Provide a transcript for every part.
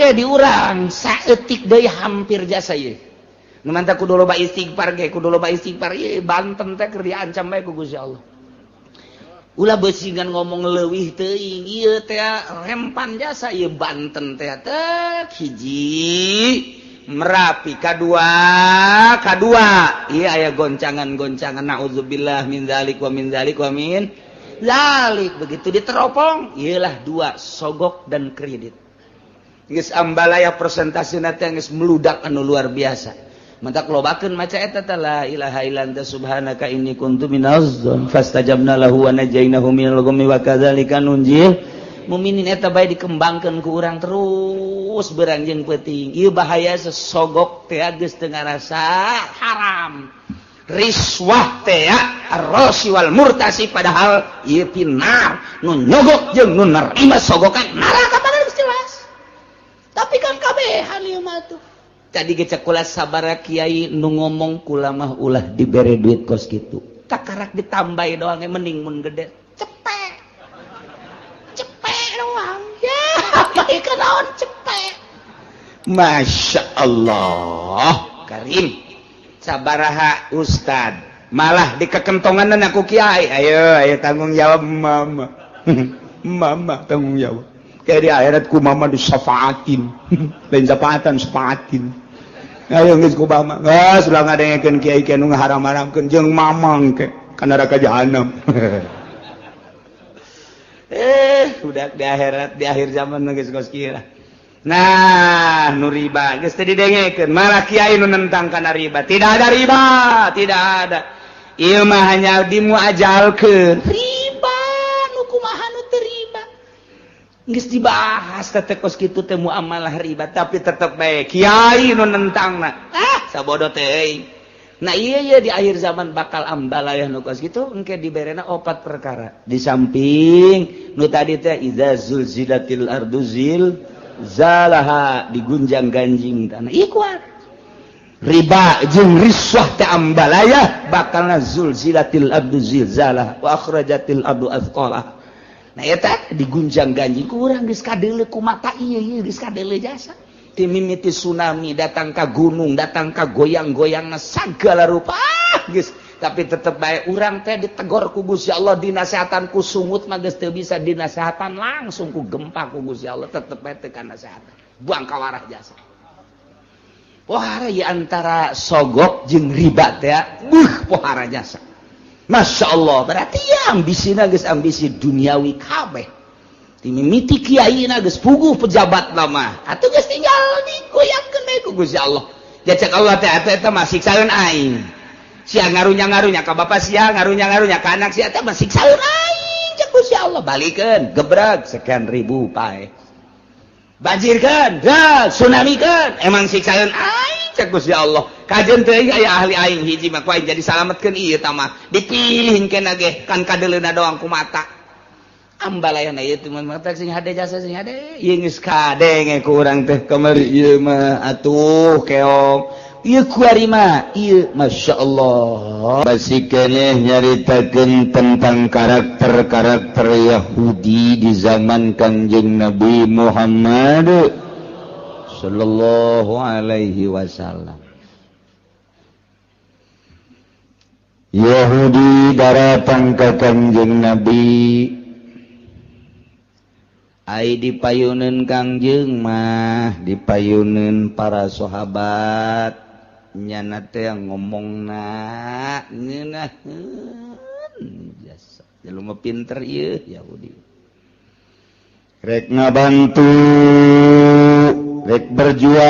Engke diurang saeutik deui hampir jasa ieu. Nu mantap kudu loba istighfar ge, kudu loba istighfar ieu Banten teh keur diancam bae ku Gusti Allah. Ulah beusingan ngomong leuwih teuing ieu teh rempan jasa ieu Banten teh teh hiji Merapi kadua kadua ieu aya goncangan-goncangan naudzubillah min dzalik wa min dzalik wa min dzalik. Begitu diteropong ieulah dua sogok dan kredit. Geus ambalaya presentasina teh geus meludak anu luar biasa. Mantak lobakeun maca eta teh la ilaha illa anta subhanaka inni kuntu minaz zalimin fastajabna lahu wa najainahu minal ghammi wa kadzalika nunjil muminin. Eta bae dikembangkeun ku urang terus berang jeung peuting. Ieu bahaya sesogok teh geus teu ngarasa haram. Riswah teh ar-rasi wal murtasi padahal ieu pinar nu nyogok jeung nu nerima sogokan neraka padahal geus jelas. Tapi kan kabehan ieu mah tuh. Tadi ge cek kula sabara kiai nu ngomong kula mah ulah dibere duit kos kitu. Takarak ditambahi doang mending mun gede. Cepek. Cepek doang. Ya, bae naon cepek. Masya Allah, Karim. Sabaraha ustad malah dikekentongan aku kiai. Ayo, ayo tanggung jawab mama. Mama tanggung jawab. Kayak di akhirat ku mama disafaatin. Lain syafaatan, syafaatin. Ayo geus ku mama. Geus ulah ngadengekeun kiai kiai nu ngaharam-haramkeun jeung mamang ke ka neraka jahanam. Udah di akhirat di akhir zaman geus kos kieu. Nah, nu riba geus teu didengekeun, malah kiai nu nentang kana riba. Tidak ada riba, tidak ada. Ieu mah hanya dimuajalkeun. Riba nu kumaha nu teu riba. Geus dibahas teh kos kitu teh muamalah riba, tapi tetep bae kiai nu nentangna. Ah, sabodo teh. Nah iya iya di akhir zaman bakal ambalayah nu kos kitu engke diberena opat perkara. Di samping nu tadi teh idza zulzilatil ardu zilzalaha digunjang-ganjing tanah. Ieu kuat. Riba jeung riswah teh ambalayah bakalna zulzilatil ardu zilzalaha wa akhrajatil ardu athqalaha. Nah eta digunjang-ganjing kurang geus kadeuleu ku mata ieu ieu geus kadeuleu jasa. Ti mimiti tsunami datang ka gunung, datang ka goyang-goyangna sagala rupa geus, tapi tetep bae urang teh ditegor ku Gusti Allah, dinasehatan ku sungut mah geus teu bisa dinasehatan langsung ku gempa ku Gusti Allah tetep bae teu kanasehatan. Buang kawarah jasa. Pohara ieu antara sogok jeung riba teh beuh pohara jasa. Masya Allah, berarti ya ambisina geus ambisi duniawi kabeh. Ti mimiti kiaina geus puguh pejabat lama. Atuh geus tinggal digoyangkeun we ku Gusti Allah. Jacek Allah teh atuh eta mah siksaeun aing. Sia ngarunya-ngarunya ka bapa sia, ngarunya-ngarunya ka anak sia teh mah siksaeun aing cek Gusti Allah. Balikeun, gebreg sekian ribu pae. Banjirkeun, tsunamikeun, emang siksaeun aing cek Gusti Allah. Kajeun teuing aya ahli aing hiji mah ku aing jadi salametkeun ieu tah mah. Dipilih kena ge kan kadeuleuna doang ku mata. Ambalayana ieu teh mah sing hade jasa sing hade. Ieu geus kadenge ku urang teh kamari ieu mah atuh keong. Ieu kuari mah ieu Masya Allah. Masih keneh nyaritakeun tentang karakter-karakter Yahudi di zaman Kangjeng Nabi Muhammad sallallahu alaihi wasallam. Yahudi daratang ka Kangjeng Nabi. Ai dipayuneun Kangjeng mah dipayuneun para sahabat nyana teh ngomongna ngeunaheun jasa. Jelema pinter ieu Yahudi. Rek ngabantu, rek berjuang,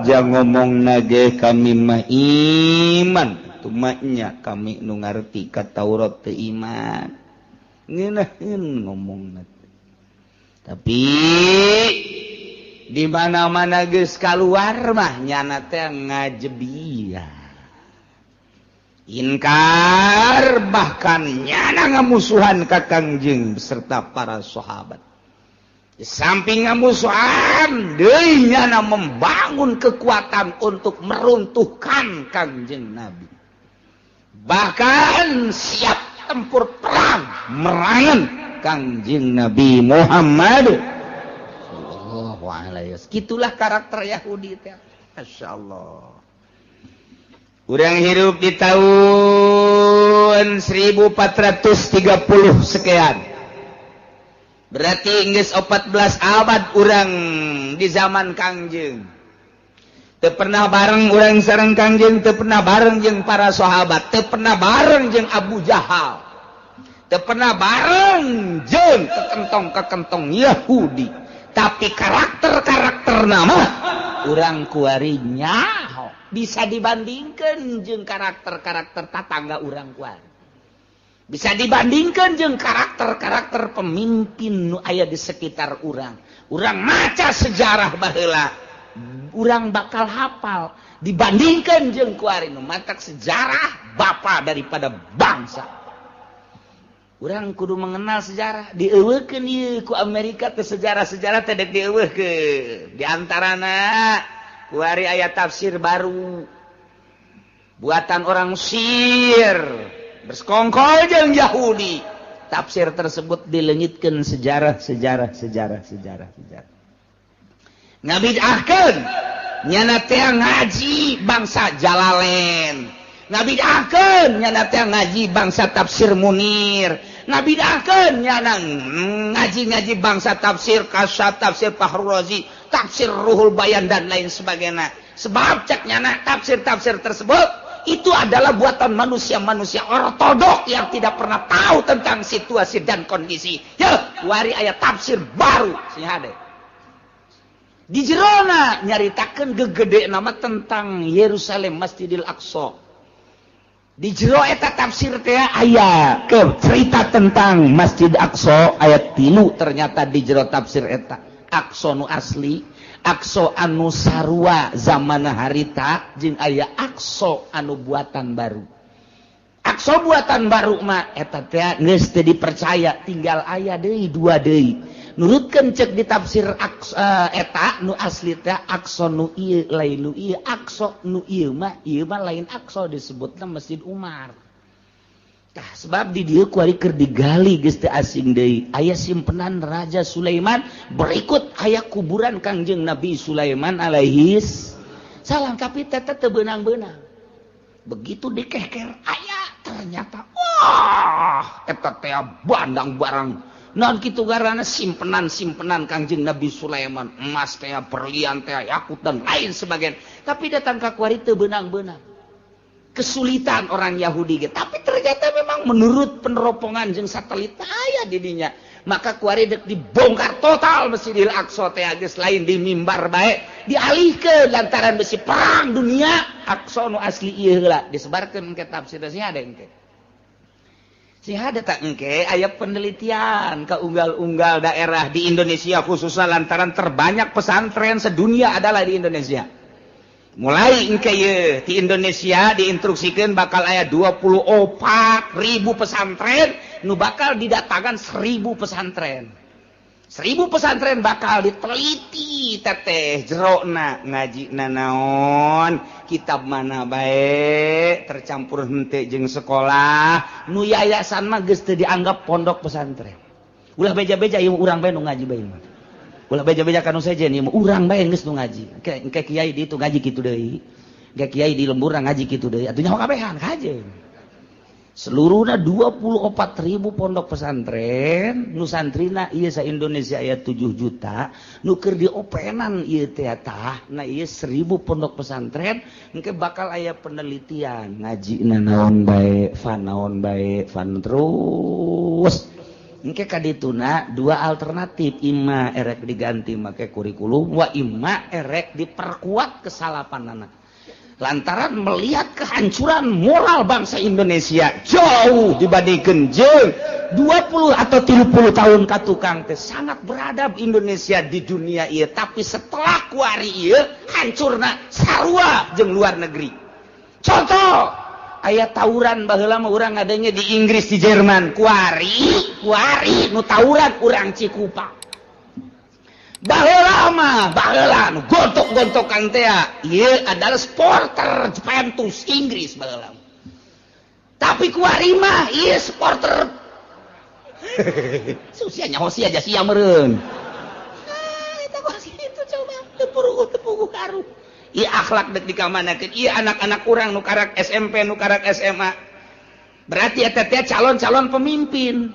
jang ngomong nage kami mah iman, tumaknya kami nu ngarti ka Taurat teu iman. Ngeunaheun ngomongna. Tapi di mana-mana geus kaluar mah nyana teh ngajebia. Inkar bahkan nyana ngamusuhan ka Kangjeng beserta para sahabat. Di samping ngamusuhan deui nyana membangun kekuatan untuk meruntuhkan Kangjeng Nabi. Bahkan siap tempur perang merangan Kangjeng Nabi Muhammad. alaihi wasallam. Gitulah karakter Yahudi teh. Masya Allah. Urang hirup di tahun 1430 sekian. Berarti geus 14 abad urang di zaman Kangjeng. Teu pernah bareng urang sareng Kangjeng, teu pernah bareng jeung para sahabat, teu pernah bareng jeung Abu Jahal. Teu pernah bareng jeung kekentong-kekentong Yahudi. Tapi karakter-karakter nama urang kuari nyaho bisa dibandingkan jeung karakter-karakter tatangga urang kuari. Bisa dibandingkan jeung karakter-karakter pemimpin nu aya di sekitar urang. Urang maca sejarah baheula, urang bakal hafal dibandingkan jeung kuari nu matak sejarah bapa daripada bangsa. Urang kudu mengenal sejarah, dieuweuhkeun ieu ku Amerika teh sejarah-sejarah teh dek dieuweuhkeun. Di antarana kuari aya tafsir baru buatan orang Mesir bersekongkol jeung Yahudi. Tafsir tersebut dileungitkeun sejarah sejarah sejarah sejarah sejarah. Ngabidahkeun nyana teh ngaji bangsa Jalalain. Ngabidahkeun nyana teh ngaji bangsa tafsir Munir. Ngabidahkeun nyana ngaji-ngaji bangsa tafsir Kasyaf, tafsir Fahrul Razi, tafsir Ruhul Bayan dan lain sebagainya. Sebab cek nyana tafsir-tafsir tersebut itu adalah buatan manusia-manusia ortodok yang tidak pernah tahu tentang situasi dan kondisi. Ya, wari aya tafsir baru sing hade. Di jerona nyaritakeun gegede nama tentang Yerusalem, Masjidil Aqsa. Di jero eta tafsir teh aya ke cerita tentang Masjid Aqsa ayat 3 ternyata di jero tafsir eta Aqsa nu asli, Aqsa anu sarua zaman harita jeung aya Aqsa anu buatan baru. Aqsa buatan baru mah eta teh geus teu dipercaya, tinggal aya deui dua deui. Nurutkeun cek di tafsir Aqsa eta nu asli teh Aqsa nu ieu lain nu ieu, Aqsa nu ieu mah lain Aqsa disebutna Masjid Umar. Tah sebab di dieu kuari keur digali geus teu asing deui. Aya simpenan Raja Sulaiman, berikut aya kuburan Kangjeng Nabi Sulaiman alaihis salam, tapi teh teu beunang-beunang. Begitu dikeker aya ternyata wah eta teh bandang barang. Non kitu garana simpenan-simpenan Kangjeng Nabi Sulaiman, emas teh, berlian teh, yakut dan lain sebagainya. Tapi datang ka kuari teu beunang-beunang. Kesulitan orang Yahudi ge. Tapi ternyata memang menurut peneropongan jeung satelit aya di dinya. Maka kuari dek dibongkar total Masjidil Aqsa teh geus lain di mimbar bae, dialihkeun lantaran besi perang dunia. Aqsa nu asli ieu heula disebarkeun ke tafsir sih ada engke. Sing ada tak engke aya penelitian ke unggal-unggal daerah di Indonesia khususnya lantaran terbanyak pesantren sedunia adalah di Indonesia. Mulai engke ye di Indonesia diinstruksikan bakal aya 24.000 pesantren nu bakal didatangkan 1.000 pesantren. 1.000 pesantren bakal diteliti teteh jerona ngaji nanaon kitab mana bae tercampur henteu jeung sekolah nu yayasan mah geus teu dianggap pondok pesantren. Ulah beja-beja ieu urang bae nu ngaji bae mah. Ulah beja-beja ka nu sejen ieu mah urang bae geus nu ngaji. Engke kiai di itu ngaji kitu deui. Engke kiai di lembur ngaji kitu deui. Atuh nyaho kabehan kajeun. Seluruhna 24.000 pondok pesantren nu santrina ieu sa Indonesia aya 7 juta nu keur diopenan ieu teh tah na ieu 1.000 pondok pesantren engke bakal aya penelitian ngajina naon bae fan naon bae fan terus engke kadituna dua alternatif, imma erek diganti make kurikulum wa imma erek diperkuat kesalapanana. Lantaran melihat kehancuran moral bangsa Indonesia jauh dibandingkan jeung 20 atau 30 tahun ka tukang teh sangat beradab Indonesia di dunia ieu, tapi setelah kuari ieu hancurna sarua jeung luar negeri. Contoh aya tawuran baheula mah urang adanya di Inggris, di Jerman, kuari nu tawuran urang Cikupa. Baheula mah baheula nu gontok-gontokan teh ieu adalah supporter Juventus Inggris baheula. Tapi kuari mah ieu supporter susia nyaho sia aja sia meureun. Ah eta kok kitu. terpengaruh. Ieu akhlak dek dikamanakeun? Ieu anak-anak urang nu karak SMP, nu karak SMA. Berarti eta teh calon-calon pemimpin.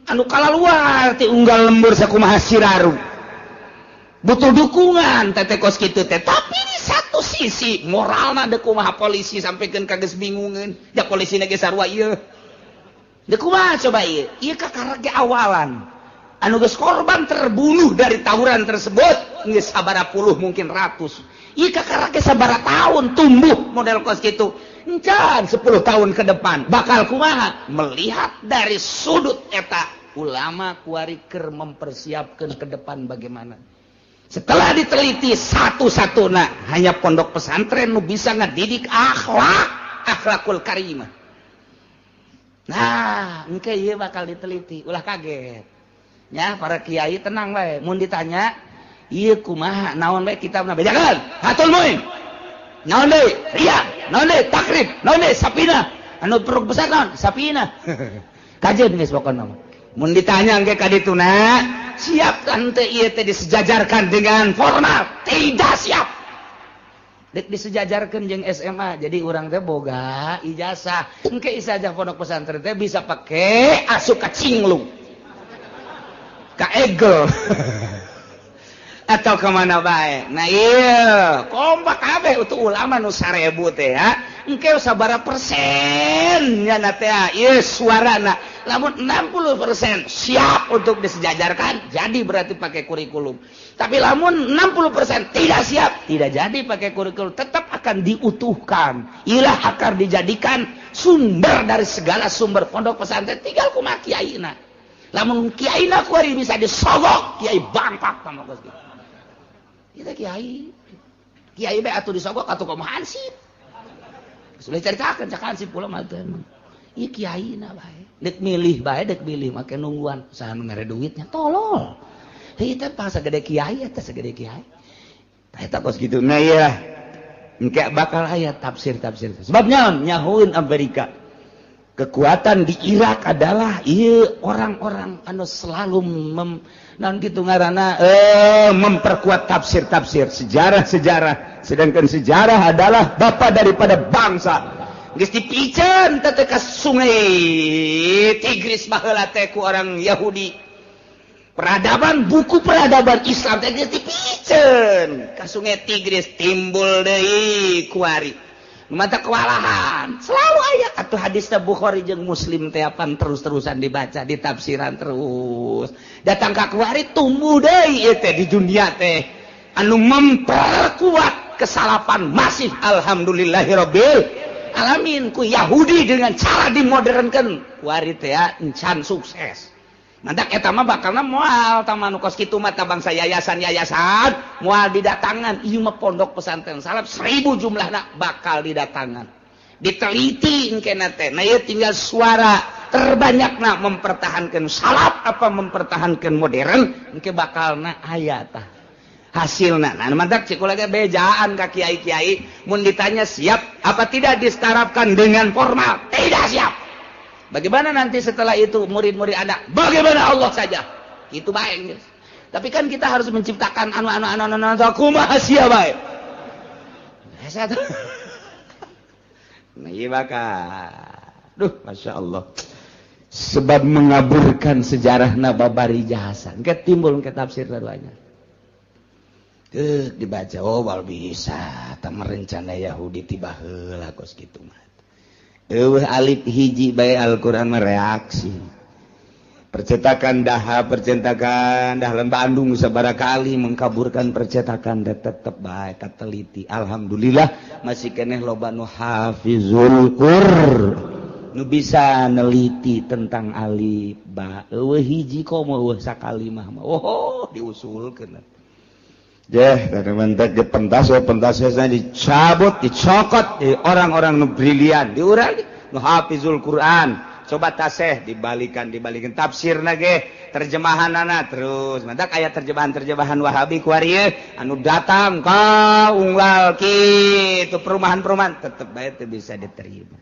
Anu kalaluar ti unggal lembur sakumaha siraru. Butuh dukungan teh kos kitu teh. Tapi di satu sisi moralna dek kumaha polisi sampikeun ka geus bingungeun. Ja polisina ge sarua ieu. Dek kumaha coba ieu? Ieu kakara ge awalan. Anu geus korban terbunuh dari tawuran tersebut geus sabaraha puluh mungkin ratus. Ieu kakara ge sabaraha tahun tumbuh model kos kitu. Encan 10 tahun ke depan bakal kumaha? Melihat dari sudut eta ulama kuari keur mempersiapkan ke depan bagaimana. Setelah diteliti satu-satuna hanya pondok pesantren nu bisa ngadidik akhlak, akhlakul karimah. Nah, engke ieu bakal diteliti, ulah kaget. Ya, para kiai tenang bae, mun ditanya ieu kumaha naon bae kitabna bejakeun. Fathul Muin. Naon deui? Ria, naon deui? Takrib, naon deui? Sapina. Anu peruk besar naon? Sapina. Kajeun geus pokona mah. Mun ditanya engke ka dituna, siap kan teh ieu teh disejajarkan dengan formal? Tidak siap. Dek disejajarkan jeung SMA, jadi urang teh boga ijazah. Engke ijazah pondok pesantren teh bisa pake asup ka Cinglung. Ka Egel. Atau kemana bae. Nah iya, kompak kabeh untuk ulama nu 1000 teh ya. Engke sabaraha persen nya teh ieu suarana. Lamun 60% siap untuk disejajarkan, jadi berarti pakai kurikulum. Tapi lamun 60% tidak siap, tidak jadi pakai kurikulum, tetap akan diutuhkan. Ilah akan dijadikan sumber dari segala sumber pondok pesantren tinggal kumaha kiaina. Lamun kiaina kuari bisa disogok, kiai bangpak sama kos kitu. Kita kiai. Kiai bae atuh disogok atuh kumaha hansip. Sudah caritakeun cak hansip pula mah teh emang. Ieu kiaina bae. Dek milih bae, dek milih make nungguan saha nu mere duitnya tolol. Heuh teh pang sagede kiai eta sagede kiai. Tah eta kos kitu. Nah ieu engke bakal aya tafsir-tafsir. Sebab nyahueun Amerika. Kekuatan di Irak adalah ieu orang-orang anu selalu naon kitu ngaranna memperkuat tafsir-tafsir sejarah-sejarah, sedangkan sejarah adalah bapa daripada bangsa. Geus dipiceun teh ka sungai Tigris baheula teh ku orang Yahudi. Peradaban buku peradaban Islam teh geus dipiceun ka sungai Tigris timbul deui kuari. Mata kewalahan selalu aya atuh hadisna Bukhari jeung Muslim teh apan terus-terusan dibaca ditafsiran terus datang ka kuari tumbuh deui ieu teh di dunia teh anu memperkuat kesalapan masif. Alhamdulillahirabbil alamin ku Yahudi dengan cara dimodernkeun kuari teh encan sukses. Mantak eta mah bakalna moal tah manu kos kitu mah tah bangsa yayasan-yayasan moal didatangan. Ieu mah pondok pesantren salaf 1000 jumlahna bakal didatangan. Diteliti engkena teh. Nah ieu tinggal suara terbanyakna mempertahankan salaf apa mempertahankan modern engke bakalna aya tah hasilna. Nah mantak cik kula ge bejaan ka kiai-kiai mun ditanya siap apa tidak disetarapkan dengan formal? Tidak siap. Bagaimana nanti setelah itu murid-murid Anda? Bagaimana Allah saja? Itu baik. Tapi kan kita harus menciptakan anu kumaha sia bae. Nah, ieu bakal. Duh, Masya Allah. Sebab mengaburkan sejarahna babari jasa. Engke timbul engke tafsir sarwanya. Dibaca oh wal bisa tah merencana Yahudi tiba heula kos kitu mah. Eueuh alif hiji bae Al-Qur'an mereaksi. Percetakan daha, percetakan dahlan Bandung sabaraha kali mengkaburkan percetakan da tetep bae kateliti. Alhamdulillah masih keneh loba nu hafizul Qur'an. Nu bisa neliti tentang alif ba. Eueuh hiji komo eueuh sakalimah mah. Oh, diusulkeun. Deh, mantap ge pentas pentasnya dicabut, dicokot di orang-orang nu brilian, diurang nu hafizul Quran. Coba taseh dibalikan tafsirna ge, terjemahanana terus. Mantak aya terjemahan-terjemahan Wahabi kuari anu datang ka unggal kitu perumahan-perumahan tetep bae teu bisa diterima.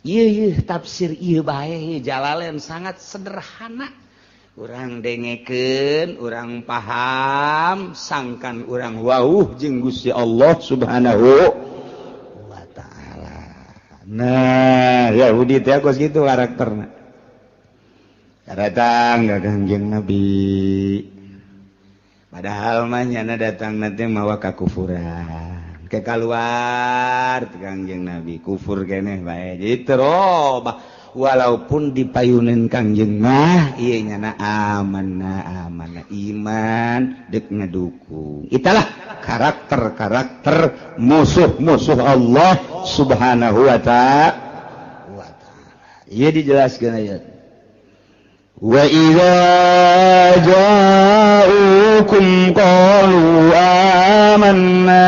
Ieu tafsir ieu bae Jalalain sangat sederhana. Urang dengekeun, urang paham, sangkan urang wauh jeung Gusti Allah Subhanahu wa taala. Nah, Yahudi teh kos kitu karakterna. Datang ka Kangjeng Nabi. Padahal mah nyana datang nanti mawa kakufuran. Ke kaluar Kangjeng Nabi kufur keneh bae. Jadi terobah walaupun dipayunin Kangjeng mah ieu nyana amanah amanah iman dek ngedukung. Itulah karakter-karakter musuh-musuh Allah Subhanahu wa ta'ala. Ieu dijelaskeun ayat. Wa idza ja'ukum qalu amanna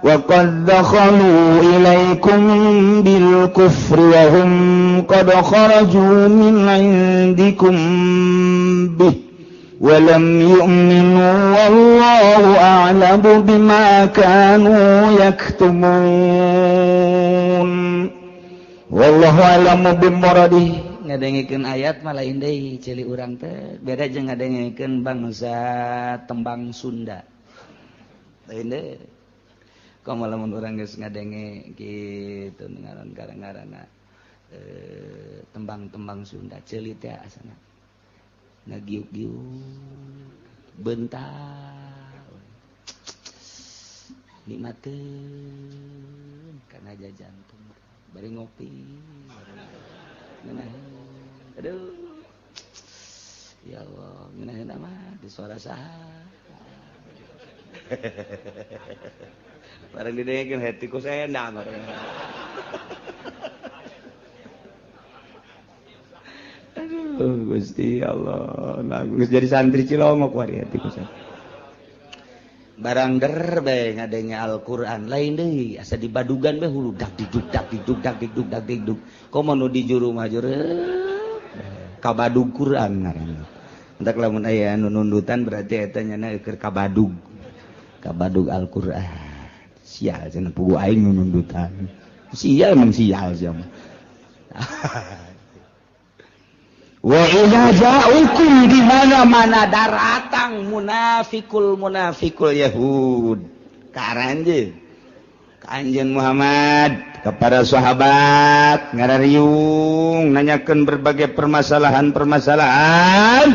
wa qad dakhalu ilaikum bil kufri wa hum qad kharaju min 'indikum bih wa lam yu'minu wallahu a'lamu bima kanu yaktumun wallahu a'lamu bimuradih. Ngadengikeun ayat malah deui ceuli urang teh beda jeung ngadengikeun bangsa tembang Sunda. Lain deui. Komo lamun urang geus ngadenge kitu ngaran ngaranna tembang-tembang Sunda ceuli teh asana ngagiuk-giuk bentar nikmateun kana jajantung bari ngopi ngeunaheun. Aduh, ya Allah, ngeunaheun mah di suara saha. Barang didengekeun hati ku sendang. Aduh, Gusti Allah, nah geus jadi santri Cilongok wari hati ku sendang. Barang der bae ngadenge Al-Qur'an lain deui asa dibadugan bae hulu dak diduk dak diduk dak diduk dak diduk. Komo nu di juru mah juru kabadug Quran ngaranna. Entak lamun aya anu nundutan berarti eta nyana keur kabadug. Kabadug Al-Qur'an. Sial cenah pugu aing nu nundutan. Sial emang sial sia mah. Wa idza ja'ukum di mana-mana daratang munafikul munafikul Yahud. Ka aranjeun. Ka anjeun Muhammad kepada sahabat ngarariung nanyakeun berbagai permasalahan-permasalahan.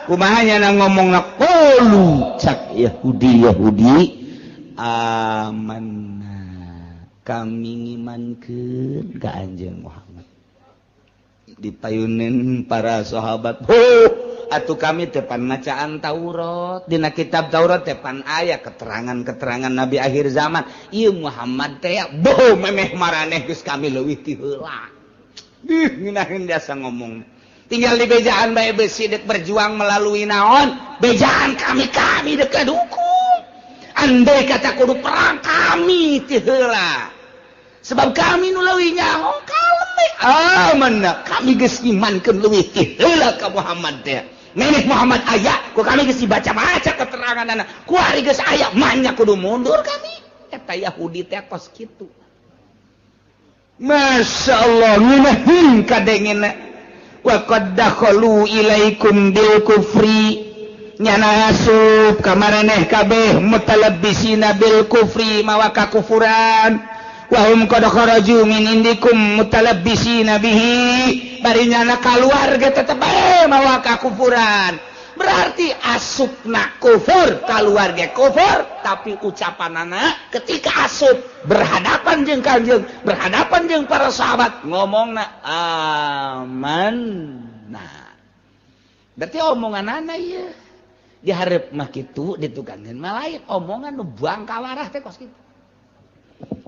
Kumaha nya ngomongna qulu cak Yahudi Yahudi amanna kami ngimankeun ka anjeun Muhammad. Dipayunin para sahabat, atuh kami tepan macaan Taurat, dina kitab Taurat tepan aya keterangan-keterangan nabi akhir zaman. Ieu Muhammad teh boh memeh maraneh geus kami leuwih ti heula. Dih ngeunaheun jasa ngomong. Tinggal di bejaan bae besi dek berjuang melalui naon? Bejaan kami kami dek dukung. Andai kata kudu perang kami ti heula. Sebab kami nu leuwih nyaho amanna kami geus imankeun leuwih ti heula ka Muhammad teh. Memeh Muhammad aya ku kami geus dibaca-baca keteranganna. Ku ari geus aya manya kudu mundur kami. Eta Yahudi teh kos kitu. Masya Allah ngeunaheun kadengena. Wa qad dakhalu ilaikum bil kufri nyana asup ka maraneh kabeh mutalabbisina bil kufri mawa kakufuran. Wahum qad kharaju min indikum mutalabbisina bihi bari nyana kaluar ge tetep bae mawa kakufuran. Berarti asupna kufur kaluar ge kufur, tapi ucapanana ketika asup berhadapan jeung Kanjeng, berhadapan jeung para sahabat ngomongna amanna. Berarti omonganana ieu dihareup mah kitu ditukangeun mah lain omongan nu bangkawarah teh kos kitu.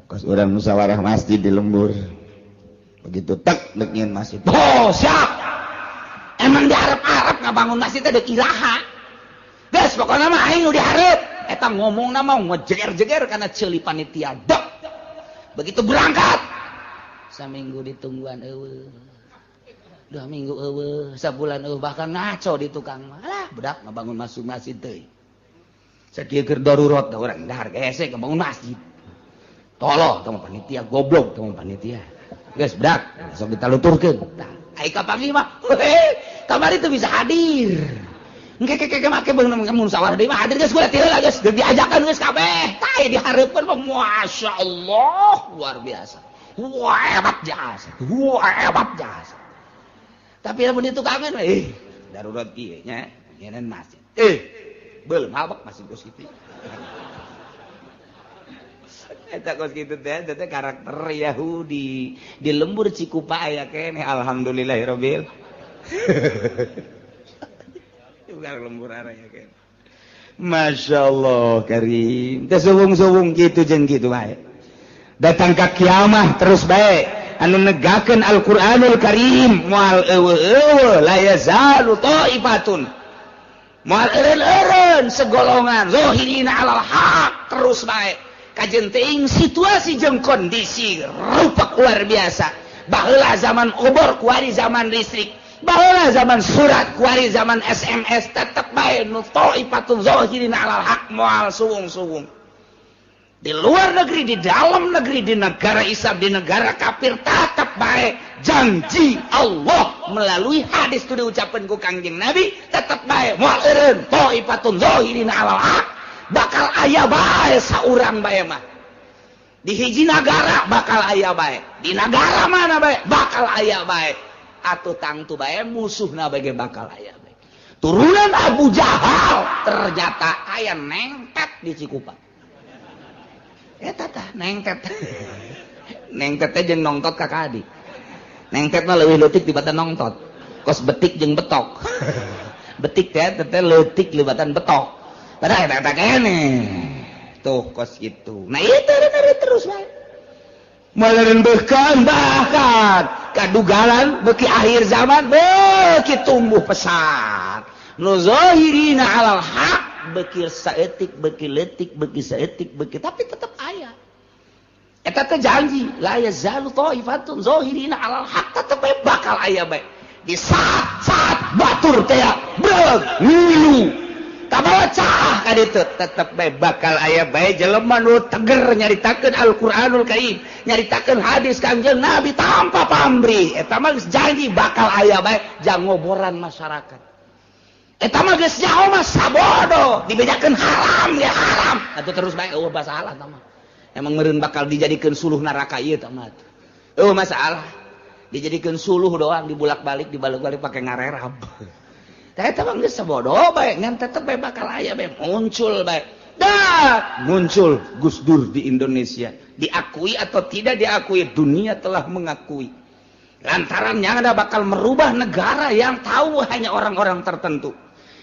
Kos urang musyawarah masjid di lembur. Begitu tek dek nyeun masjid. Oh, siap. Emang diharap-harap ngabangun masjid teh deuk iraha. Geus pokona mah aing nu dihareup. Eta ngomongna mah ngejeger-jeger kana ceuli panitia. Dek. Begitu berangkat saminggu ditungguan eueuh. 2 minggu eueuh, sabulan eueuh, bahkan ngaco di tukang mah. Alah, budak ngabangun masuk masjid teuing. Sakieu keur darurat da urang dahar gesek ngabangun masjid. Tolong tong panitia goblok tong panitia. Geus budak, sok ditaluturkeun. Tah, ai kapanggih mah. Kamari teu bisa hadir. Engke ke ke make beunang musyawarah deui mah hadir geus kula teu heula geus diajakan geus kabeh. Tah dihareupeun mah masyaallah luar biasa. Wah hebat jasa. Wah hebat jasa. Tapi lamun itu kangen darurat ieu nya nyeun masjid. Belum mabok masih kos kitu. Eta kos kitu teh teh karakter Yahudi di lembur Cikupa aya keneh alhamdulillahirabbil. Bukan lembur aya keneh. Masya Allah karim. Teh suwung-suwung kitu jeung kitu bae. Datang ka kiamah terus bae anu negakeun Al-Qur'anul Karim moal eueuh la yazalu ta'ifatun. Moal eureun-eureun segolongan zahirina alal haq terus bae. Kajen teuing situasi jeung kondisi rupak luar biasa. Baheula zaman obor kuari zaman listrik, baheula zaman surat kuari zaman SMS, tetep bae nu ta'ifatun zahirina alal haq moal suwung-suwung. Di luar negeri, di dalam negeri, di negara Islam, di negara kafir tetep bae janji Allah melalui hadis itu diucapkan ku Kangjeng Nabi tetep bae moal eureun ta'ifatun zahirina alal haq. Bakal aya bae saurang bae mah. Di hiji nagara bakal aya bae. Di nagara mana bae bakal aya bae. Atuh tangtu bae musuhna bae bakal aya bae. Turunan Abu Jahal ternyata aya nengtet di Cikupa. Eta tah nengtet. Nengtet teh jeung nongtot ka kadi. Nengtet mah leuwih leutik dibatan nongtot. Kos betik jeung betok. Betik teh teh leutik libatan betok. Padahal eta kene. Tuh kos gitu. Nah itu terus bae. Meureun beukeun bahkan kadugalan beuki akhir zaman beuki tumbuh pesat. Nu zahirina alal haq beuki saeutik beuki leutik beuki saeutik beuki tapi tetep aya. Eta teh janji la yazalu ta'ifatun zahirina alal haq tetep bae bakal aya bae. Di saat-saat batur teh breug ngilu kabawa cah ka ditu tetep bae bakal aya bae jelema nu teger nyaritakeun Al-Qur'anul Karim, nyaritakeun hadis Kangjeng Nabi tanpa pamrih. Eta mah geus janji bakal aya bae jang ngoboran masyarakat. Eta mah geus nyaho mah sabodo dibejakeun haram ya haram. Atuh terus bae eueuh masalah eta mah. Emang meureun bakal dijadikeun suluh neraka ieu eta mah. Eueuh masalah. Dijadikeun suluh doang dibulak-balik dibalik-balik pake ngarerab. Eta mah geus sabodo bae ngan tetep bae bakal aya bae muncul bae. Dah muncul Gus Dur di Indonesia. Diakui atau tidak diakui, dunia telah mengakui. Lantaran yang ada bakal merubah negara yang tahu hanya orang-orang tertentu.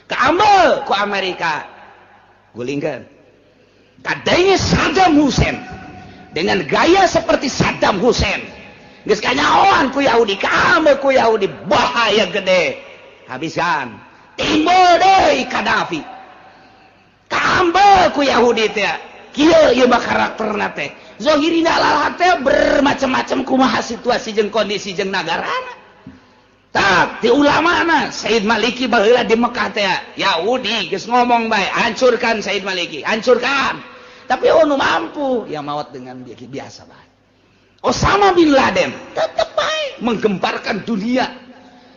Keambil ku Amerika. Gulingkeun. Kadangnya Saddam Hussein dengan gaya seperti Saddam Hussein. Geus kanyahoan ku Yahudi, kaambil ku Yahudi, bahaya gede. Habisan timbul deui Kadafi. Kaambel ku Yahudi teh. Kieu ieu mah karakterna teh. Zahirina alal haq teh bermacam-macam kumaha situasi jeung kondisi jeung nagarana. Tah ti ulamana Said Maliki baheula di Mekah teh Yahudi geus ngomong bae hancurkan Said Maliki, hancurkan. Tapi nu mampu ya maot dengan biasa bae. Osama bin Laden tetep bae menggemparkan dunia.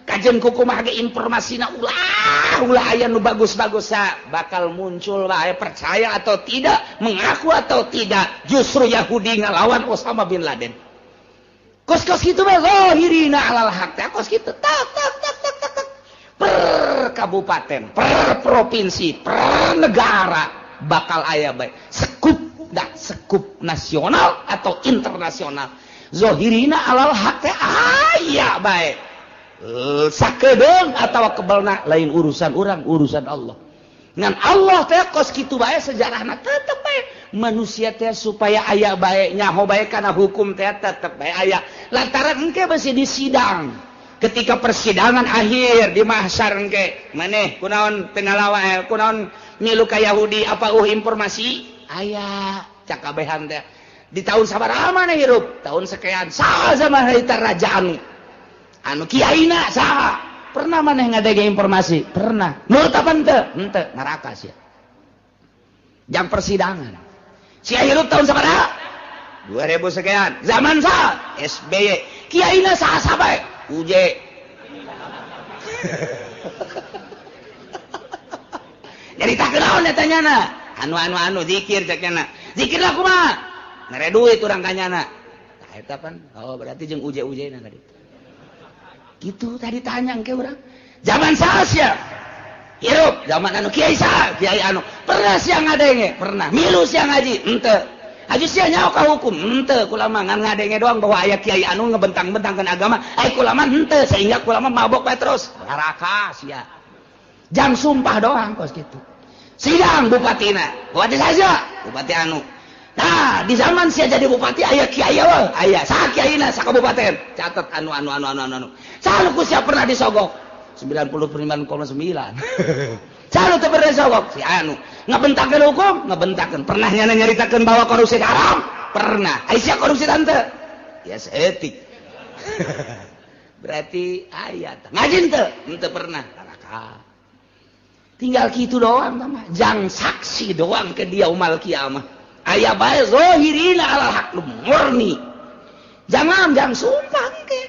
Kajen kumaha ge informasina ulah ulah aya nu bagus-bagus bakal muncul bae percaya atau tidak, mengaku atau tidak, justru Yahudi ngalawan Osama bin Laden. Kos-kos kitu bae zahirina alal haq teh kos kitu tak tak tak tak tak tak. Per kabupaten, per provinsi, per negara bakal aya bae. Sekup dah sekup nasional atau internasional. Zahirina alal haq teh aya bae. Sakedeung atawa kebelna lain urusan urang, urusan Allah. Ngan Allah teh kos kitu bae sejarahna tetep bae manusia teh supaya aya bae nyaho bae kana hukum teh tetep bae aya. Lantaran engke besi di sidang. Ketika persidangan akhir di mahsyar engke, maneh kunaon teu ngalawa kunaon milu ka Yahudi apa informasi aya cakabehan teh. Di tahun sabaraha maneh hirup? Tahun sekian. Saha zaman harita raja anu anu kiaina saha pernah maneh ngadege informasi pernah nurut apa henteu henteu neraka sia jam persidangan sia hirup tahun sabaraha 2000 sekian zaman saha SBY kiaina saha sabae UJ Nyaritakeun naon eta nyana? Anu zikir cek nyana. Zikir lah kumaha? Mere duit urang ka nyana. Tah eta pan. Oh berarti jeung uje-ujena tadi. Gitu tadi tanya engke urang. Zaman saha sia? Hirup zaman anu kiai saha? Kiai anu. Pernah sia ngadenge? Pernah. Milu sia ngaji? Henteu. Haji sia nyaho ka hukum? Henteu. Kula mah ngan ngadenge doang bahwa aya kiai anu ngebentang-bentangkeun agama. Ai kula mah henteu sehingga kula mah mabok bae terus. Neraka sia. Jang sumpah doang kos kitu. Sidang bupatina, bupati saja, bupati anu. Nah, di zaman sia jadi bupati aya kiai eueuh, aya saha kiaina sakabupaten. Catat anu. Saha nu ku sia pernah disogok? 99,9. Saha nu teu pernah disogok? Si anu. Ngebentakeun hukum, ngebentakeun. Pernah nyana nyaritakeun bahwa korupsi haram? Pernah. Ai sia korupsi tante? Ya seetik. Berarti aya teh. Ngaji teu? Henteu pernah. Neraka. Tinggal gitu doang mah. Jang saksi doang ke dia umal kiamah. Aya bae zahirina alal haq murni. Jangan jang sumpah engke.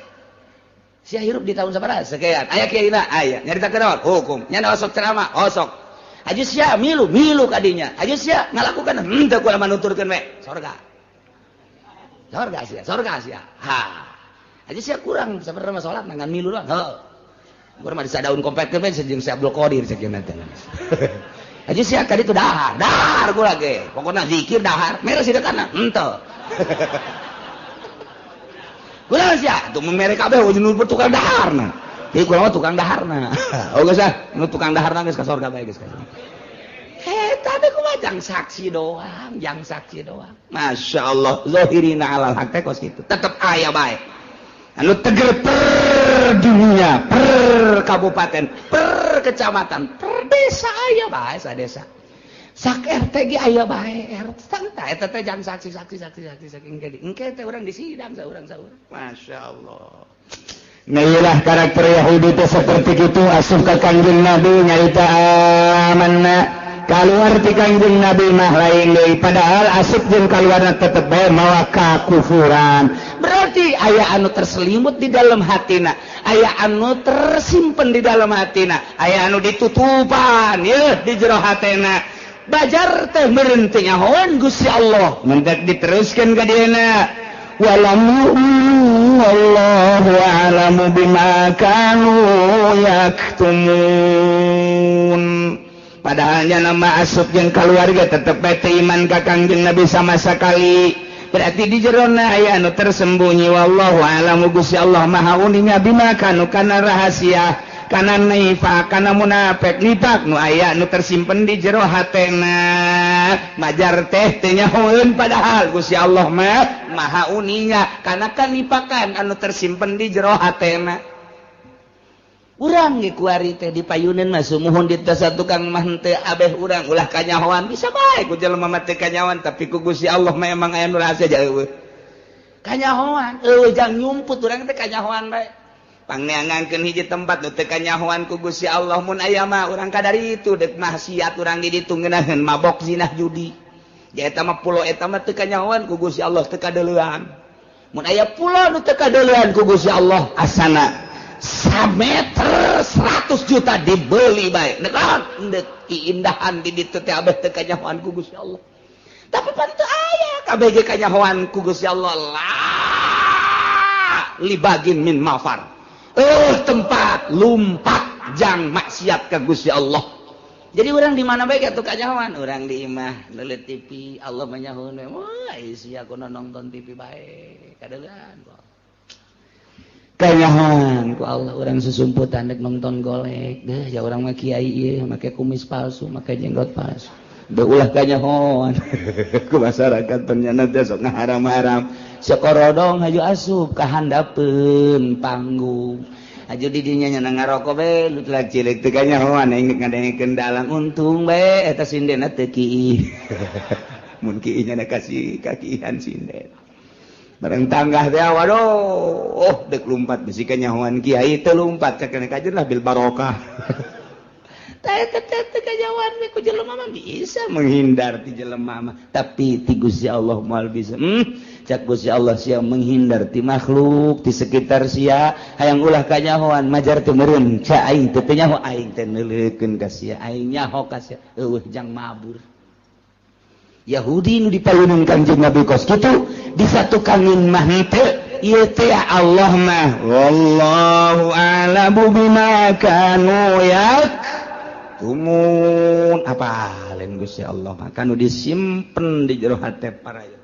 Sia hirup di tahun sabaraha sekian. Aya kiaina aya nyaritakeun naon? Hukum. Nya osok ceramah osok. Aju sia milu kadinya. Aju sia ngalakukan henteu kula manuturkeun we. Sorga. Sorga sia, sorga sia. Ha. Aju sia kurang sabaraha mah salat ngan milu doang. Heuh. Gua mah disadaun komplek teh jeung si Abdul Qadir sakieu teh. Aja sia ka ditu dahar, dahar gua ge. Pokona zikir dahar, mere sidekana henteu. Gua sia tuh mere kabeh nu tukang daharna. Ieu kula mah tukang daharna. Oh geus ah, nu tukang daharna geus ka sorga bae geus ka. Eta teh kumaha jang saksi doang, jang saksi doang. Masyaallah, zahirina alal haq teh kos kitu. Tetep aya bae. Anu teger per dunia, per kabupaten, per kecamatan, per desa aya bae sa desa. Sak RT ge aya bae RT. Tah eta teh jang saksi engke engke teh urang disidang saurang. Masyaallah. Nah iyalah karakter Yahudi teh seperti kitu asup ka Kangjeng Nabi nyarita amanna. Kaluar ti Kangjeng Nabi mah lain deui padahal asup jeung kaluarna tetep bae mawa kakufuran. Berarti aya anu terselimut di dalam hatina, aya anu tersimpen di dalam hatina, aya anu ditutupan yeuh di jero hatena. Bajar teh meureun teu nyahoan Gusti Allah. Mendak diteruskeun ka dieuna. Walam yu'minu wallahu a'lamu bima kanu yaktumun. Padahalnya nama asup jeung keluarga tetep bae teu iman ka Kangjeng Nabi sama sekali. Berarti di jerona aya anu tersembunyi wallahu a'lamu Gusti Allah maha uninga bima kanu kana rahasia kana nifaq kana munafik nifaq nu aya nu tersimpen di jero hatena. Majar teh teu nyahoeun padahal Gusti Allah mah maha uninga kana kanifakan anu tersimpen di jero hatena. Urang ge kuari teh dipayuneun mah sumuhun di teh tukang mah henteu abeh urang ulah kanyahoan bisa bae ku jelema mah teu kanyahoan tapi ku Gusti Allah mah emang aya nu rahasia jauh. Kanyahoan eueuh jang nyumput urang teh kanyahoan bae. Pangneangankeun hiji tempat nu teu kanyahoan ku Gusti Allah mun aya mah urang kadari itu deuk maksiat urang di ditu ngeunaheun mabok zinah judi. Ja eta mah pulo eta mah teu kanyahoan ku Gusti Allah teu kadeulean. Mun aya pulo nu teu kadeulean ku Gusti Allah asana sameter 100 juta dibeli bae. Nek keindahan di ditu teh abeh teu kanyahoan ku Gusti Allah. Tapi pan teu aya kabeh ge kanyahoan ku Gusti Allah la libagin min mafar. Tempat lumpat jang maksiat ka Gusti Allah. Jadi urang di mana bae atuh kanyahoan? Urang di imah leuleut TV Allah manyahoeun we. Wah, sia kuno nonton TV bae. Kadeulean kok. Kanyahoan ku Allah urang susumputan dek nonton golek deh ya urang mah kiai ieu make kumis palsu make jenggot palsu deuh ulah kanyahoan ku masyarakat ternyata teh sok ngaharam-haram sakorodong haju asup ka handapeun panggung haju di dinya nya ngarokok bae lu telah cilik teu kanyahoan aing ngadengekeun dalang untung bae eta sindena teu kiih mun kiih nya kasih kakihan sinden bareng tanggah teh waduh oh dek lumpat bisi kanyahoan kiai teu lumpat cek kajen lah bil barokah teh teh teh kanyahoan we ku jelema mah bisa menghindar ti jelema mah tapi ti Gusti Allah moal bisa. Cak Gusti Allah sia menghindar ti makhluk di sekitar sia hayang ulah kanyahoan majar teu meureun ca aing teu nyaho aing teh neuleukeun ka sia aing nyaho ka sia eueuh jang mabur. Yahudi nu dipayunan Kanjeng Nabi kos kitu disatukanin mah henteu ieu teh Allah mah wallahu a'lamu bima kanu yaktumun. Apa lain Gusti Allah mah kanu disimpen di jero hate para Yahudi.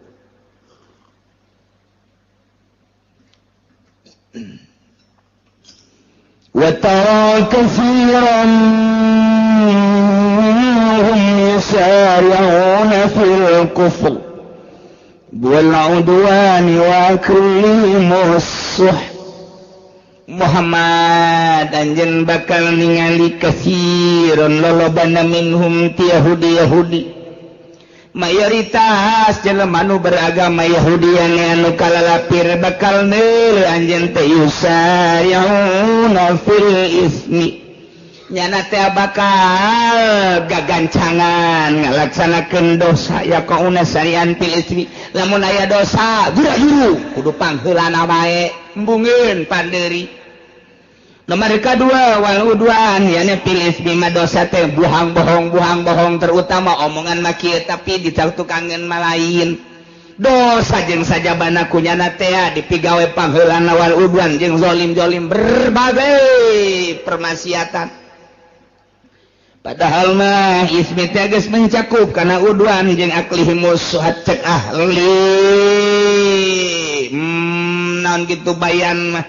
Wa tara katsiran minhum yusari'una fil kufr wal 'udwani wa aklihim as-suh. Muhammad anjeun bakal ningali katsiran lolobana minhum ti Yahudi Yahudi mayoritas jelema nu beragama Yahudi anu kalalapir bakal neuleuh anjeun teh yusari'una fil ismi nyana teh bakal gagancangan ngalaksanakeun dosa yaqauna sari'an fil ismi lamun aya dosa gura-guru kudu pangheulana bae embungeun pandeuri. Nomor kedua wal udwan yani fil ismi mah dosa teh buhang bohong terutama omongan mah kieu tapi ditukangeun mah lain dosa jeung sajabana kunyana teh dipigawe pangheulana wal udwan jeung zalim-zalim berbagai permaksiatan. Padahal mah ismi teh geus mencakup kana udwan jeung aklihimus suhat cek ahli naon kitu bayan mah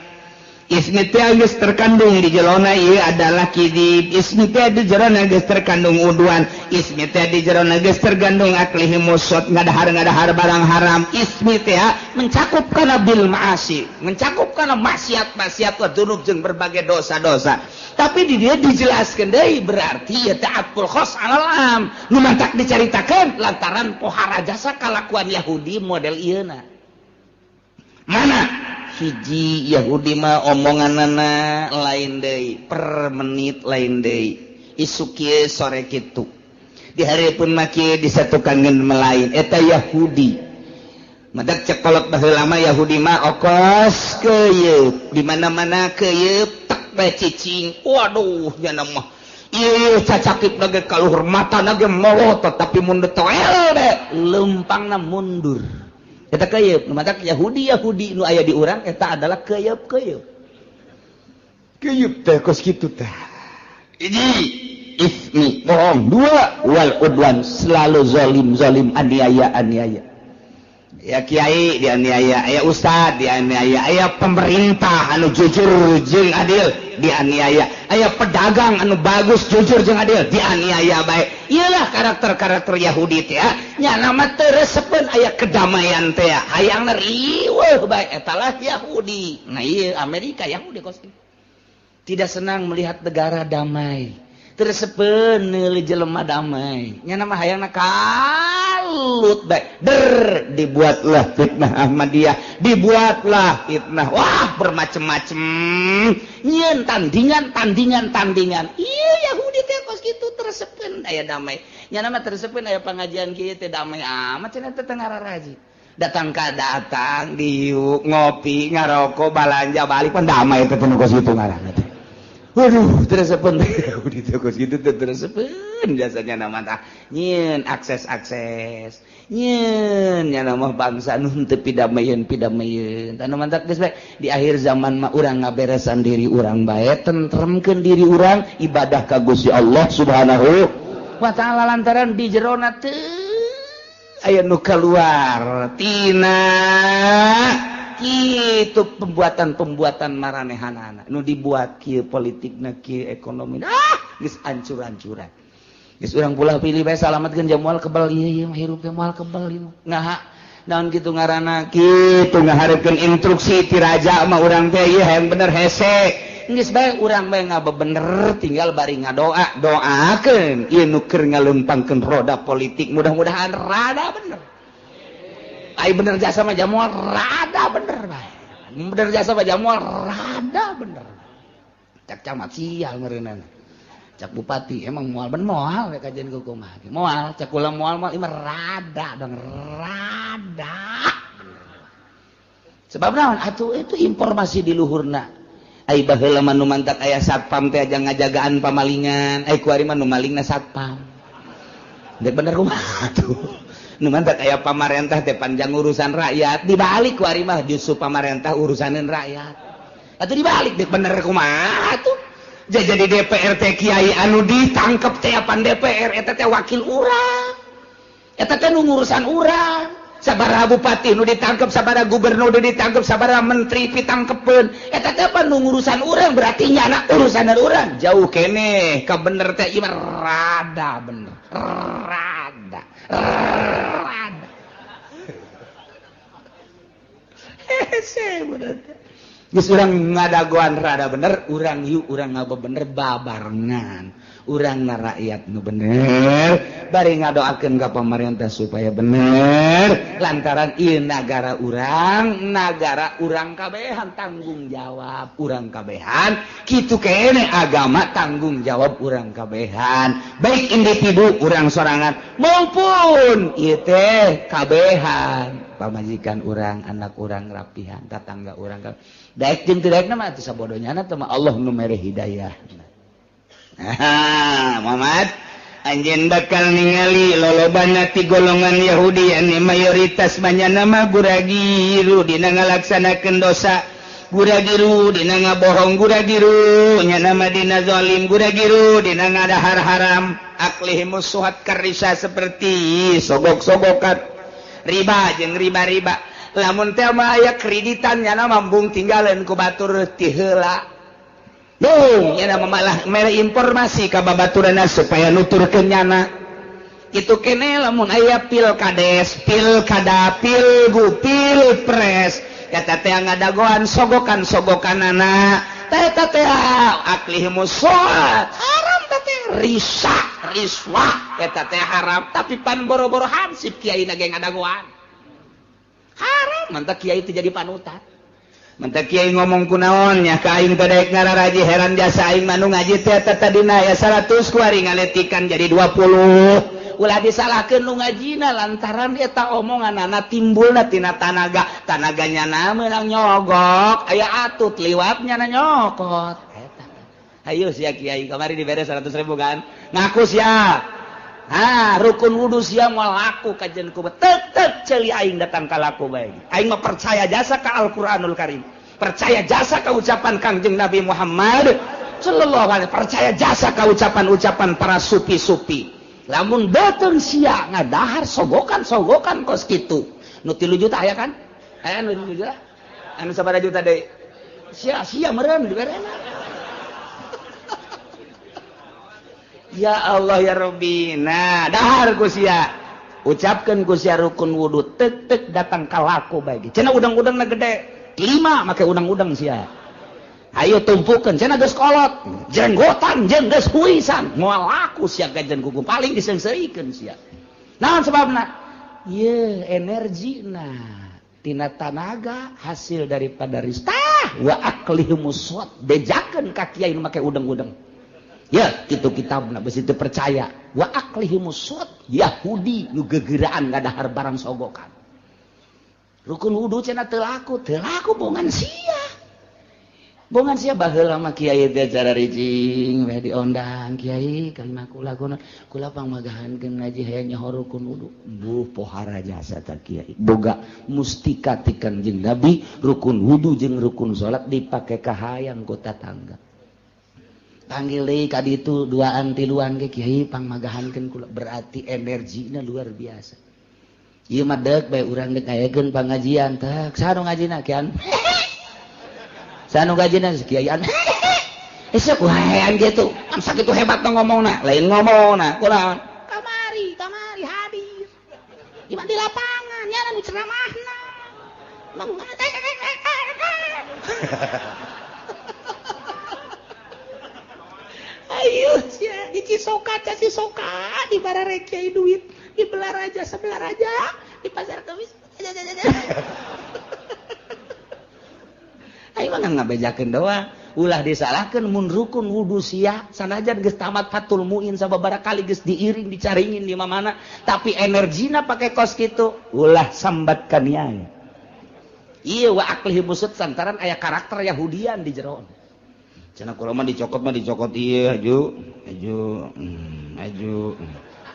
ismi teh geus terkandung di jerona ieu adalah kidib ismi teh di jerona geus terkandung udwan ismi teh di jerona geus terkandung aklihimus suhat ngadahar-ngadahar barang haram ismi teh mencakup kana bil ma'asi mencakup kana maksiat-maksiat wa dzunub jeung berbagai dosa-dosa. Tapi di dia dijelaskan deui berarti ya ta'atul khos alal am nu mantak dicaritakeun lantaran pohara jasa kalakuan Yahudi model ieuna. Mana hiji Yahudi mah omonganana lain deui per menit lain deui isuk kieu sore kitu di hareupeun mah kieu disatukankeun melain eta Yahudi. Madak cekolot baheula mah Yahudi mah okos keuyeup di mana-mana keuyeup bae cicing waduh nya mah ieu cacakip lagi kaluhur matana ge molotot tapi mun detoel bae leumpangna mundur eta keuyeup nu matak Yahudi Yahudi nu aya di urang eta adalah keuyeup keuyeup keuyeup teh kos kitu teh hiji ismi bohong dua wal udwan selalu zalim zalim aniaya aniaya ya kiai dianiaya aya ustad dianiaya aya pemerintah anu jujur jeung adil dianiaya aya pedagang anu bagus jujur jeung adil dianiaya bae. Iyalah karakter-karakter Yahudi teh nya mah teu resepeun aya kedamaian teh hayangna riweuh bae eta lah Yahudi. Nah ieu Amerika Yahudi kos tidak senang melihat negara damai teu resepeun neuli jelema damai nya mah hayangna kalut bae der dibuatlah fitnah Ahmadiyah dibuatlah fitnah wah bermacam-macam nyieun tandingan ieu Yahudi teh kos kitu teu resepeun aya damai nya mah teu resepeun aya pangajian kieu teh damai amat cenah teh ngararaji datang ka datang diuk ngopi ngarokok balanja balik pan damai teh nu kos kitu ngaranna teh. Waduh, teresepeun Yahudi teh kos kitu teh teresepeun jasanya nama tah nyieun akses-akses nyieun nya mah bangsa nu henteu pidamayeun tah nu mantak geus bae di akhir zaman mah urang ngaberesan diri urang bae tentremkeun diri urang ibadah ka Gusti Allah Subhanahu wa taala lantaran di jerona teu aya nu kaluar tina kitu pembuatan-pembuatan maranehanana nu dibuat kieu politikna kieu ekonomi ah geus ancur-ancuran geus urang pulah pilih bae salamatkeun jamual kebal ieu ieu hirup teh moal kebal ieu ngaha naon kitu ngaranna kitu ngahareupeun instruksi ti raja mah urang teh ieu hayang bener hese geus bae urang bae ngabebener tinggal bari ngadoa doakeun ieu nu keur ngaleumpangkeun roda politik mudah-mudahan rada bener. Ai bener jasa mah jamual rada bener bae. Bener jasa mah jamual rada bener. Cak camat sial meureunana. Cak bupati emang moal ben moal we kajian kumaha. Moal cak kula moal moal ieu mah rada dong rada. Sebab naon atuh itu informasi di luhurna. Ai baheula mah nu mantak aya satpam teh aja ngajagaan pamalingan, ai kuari mah nu malingna satpam. Dek bener kumaha atuh. Nu mantak aya pamarentah teh panjang urusan rakyat, dibalik kuari mah justru pamarentah urusaneun rakyat. Atuh dibalik dek bener kumaha atuh. Jadi DPR teh kiai anu ditangkep teh apan DPR eta teh wakil urang. Eta teh nu ngurusan urang. Sabaraha bupati nu ditangkep, sabaraha gubernur nu ditangkep, sabaraha menteri pitangkepeun. Eta teh apa nu ngurusan urang, berarti nyana urusan urang. Jauh keneh ka bener teh ieu rada bener. Rada. Rada. Hese bener. Geus urang ngadagoan rada bener, urang yuk urang ngabebener babarengan. Urang na rakyat nu bener bari ngadoakeun ka pamarentah supaya bener lantaran ieu nagara urang kabehan tanggung jawab urang kabehan kitu keneh agama tanggung jawab urang kabehan baik individu urang sorangan maupun ieu teh kabehan pamajikan urang anak urang rapihan tatangga urang daek jeung teu daekna mah atuh sabodonyana teh mah Allah nu mere hidayah. Muhammad anjeun bakal ningali lolobana ti golongan Yahudi anu mayoritas banyana mah guragiru dina ngalaksanakeun dosa, guragiru dina ngabohong, guragiru nya mah dina zalim, guragiru dina ngadahar haram, aklihimus suhat karisa seperti sogok-sogokan riba jeung riba-riba. Lamun teh mah aya kreditan nya mambung tinggalin ku batur ti heula. Duh, nyana malah mere informasi ka babaturanna supaya nuturkeun nyana. Kitu keneh lamun aya pilkades, pilkada, pilgu, pilpres, eta teh ngadagoan sogokan-sogokanana. Eta teh aklihimus suhat, haram teh risa, riswah, eta teh haram, tapi pan boro-boro hansip kiai na ge ngadagoan. Haram, mantak kiai teh jadi panutan. Mentak kiai ngomong kunaon nya ka aing teh daek ngararaji heran jasa aing mah nu ngaji teh eta tadina aya 100 kuari ngaletikan jadi 20. Ulah disalahkeun nu ngajina lantaran eta omonganana timbulna tina tanaga, tanaganya na meunang nyogok, aya atut liwat nyana nyokot. Eta. Hayu sia kiai kamari dibere 100.000 kan? Ngaku sia. Ah, rukun wudu sia moal laku kajen ku tetep ceuli aing datang ka laku bae. Aing mah percaya jasa ka Al-Qur'anul Karim. Percaya jasa ka ucapan Kangjeng Nabi Muhammad sallallahu alaihi, percaya jasa ka ucapan-ucapan para supi-supi. Lamun beuteung sia ngadahar sogokan-sogokan kos kitu. Nu 3 juta aya kan? Aya nu 3 juta? Anu sabaraha juta deui? Sia-sia meureun diberena. Ya Allah ya Rabbi. Nah, dahar ku sia. Ucapkeun ku sia rukun wudu tek-tek datang ka laku bae. Cenah udang-udangna gede. 5 make udang-udang sia. Ayo tumpukeun cenah geus kolot, jenggotan jeung geus huisan. Moal laku sia gajen kuku paling diseungseurikeun sia. Naon sebabna? Ye, energina tina tanaga hasil daripada ristah wa aklihimus suat bejakeun ka kiai nu make udang-udang. Ya, kitu kitabna besi teu percaya. Wa aklihimus suat Yahudi nu gegeraan ngadahar barang sogokan. Rukun wudu cenah teu laku bongan sia. Bongan sia baheula mah kiai teh cara ricing we diondang kiai kan kula kula kula pangmagahankeun ngaji hayang nyaho rukun wudu. Buh pohara jasa ta kiai. Boga mustika ti Kangjeng Nabi rukun wudu jeung rukun salat dipake kahayang ku tatangga. Panggil deui ka ditu duaan tiluan ge kiai pangmagahankeun kula berarti energina luar biasa. Ieu mah deuk bae urang deuk ngayakeun pangajian teh saha nu ngajina kian. Saha nu ngajina kiaian. Esuk waean kitu. Am sakitu hebat ngomongna, lain ngomongna kunaon. Kamari, kamari hadir. Di di lapangan nya nu ceramahna. Ayo sia di Cisoka, Cisoka di barare kiai duit, di Belaraja sebelah raja, di pasar Kamis. Ayo mah ngabejakeun doang, ulah disalahkeun mun rukun wudu sia sanajan geus tamat Fathul Muin sababaraha kali geus diiring dicaringin di mana-mana, tapi energina pake kos kitu, ulah sambat ka niai. Ieu wa aklihi musut lantaran aya karakter Yahudian di jero. Cenah kula mah dicokot ieu aju aju aju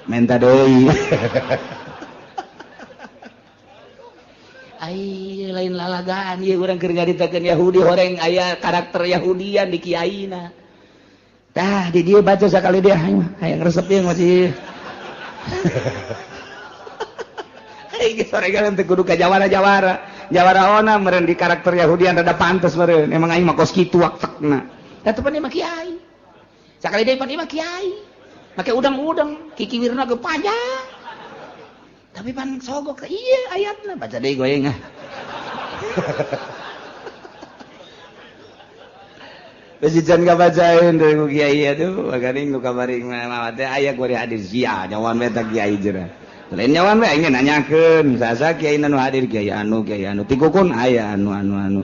menta deui. Ai lain lalagaan ieu urang keur nyaritakeun Yahudi horeng aya karakter Yahudian di kiaina. Tah di dieu baca sakali dia hayang resep ieu masih. Ai geus soregan teu kudu ka jawara-jawara. Jawara ona meureun di karakter Yahudian rada pantes meureun. Emang aing mah kos kitu waktekna. Da teu pan mah kiai. Sakali deui pan mah kiai. Make udang-udang, kikiwirna ge panjang. Tapi pan sogok iya ayatna baca deui goyeng ah. Besi can kabacaeun deui ku kiai atuh, bagaring nu kamari mah teh aya ku hadir sia nyawan we teh kiai jera. Lain nyawan we aing nanyakeun sasa kiai nu hadir kiai anu tikukun aya anu anu anu.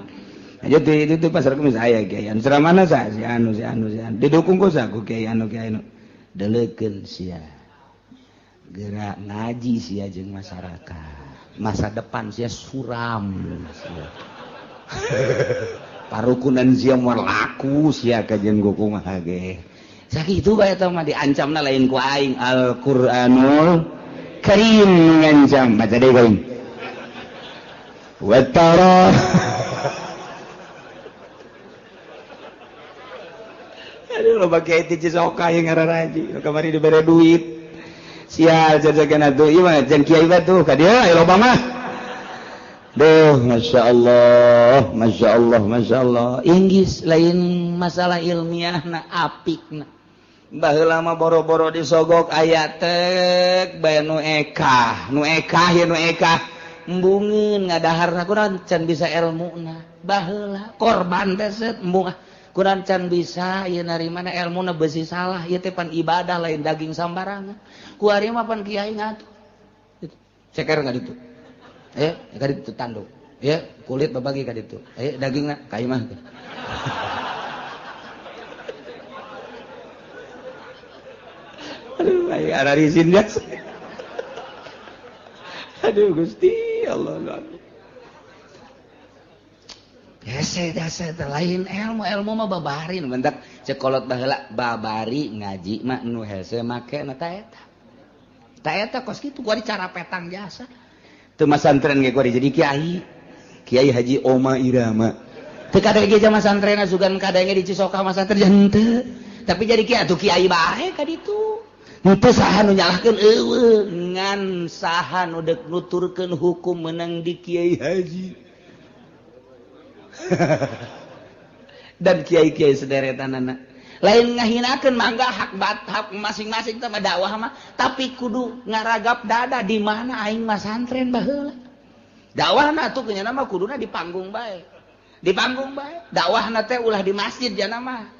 Aja di itu pasar kemis aya kiai anu ceramahna sa si anu si anu si anu didukung ku sa ku kiai anu kiai anu. Deleukeun sia. Gerak ngaji sia jeung masyarakat. Masa depan sia suram sia. Parukunan sia moal laku sia ka jeung kumaha ge. Sakitu bae eta mah diancamna lain ku aing Al-Qur'anul Karim ngancam baca deui aing. Wa tara aduh loba kiai ti Cisoka yang ngararaji kamari dibere duit. Sial jajagan atuh ieu mah jeung kiai batuh ka dieu aya loba mah. Duh masyaallah masyaallah masyaallah inggis lain masalah ilmiahna apikna. Baheula mah boro-boro disogok aya tek bae nu ekah nu ekah ye nu ekah embungeun ngadaharna kurang can bisa elmuna baheula korban teh seut embung kurang can bisa ieu narimana elmuna beusi salah ieu teh pan ibadah lain daging sambarangan ku ari mah pan kiai ngatuh ceker ka ditu ka ditu tanduk ya kulit babagi ka ditu dagingna ka imah. Aduh aing ararisin gas. Aduh Gusti Allah. Hese hese lain ilmu ilmu mah babarin bentak cekolot baheula babari ngaji mah nu hese make na ta eta. Ta eta kos kitu kuari cara petang jasa. Teu masantren ge kuari jadi kiai. Kiai Haji Oma Irama. Teu kadenge ge masantren sugan kadenge di Cisoka masantren henteu. Tapi jadi kiai atuh kiai bae ka ditu. Henteu saha nu nyalahkeun eueuh ngan saha nu deuk nuturkeun hukum meunang di kiai haji. Dan kiai-kiai sederetanana lain ngahinakeun mangga hak hak masing-masing teh mah dakwah mah tapi kudu ngaragap dada di mana aing mah santren baheula. Dakwahna atuh nya mah kuduna di panggung bae. Di panggung bae. Dakwahna teh ulah di masjid jana mah.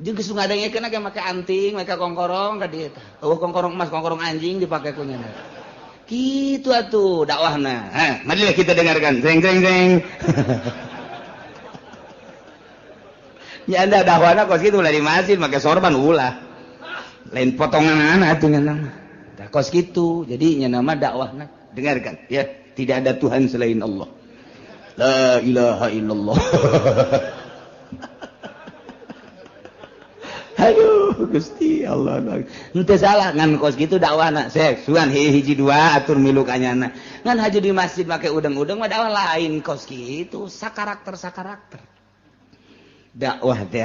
Jeung geus ngadengekeun ge make anting, make kongkorong ka dieu tah. Eueuh kongkorong emas, kongkorong anjing dipake ku nya. Kitu atuh dakwahna. Heh, marilah kita dengarkan. Jeng jeng jeng. Nya anda dakwahna kos kitu ulah di masjid make sorban ulah. Lain potongan atuh nya mah. Tah kos kitu. Jadi nya nama dakwahna dengarkan ya, tidak ada Tuhan selain Allah. La ilaha illallah. Aduh Gusti Allah. Henteu salah ngan kos kitu dakwahna. Sek sugan hiji dua atur milu ka nyana. Ngan haju di masjid make udeng-udeng mah dakwah lain kos kitu, sakarakter-sakarakter. Dakwah teh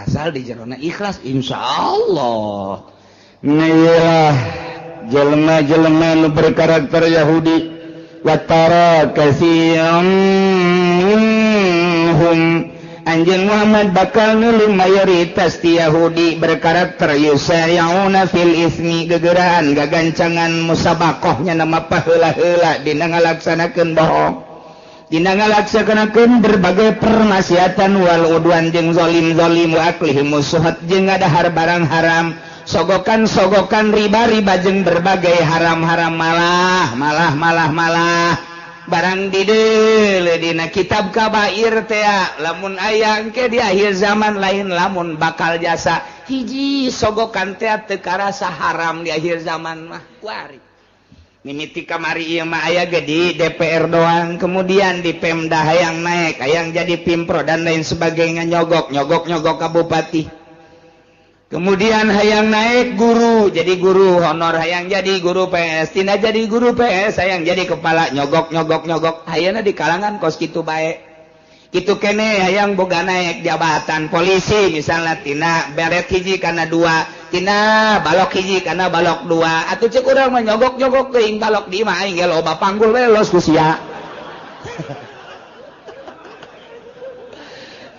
asal di jerona ikhlas insyaallah. Nailah jelema-jelema nu berkarakter Yahudi wa tara katsiran minhum Anjeun Muhammad bakal nulung mayoritas ti Yahudi berkarakter yusari'una fil ismi gegeraan gagancangan musabakohnya nama paheula-heula dina ngalaksanakeun bohong dina ngalaksanakeun berbagai permaksiatan wal udwan jeung zalim-zalim wa aklihim suhat jeung ngadahar barang haram sogokan-sogokan riba-riba jeung berbagai haram-haram malah malah malah malah barang dideule dina kitab kabair teh lamun aya engke di akhir zaman lain lamun bakal jasa hiji sogokan teh teu karasa haram di akhir zaman mah kuari. Mimiti kamari ieu mah aya ge di DPR doang, kemudian di Pemda hayang naik, hayang jadi Pimpro dan lain sebagainya, nyogok nyogok nyogok ka bupati. Kemudian hayang naik guru, jadi guru honor, hayang jadi guru PS, tina jadi guru PS, hayang jadi kepala, nyogok nyogok nyogok. Hayana di kalangan kos kitu bae. Kitu kene hayang boga naik jabatan polisi misalnya tina beret hiji kana dua, tina balok hiji kana balok dua. Atuh cek urang mah nyogok-nyogok teuing balok di imah aing ge loba panggul we los ku sia.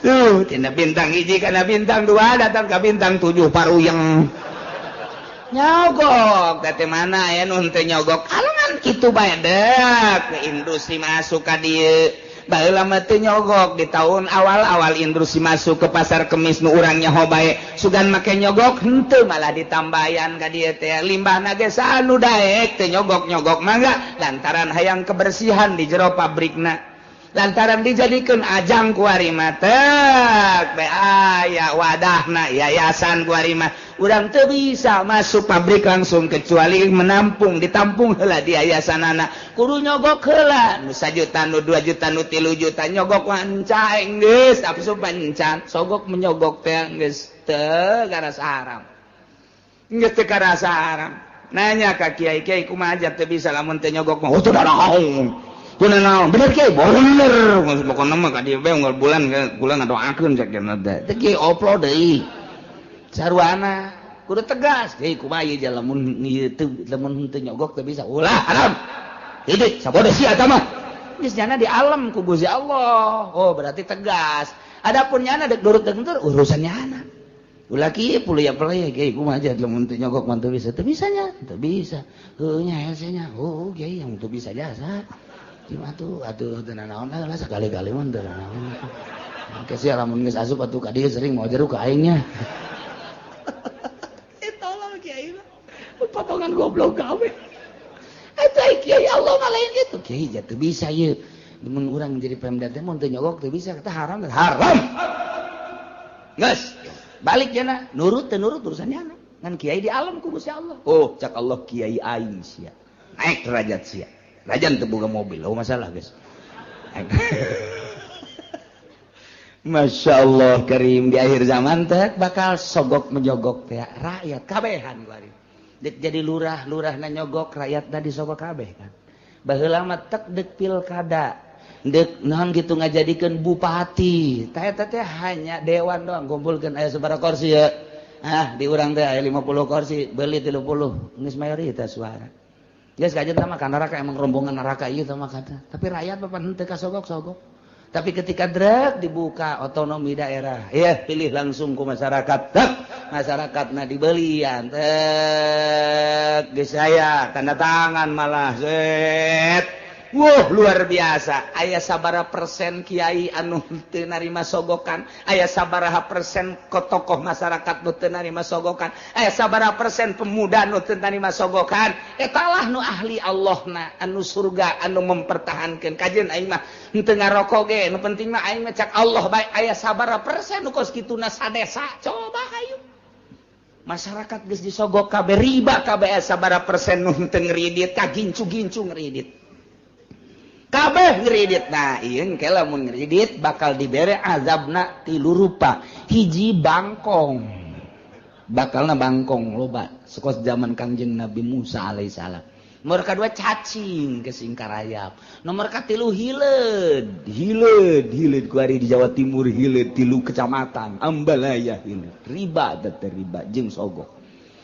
Tuh tina bintang hiji kana bintang dua datang ka bintang 7 paruyeng. Nyogok teh mana aya nu henteu nyogok kalangan kitu bae dek industri masuk ka dieu. Baheula mah teu nyogok di tahun awal-awal industri masuk ke pasar kemis nu urang nyaho bae sugan make nyogok henteu malah ditambayan ka dieu teh limbahna ge saha nu daek teu nyogok-nyogok mangga lantaran hayang kebersihan di jero pabrikna lantaran dijadikeun ajang kuari mah tek bae aya wadahna yayasan kuari mah urang teu bisa masuk pabrik langsung kecuali menampung ditampung heula di yayasanana kudu nyogok heula nu 1 juta nu 2 juta nu 3 juta nyogok wanca geus asup pancan sogok menyogok teh geus teu karasa haram geus teu karasa haram nanya ka kiai-kiai kumaha aja teu bisa lamun teu nyogok mah oh teu daraung kunaon bener kiai bener pokona mah ka dieu bae unggal bulan bulan ngadoakeun cek cenah teh teh kiai oplo deui sarwana kudu tegas kiai kumaha ieu lamun ieu teu lamun teu nyogok teu bisa ulah haram titik sabodo sia eta mah geus nyana di alam ku Gusti Allah oh berarti tegas adapun nyana dek durut dek entur urusan nyana ulah kieu puluh ya pelaya kiai kumaha aja lamun teu nyogok mah teu bisa teu bisa nya teu bisa heuh nya hese nya oh kiai yang teu bisa jasa atuh atuh teu nanaon lah sekali-kali mah teu nanaon. Engke sia lamun geus asup atuh ka dieu sering mau jeruk ka aing nya. Eh tolol kiai mah. Potongan goblok gawe. Eta kiai Allah mah lain kitu. Kiai ja teu bisa ieu. Mun urang jadi pemda teh mun teu nyogok teu bisa kita haram haram. Geus balik cenah nurut teu nurut urusan nyana. Ngan kiai di alam ku Gusti Allah. Oh cak Allah kiai aing sia. Naik derajat sia. Rajan teu boga mobil, oh masalah guys. Masya Allah karim di akhir zaman teh bakal sogok menyogok teh rakyat kabehan kuari. Dek jadi lurah, lurahna nyogok rakyatna disogok kabeh kan. Baheula mah tek dek pilkada, dek naon kitu ngajadikeun bupati. Tah eta teh hanya dewan doang kumpulkeun aya sabaraha kursi ya. Ah di urang teh aya 50 kursi, beuli 30, geus mayoritas suara. Geus kajen tah mah ka neraka emang rombongan neraka ieu tah mah kata. Tapi rakyat papan henteu kasogok-sogok. Tapi ketika drek dibuka otonomi daerah, ya pilih langsung ku masyarakat. Tek masyarakatna dibelian. Tek geus aya tanda tangan malah set. Wuh luar biasa. Aya sabaraha persen kiai anu teu narima sogokan, aya sabaraha persen tokoh masyarakat nu teu narima sogokan, aya sabaraha persen pemuda nu teu narima sogokan. Eta lah nu ahli Allahna anu surga anu mempertahankeun. Kajeun aing mah henteu ngarokok ge, nu penting mah aing mah cak Allah bae. Aya sabaraha persen nu kos kituna sadesa. Coba hayu. Masyarakat geus disogok kabeh riba kabeh aya sabaraha persen nu henteu ngridit, kagincu-gincu ngridit. Kabeh ngeridit. Nah ieu engke lamun ngeridit bakal dibere azabna tilu rupa. Hiji bangkong. Bakalna bangkong loba sekos zaman Kangjeng Nabi Musa alaihissalam. Nomor kadua cacing kesingkarayap. Nomor katilu hileud. Hileud, hileud kuari di Jawa Timur hileud tilu kecamatan Ambalaya hileud. Riba teh riba jeung sogok.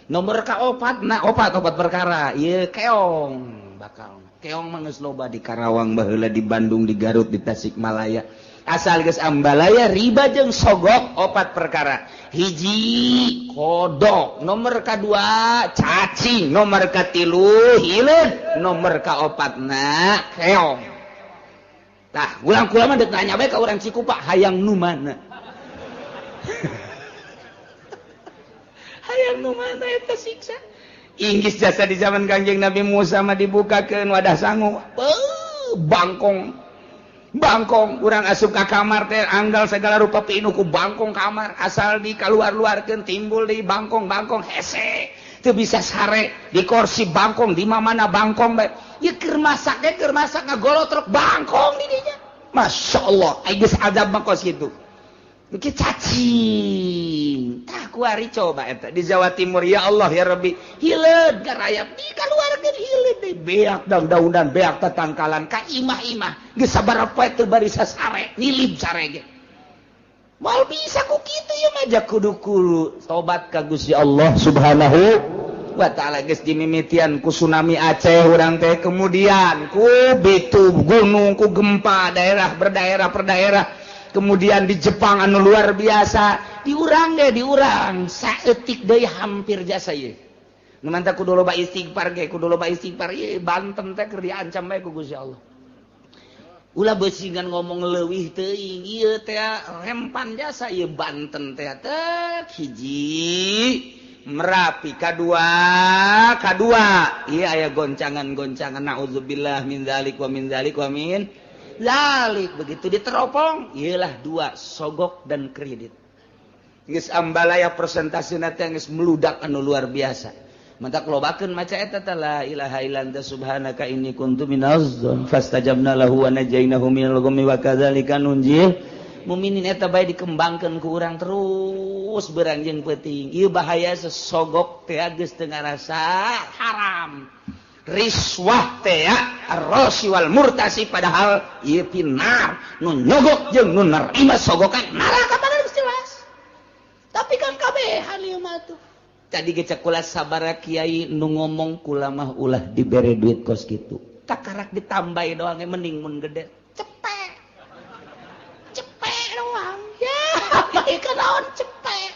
Nomor kaopat nah opat perkara ieu keong bakal. Keong mah geus loba di Karawang baheula di Bandung di Garut di Tasikmalaya. Asal geus Ambalaya riba jeung sogok opat perkara. Hiji kodok, nomor kadua cacing, nomor katilu hileud, nomor kaopatna keong. Tah, ulang kula mah deuk nanya bae ka urang Cikupa hayang nu mana? Hayang nu mana eta siksa? Inggris jasa di zaman Kangjeng Nabi Musa mah dibukakeun wadah sangu. Bangkong. Bangkong urang asup ka kamar teh anggal segala rupa pinuh ku bangkong kamar asal dikaluar-luarkeun timbul deui bangkong-bangkong hese. Teu bisa sare di kursi bangkong di mana bangkong bae. Ieu keur masak ge keur masak ngagolotrok bangkong di dinya. Masya Allah, ai geus azab mah kos kitu. Engke cacing. Tah kuari coba eta di Jawa Timur ya Allah ya Rabbi. Hileud garayap di kaluarkeun hileud deui beak daun-daunan beak tatangkalan ka imah-imah. Geus sabaraha poe teu bari sasare, nilib sare ge. Moal bisa ku kitu ieu mah ja kudu kudu tobat ka Gusti Allah Subhanahu wa ta'ala. Geus dimimitian ku tsunami Aceh urang teh, kemudian ku bitu gunung ku gempa daerah berdaerah per daerah. Kemudian di Jepang anu luar biasa, diurang deh diurang saeutik deui hampir jasa ieu. Nu mantap kudu loba istighfar ge, kudu loba istighfar ieu Banten teh keur diancam bae ku Gusti Allah. Ulah beusingan ngomong leuwih teuing ieu teh rempan jasa ieu Banten teh teh hiji Merapi kadua kadua ieu aya goncangan-goncangan naudzubillah min dzalik wa min dzalik wa min zalik. Begitu diteropong iyalah dua sogok dan kredit geus ambalaya persentasena teh geus meludak anu luar biasa. Mantak lobakeun maca eta teh la ilaha illa anta subhanaka inni kuntu minaz zalimin fastajabna lahu wa najainahu minal ghammi wa kadzalika nunjil muminin. Eta bae dikembangkeun ku urang terus beranjeung peuting. Ieu bahaya sesogok teh geus teu ngarasa haram. Riswah teh ar-rasi wal murtasi padahal ieu pinar nu nyogok jeung nu nerima sogokan neraka padahal geus jelas. Tapi kan kabehan ieu mah tuh. Tadi ge cek kula sabara kiai nu ngomong kula mah ulah dibere duit kos kitu. Takarak ditambahi doang mending mun gede. Cepek. Cepek doang. Ya, bae naon cepek.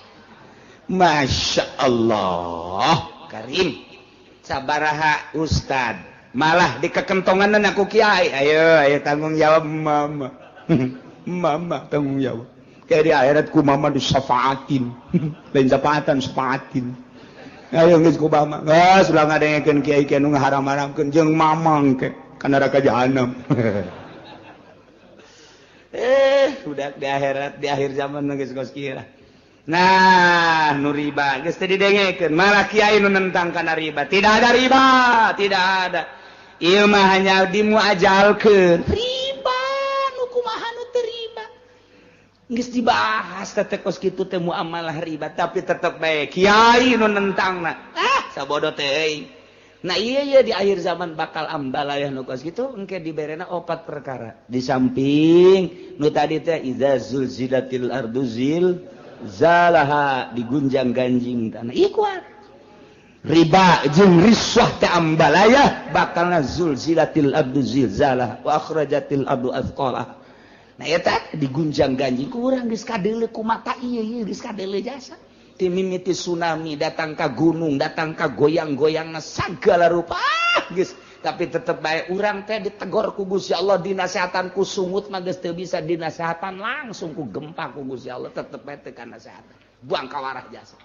Masya Allah, Karim. Sabaraha ustad malah dikekentonganan aku kiai. Ayo ayo tanggung jawab mama. Mama tanggung jawab. Kayak di akhirat ku mama disafaatin. Lain syafaatan safaatin. Ayo geus ku mama. Geus ulah ngadengekeun kiai kiai nu ngaharam-haramkeun jeung mamang ke ka neraka jahanam. Udah di akhirat di akhir zaman geus kos kieu. Nah, nu riba geus teu didengekeun, malah kiai nu nentang kana riba. Tidak ada riba, tidak ada. Ieu mah hanya dimuajalkeun. Riba nu kumaha nu teu riba. Geus dibahas teh kos kitu teh muamalah riba, tapi tetep bae kiai nu nentangna. Ah, sabodo teh euy. Nah, iya iya di akhir zaman bakal ambalayah nu kos kitu engke diberena opat perkara. Di samping nu tadi teh iza zulzilatil ardu zil zalaha digunjang-ganjing tanah. Ieu kuat. Riba jeung riswah teh ambalayah bakalna zulzilatil abdu zilzalah wa akhrajatil abdu athqalah. Nah eta digunjang-ganjing ku urang geus kadeuleu ku mata ieu ieu geus kadeuleu jasa. Ti mimiti tsunami datang ka gunung, datang ka goyang-goyangna sagala rupa geus. Tapi tetep bae urang teh ditegor ku Gusti Allah, dinasehatan ku sungut mah geus teu bisa dinasehatan langsung ku gempa ku Gusti Allah tetep bae teu kanasehatan. Buang kawarah jasa.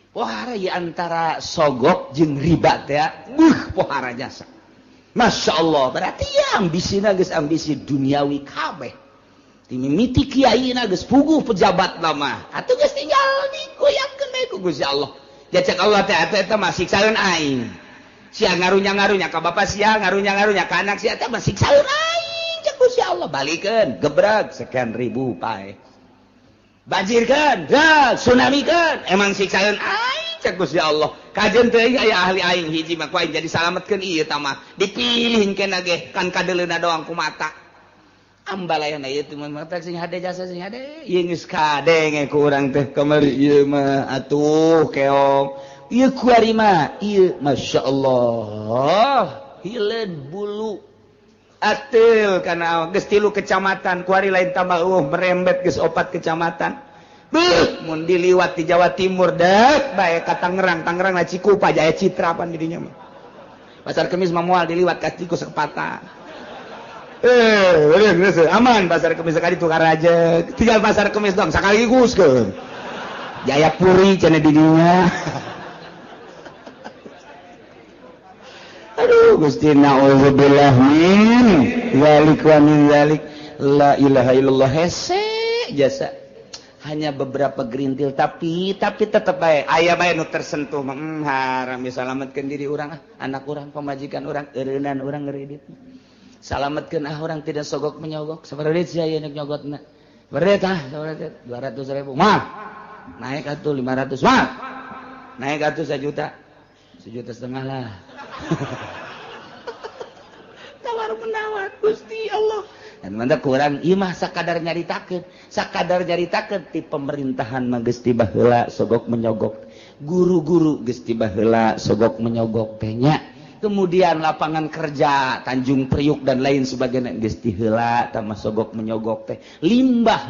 Pohara ieu antara sogok jeung riba teh beuh pohara jasa. Masya Allah, berarti ya ambisina geus ambisi duniawi kabeh. Ti mimiti kiaina geus puguh pejabat mah. Atuh geus tinggal digoyangkeun bae ku Gusti Allah. Jacek Allah teh eta mah siksaeun aing. Sia ngarunya-ngarunya ka bapa sia, ngarunya-ngarunya ka anak sia teh mah siksaeun aing cek Gusti Allah. Balikeun, gebreg sekian ribu pae. Banjirkeun, tsunamikeun, emang siksaeun aing cek Gusti Allah. Kajeun teuing aya ahli aing hiji mah ku aing jadi salametkeun ieu tah mah. Dipilih keneh ge kan kadeuleuna doang ku mata. Ambalayana ieu teh mah sing hade jasa sing hade. Ieu geus kadenge ku urang teh kamari ieu mah atuh keong. Ieu kuari mah ieu Masya Allah hileud bulu atil kana geus 3 kecamatan kuari lain tambah eueuh merembet geus 4 kecamatan. Beuh mun diliwat di Jawa Timur dek bae ka Tangerang, Tangerang na Cikupa Jaya Citra pan di dinya mah. Pasar Kemis mah moal diliwat ka Ciku Sepata. Geus aman Pasar Kemis sekali tukar aja. Tinggal Pasar Kemis dong sekaligus keun. Jayapuri cenah di dinya. Aduh Gusti na'udzubillah min zalik wa min zalik la ilaha illallah hese jasa. Hanya beberapa gerintil tapi tetep bae aya bae nu tersentuh haram salametkeun diri urang ah, anak urang, pamajikan urang, eureunnan urang ngeuridit. Salametkeun ah urang tidak sogok menyogok. Sabaraha duit sia ieu nyogotna? Sabaraha ah, sabaraha 200.000. Mah. Naik atuh 500. Mah. Naik atuh 1 juta. 1,5 juta lah. Tawar menawar Gusti Allah. Dan mantap kurang ieu mah sakadar nyaritakeun ti pemerintahan mah geus ti baheula sogok menyogok, guru-guru geus ti baheula sogok menyogok teh nya. Kemudian lapangan kerja Tanjung Priuk dan lain sebagainya geus ti heula tah mah sogok menyogok teh. Limbah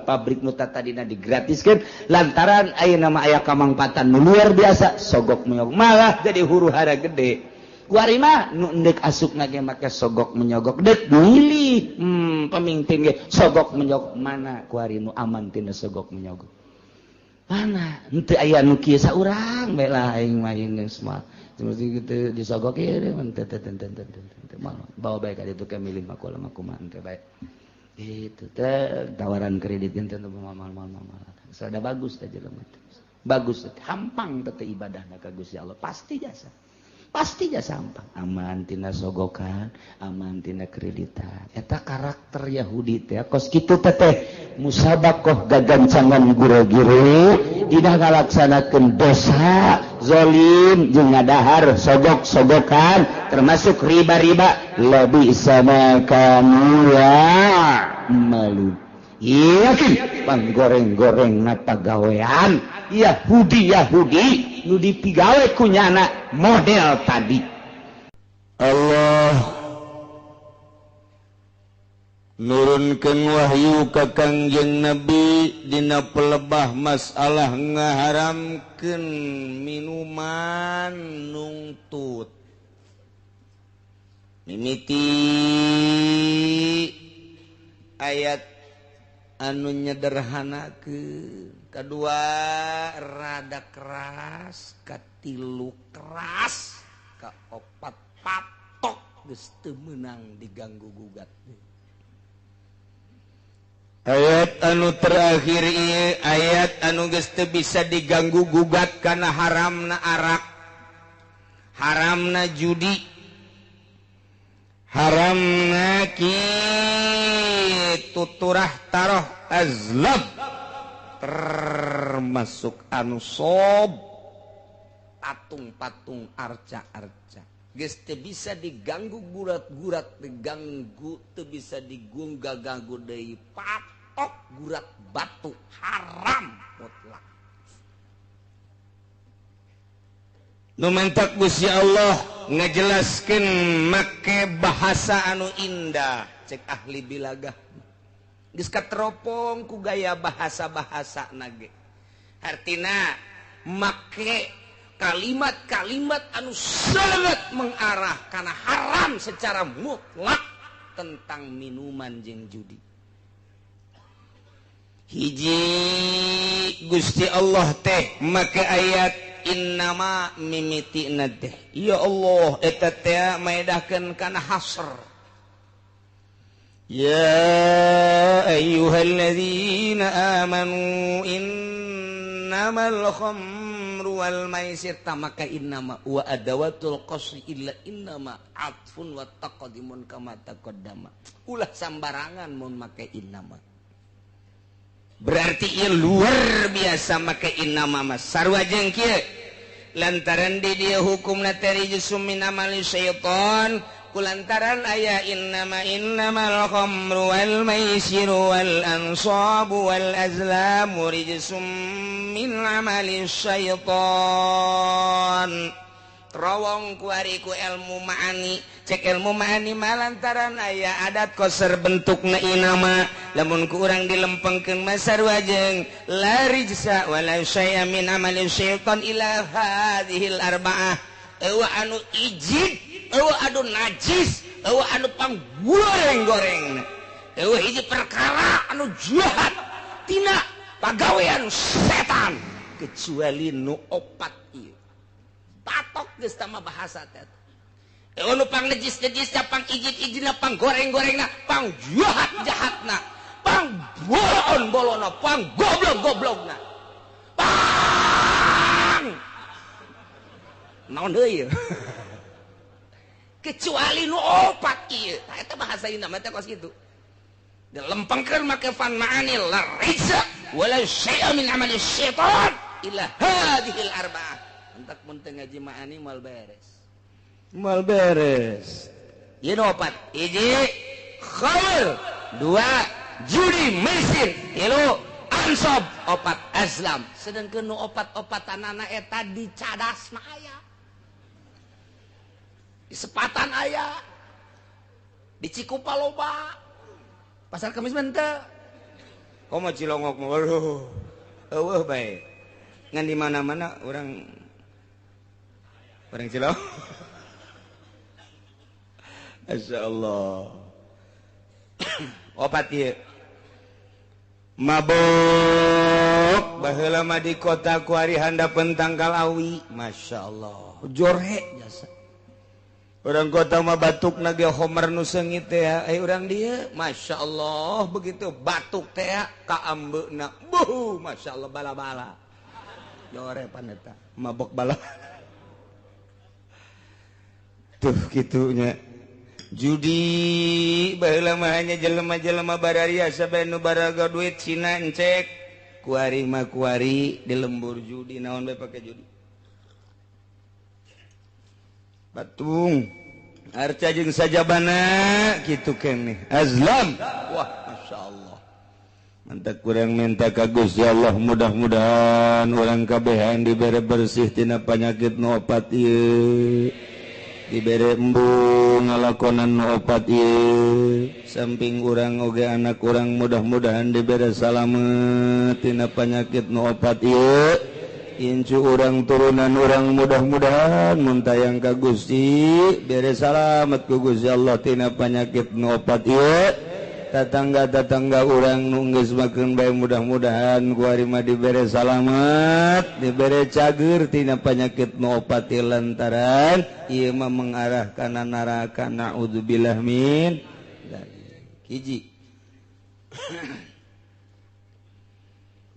pabrik nu tadina digratiskeun lantaran ayeuna mah aya kamangpatan nu luar biasa sogok menyogok malah jadi huru-hara gede. Kuari mah nu endek asupna ge make sogok menyogok dek milih pemimpin ge sogok menyogok mana kuari nu aman tina sogok menyogok mana henteu aya nu kieu saurang bae lah aing mah geus mah mesti kitu disogok ieu teu teu bawa bae ka ditu ke milih mah kula mah kumaha teh bae kitu teh tawaran kredit teh mal sada bagus teh jelema teh bagus teh hampang teh ibadahna ka Gusti Allah pasti jasa. Pasti jasa hampang aman tina sogokan, aman tina kreditan. Eta karakter Yahudi teh kos kitu teh musabakoh gagancangan gure-gure dina ngalaksanakeun dosa zalim jeung ngadahar sogok-sogokan termasuk riba-riba lebih sama kamu ya malu. Yakin panggoreng-goreng na pagawean Yahudi nu dipigawe ku nyana model tadi. Allah nurunkeun wahyu ka Kangjeng Nabi dina pelebah masalah ngaharamkeun minuman nungtut. Mimiti ayat anu nyederhanakeun, kedua rada keras, katilu keras, kaopat patok geus teu meunang diganggu gugat. Ayat anu terakhir ieu ayat anu geus teu bisa diganggu gugat kana haramna arak, haramna judi, haramna kitu turah taroh azlab termasuk anu sob patung-patung arca-arca geus teu bisa diganggu gurat-gurat diganggu teu bisa digungga-ganggu deui patok gurat batu haram mutlak. Nu mantak Gusti Allah ngajelaskeun make bahasa anu indah cek ahli bilagah geus kateropong ku gaya bahasa-bahasa nage hartina make kalimat-kalimat anu sangat mengarah kana haram secara mutlak tentang minuman jeung judi. Hiji Gusti Allah teh make ayat innama mimitina teh ya Allah eta teh maedahkeun kana hasr. Ya ayyuhalladzina amanu innamal khamru wal maisir tamaka innama wa adawatul qasri illa innama atfun wa taqdimun kama taqaddama. Ulah sambarangan mun make innama. Berarti ieu luar biasa make innama mah sarua jeung kieu. Lantaran di dieu hukumna teh rijsum min amali syaitan kulantaran aya innama innamal khamru wal maisiru wal ansabu wal azlamu rijsum min amali syaitan. Terowong kuari ku ilmu ma'ani cek ilmu ma'ani malantaran aya adat koser bentukna inama lamun ku urang dilempengkeun mah sarua jeung la rijsa wala syai'a min amali syaitan ila hadhil arba'ah. Eueuh anu ijid, eueuh anu najis, eueuh anu panggoreng-goreng, eueuh hiji perkara anu jahat tina pagawean setan kecuali nu opat ieu. Patok geus tama bahasa teh. Eueuh nu pang najis-najisna, pang ijid-ijidna, pang goreng-gorengna, pang jahat-jahatna, pang Pang bolon bolona, pang goblok-goblokna. Pang. Naon deui? Kecuali nu opat ieu. Tah eta bahasa ieu mah teh kos kitu. Dilempengkeun make fan ma'ani la rijsa wala syai'a min amali syaitan illa hadhil arba'ah. Entak mun teu ngaji ma'ani moal beres. Moal beres. Ieu nu opat. Hiji khamr, dua judi maisir, tilu ansab, opat azlam. Sedangkeun nu opat-opatanana eta dicadas mah aya. Di Sepatan aya. Di Cikupa loba. Pasar Kamis mah henteu. Komo Cilongok mah waduh. Eueuh bae. Ngan di mana-mana urang Cilongok. Masyaallah. Opat ieu. Mabok baheula mah di kota kuari handapeun tangkal awi. Masyaallah. Jorhe jasa. Orang kota mah batuk na ge homer nu seungit teh ai urang dieu masyaallah begitu batuk teh ka ambeuna buh masyaallah bala-bala. Jore pan eta mabok bala. Tuh kitunya. Judi baheula mah hanya jelema-jelema bararia sabe nu baraga duit Cina encek kuari mah kuari di lembur judi naon bae pake judi. Batung arca jeung sajabana kitu keneh azlam. Wah masyaallah. Mantap kurang minta ka Gusti Allah mudah-mudahan urang kabehan dibere bersih tina panyakit nu opat ieu. Dibere embung ngalakonan nu opat ieu. Samping urang oge anak urang mudah-mudahan dibere salamet tina panyakit nu opat ieu. Incu urang turunan urang mudah-mudahan mun tayang ka Gusti bere salamet ku Gusti Allah tina panyakit nu opat ieu. Tatangga-tatangga urang nu geus makeun bae mudah-mudahan ku ari mah dibere salamet, dibere cager tina panyakit nu opat ieu lantaran ieu mah mengarah kana neraka. Naudzubillah min dzalik. Hiji.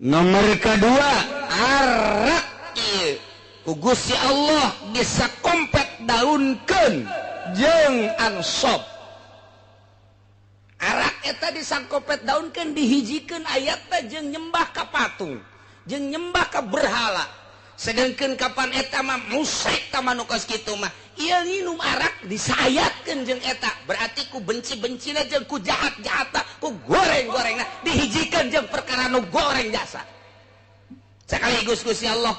Nomor kedua arak ieu ku Gusti Allah bisa kompet daunkeun jeung ansab. Arak eta disangkopet daunkeun dihijikeun ayatna jeung nyembah ka patung, jeung nyembah ka berhala. Sedangkeun kapan eta mah musyrik ta mah nu kos kitu mah. Ieu nginum arak disayatkeun jeung eta, berarti ku benci-bencina jeung ku jahat-jahatna, ku goreng-gorengna dihijikeun jeung perkara nu goreng jasa. Sekaligus Gusti Allah,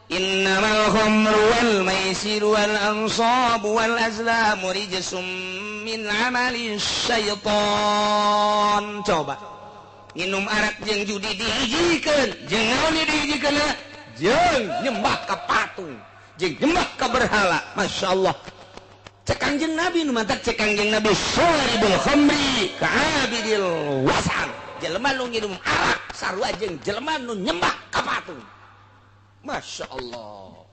innamal khamru wal maisiru wal ansabu wal azlamu rijsum min amali syaitan. Coba nginum arak jeung judi dihijikeun, jeung naon dihijikeun? Jeung nyembah ka patung, jeung nyembah ka berhala. Masyaallah. Cek Kangjeng Nabi nu mantak cek Kangjeng Nabi syaribul khamri ka'abidil wasan. Jelema nu nginum arak sarua jeung jelema nu nyembah ka patung. Masya Allah.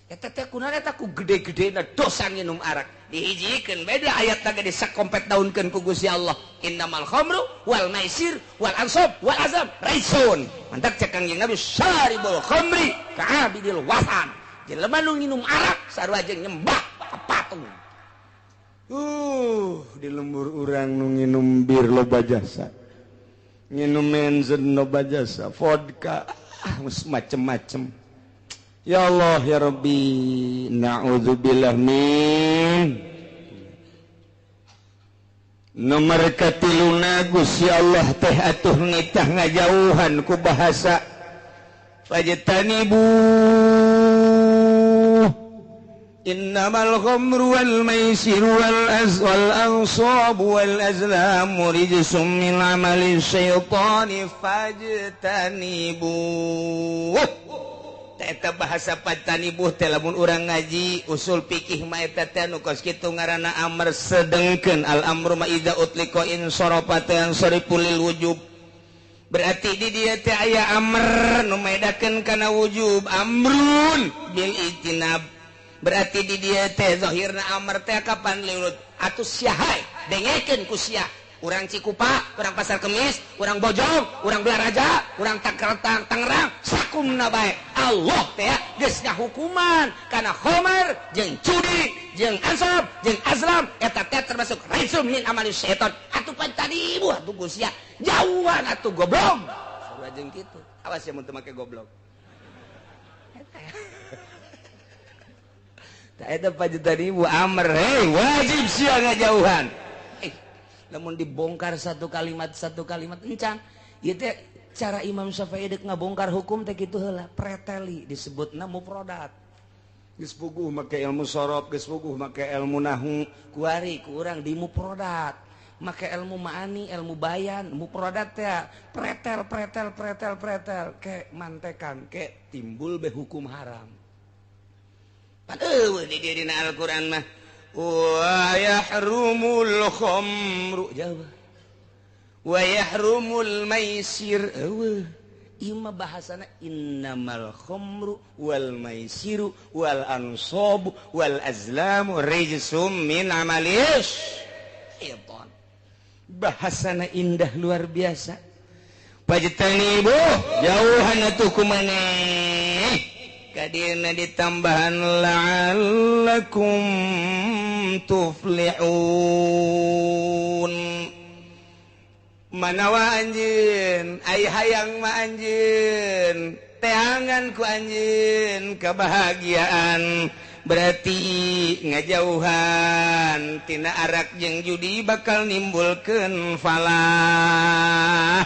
Eta teh kunaon eta ku gede-gedena dosa nginum arak. Dihijikeun beda ayat teh disakompet daunkeun ku Gusti Allah. Innamal khamru wal maisir wal ansab wal azam raisun. Mantak cek Kangjeng Nabi syaribul khamri ka'abidil wasan. Jelema nu nginum arak sarua jeung nyembah ka patung. Di lembur urang nu nginum bir loba jasa. Nginum menzen loba jasa, vodka, macem-macem. Ya Allah ya Rabbi, na'udzubillah min. Nomor katiluna Gusti Allah teh atuh nitah ngajauhan ku bahasa fajtanibu innamal khamru wal maisiru wal ansabu wal azlamu rijsum min amali syaitani fajtanibu. Eta bahasa fajtanibu teh lamun urang ngaji usul fikih mah eta teh nu kos kitu ngaranna amr sedengkeun al amru ma idza utliqa in sarafa yansarifu lil wujub. Berarti di dieu teh aya amr nu medakeun kana wujub, amrun bil ijtinab. Berarti di dieu teh zahirna amr teh kapan liurut atuh sia hae dengekeun ku sia Urang Cikupa, urang Pasar Kemis, urang Bojong, urang Belaraja, urang Tangerang, Tangerang, sakumna bae. Allah teh geus ngahukuman kana khamar jeung judi, jeung ansab, jeung azlam eta teh termasuk rijsum min amali syaitan. Atuh pan tadi ibu atuh sia jauhan atuh goblok. Sarua jeung kitu. Awas ya mun teu make goblok. Tah eta pajetan ibu amr, hei wajib sia ngajauhan. Namun dibongkar satu kalimat encan ieu teh cara Imam Syafi'i deuk ngabongkar hukum teh kitu heula preteli disebutna mufradat. Geus puguh make ilmu sorof, geus puguh make ilmu nahwu, kuari ku urang di mufradat, make ilmu ma'ani, ilmu bayan, mufradat teh pretel pretel pretel pretel ke mantekan ke timbul be hukum haram. Pan eueuh di dieu dina Al-Qur'an mah wa yahrumul khamru jawab wa yahrumul maisir eueuh ieu mah bahasana innamal khamru wal maisiru wal ansabu wal azlamu rijsum min amalis syaitan. Bahasana indah luar biasa. Pajtanibu jauhan atuh kumaneh kadina ditambahan la'allakum tuflihun. Manawa anjeun ai hayang ma anjeun teangan ku anjeun kebahagiaan berarti ngajauhan tina arak jeung judi bakal nimbulkeun falah.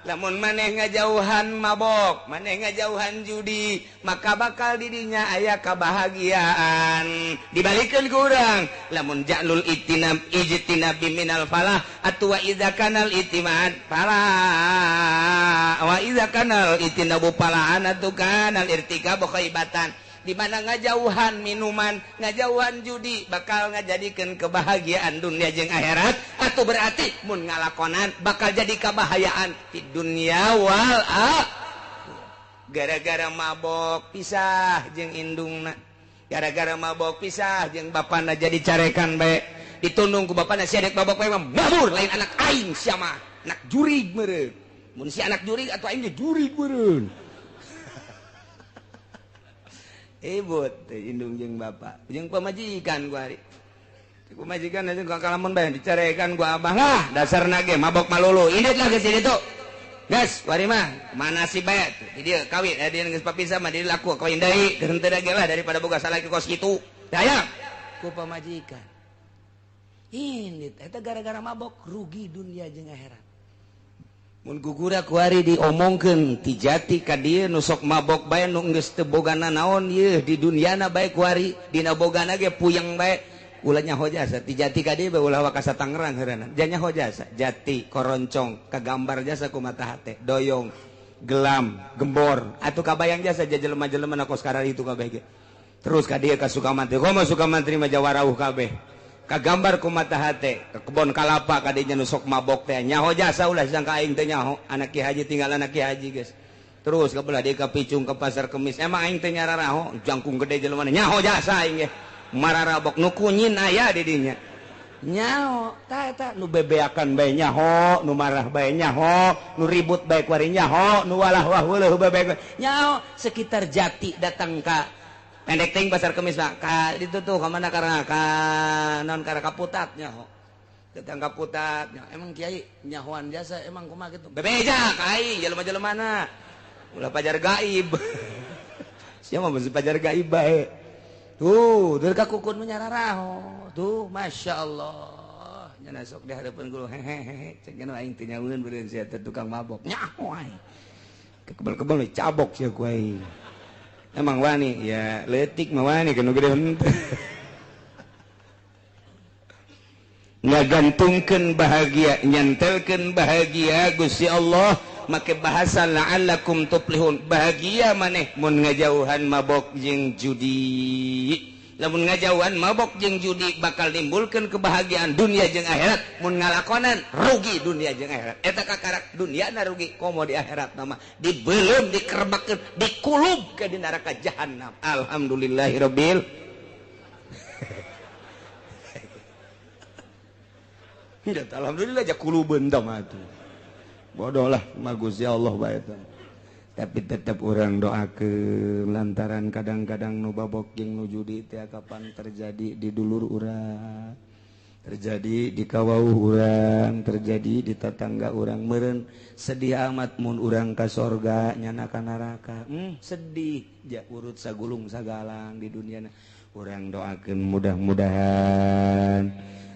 Lamun maneh ngajauhan mabok, maneh ngajauhan judi, maka bakal didinya aya kebahagiaan. Dibalikeun ku urang, lamun ja'lul itinab ijtinab minal falah atuwa idza kanal itimad falah wa idza kanal itinabu falahan atu kanal irtikabu khaibatan. Di mana ngajauhan minuman, ngajauhan judi bakal ngajadikeun kebahagiaan dunia jeung akhirat, atau berarti mun ngalakonan bakal jadi kebahayaan di dunia wal akhirah. Gara-gara mabok pisah jeung indungna, gara-gara mabok pisah jeung bapana jadi carekan bae, ditundung ku bapana sia dek mabok bae mah mabur lain anak aing sia mah, anak jurig meureun. Mun si anak jurig atuh aing ge jurig meureun. Ibut indung jeung bapak jeung pamajikan gua hari pamajikan aja gua kalamun bae dicarekan gua abah lah dasarna ge mabok malulu indit lah geus ditu geus wari mah mana si bae di dieu kawin dia geus papisah mah di laku kawin deui geus henteu ge lah daripada boga salaki kos kitu dayang ku pamajikan indit eta gara-gara mabok rugi dunia jeung akhirat. Mun gugura kuari diomongkeun ti jati ka dieu nu sok mabok bae nu geus teu bogana naon yeuh di dunyana bae kuari dina bogana ge puyeng bae ulah nyaho jasa ti jati ka dieu bae ulah wakasa Tangerang heureunan ja nyaho jasa jati koroncong kagambar jasa ku mata hate doyong gelam gembor atuh kabayang jasa jelema-jelema na kos karari itu kabeh ge terus ka dieu ka Sukamantri komo Sukamantri mah jawarauh kabeh kagambar ku mata hate ke kebon kalapa kadinya nu sok mabok teh nyaho jasa ulah sangka aing teh nyaho anak ki haji tinggal anak ki haji geus terus ka belah deui ka Picung ka Pasar Kemis emang aing teh nyararaho jangkung gede jelema nyaho jasa aing ge mararabok nu kunyin aya di dinya nyaho tah eta nu bebeakan bae nyaho nu marah bae nyaho nu ribut bae kuari nyaho nu walah wah weuleuh bae nyaho sekitar Jati datang ka pendek ting Pasar Kemis mah ka ditu tuh ka mana karena ka non karena kaputat nyaho datang kaputat nyaho emang kiai nyahoan jasa emang kumaha kitu bebeja ka aing jelema-jelemana ulah pajar gaib sia mah beusi pajar gaib bae tuh deul ka kukun nyararaho tuh masyaallah nya sok di hareupeun guru hehehe cek nya aing teh nyahueun beureun sia teh tukang mabok nyaho aing kebel-kebel cabok sia ku aing. Emang wani ya letik mah wani kanu gede henteu. Ngagantungkeun bahagia, nyantelkeun bahagia Gusti Allah make bahasa la'allakum tuflihun. Bahagia maneh mun ngajauhan mabok jeung judi. Lamun ngajauhan mabok jeung judi bakal nimbulkeun kebahagiaan dunia jeung akhirat. Mun ngalakonan rugi dunia jeung akhirat. Eta kakarak dunyana rugi komo di akhirat mah dibeuleum dikerebakeun dikulub ke di neraka jahanam. Alhamdulillahirabbil. Ya alhamdulillah ja kulubeun tah mah atuh. Bodoh lah mah Gusti Allah bae tah. Tapi tetap orang doakeun lantaran kadang-kadang nu babok jeung nu judi teh kapan terjadi di dulur urang, terjadi di kawauh urang, terjadi di tetangga urang, meureun sedih amat mun urang ka sorga nyana ka neraka. Sedih ja urut sagulung sagalang di dunia. Urang doakeun mudah-mudahan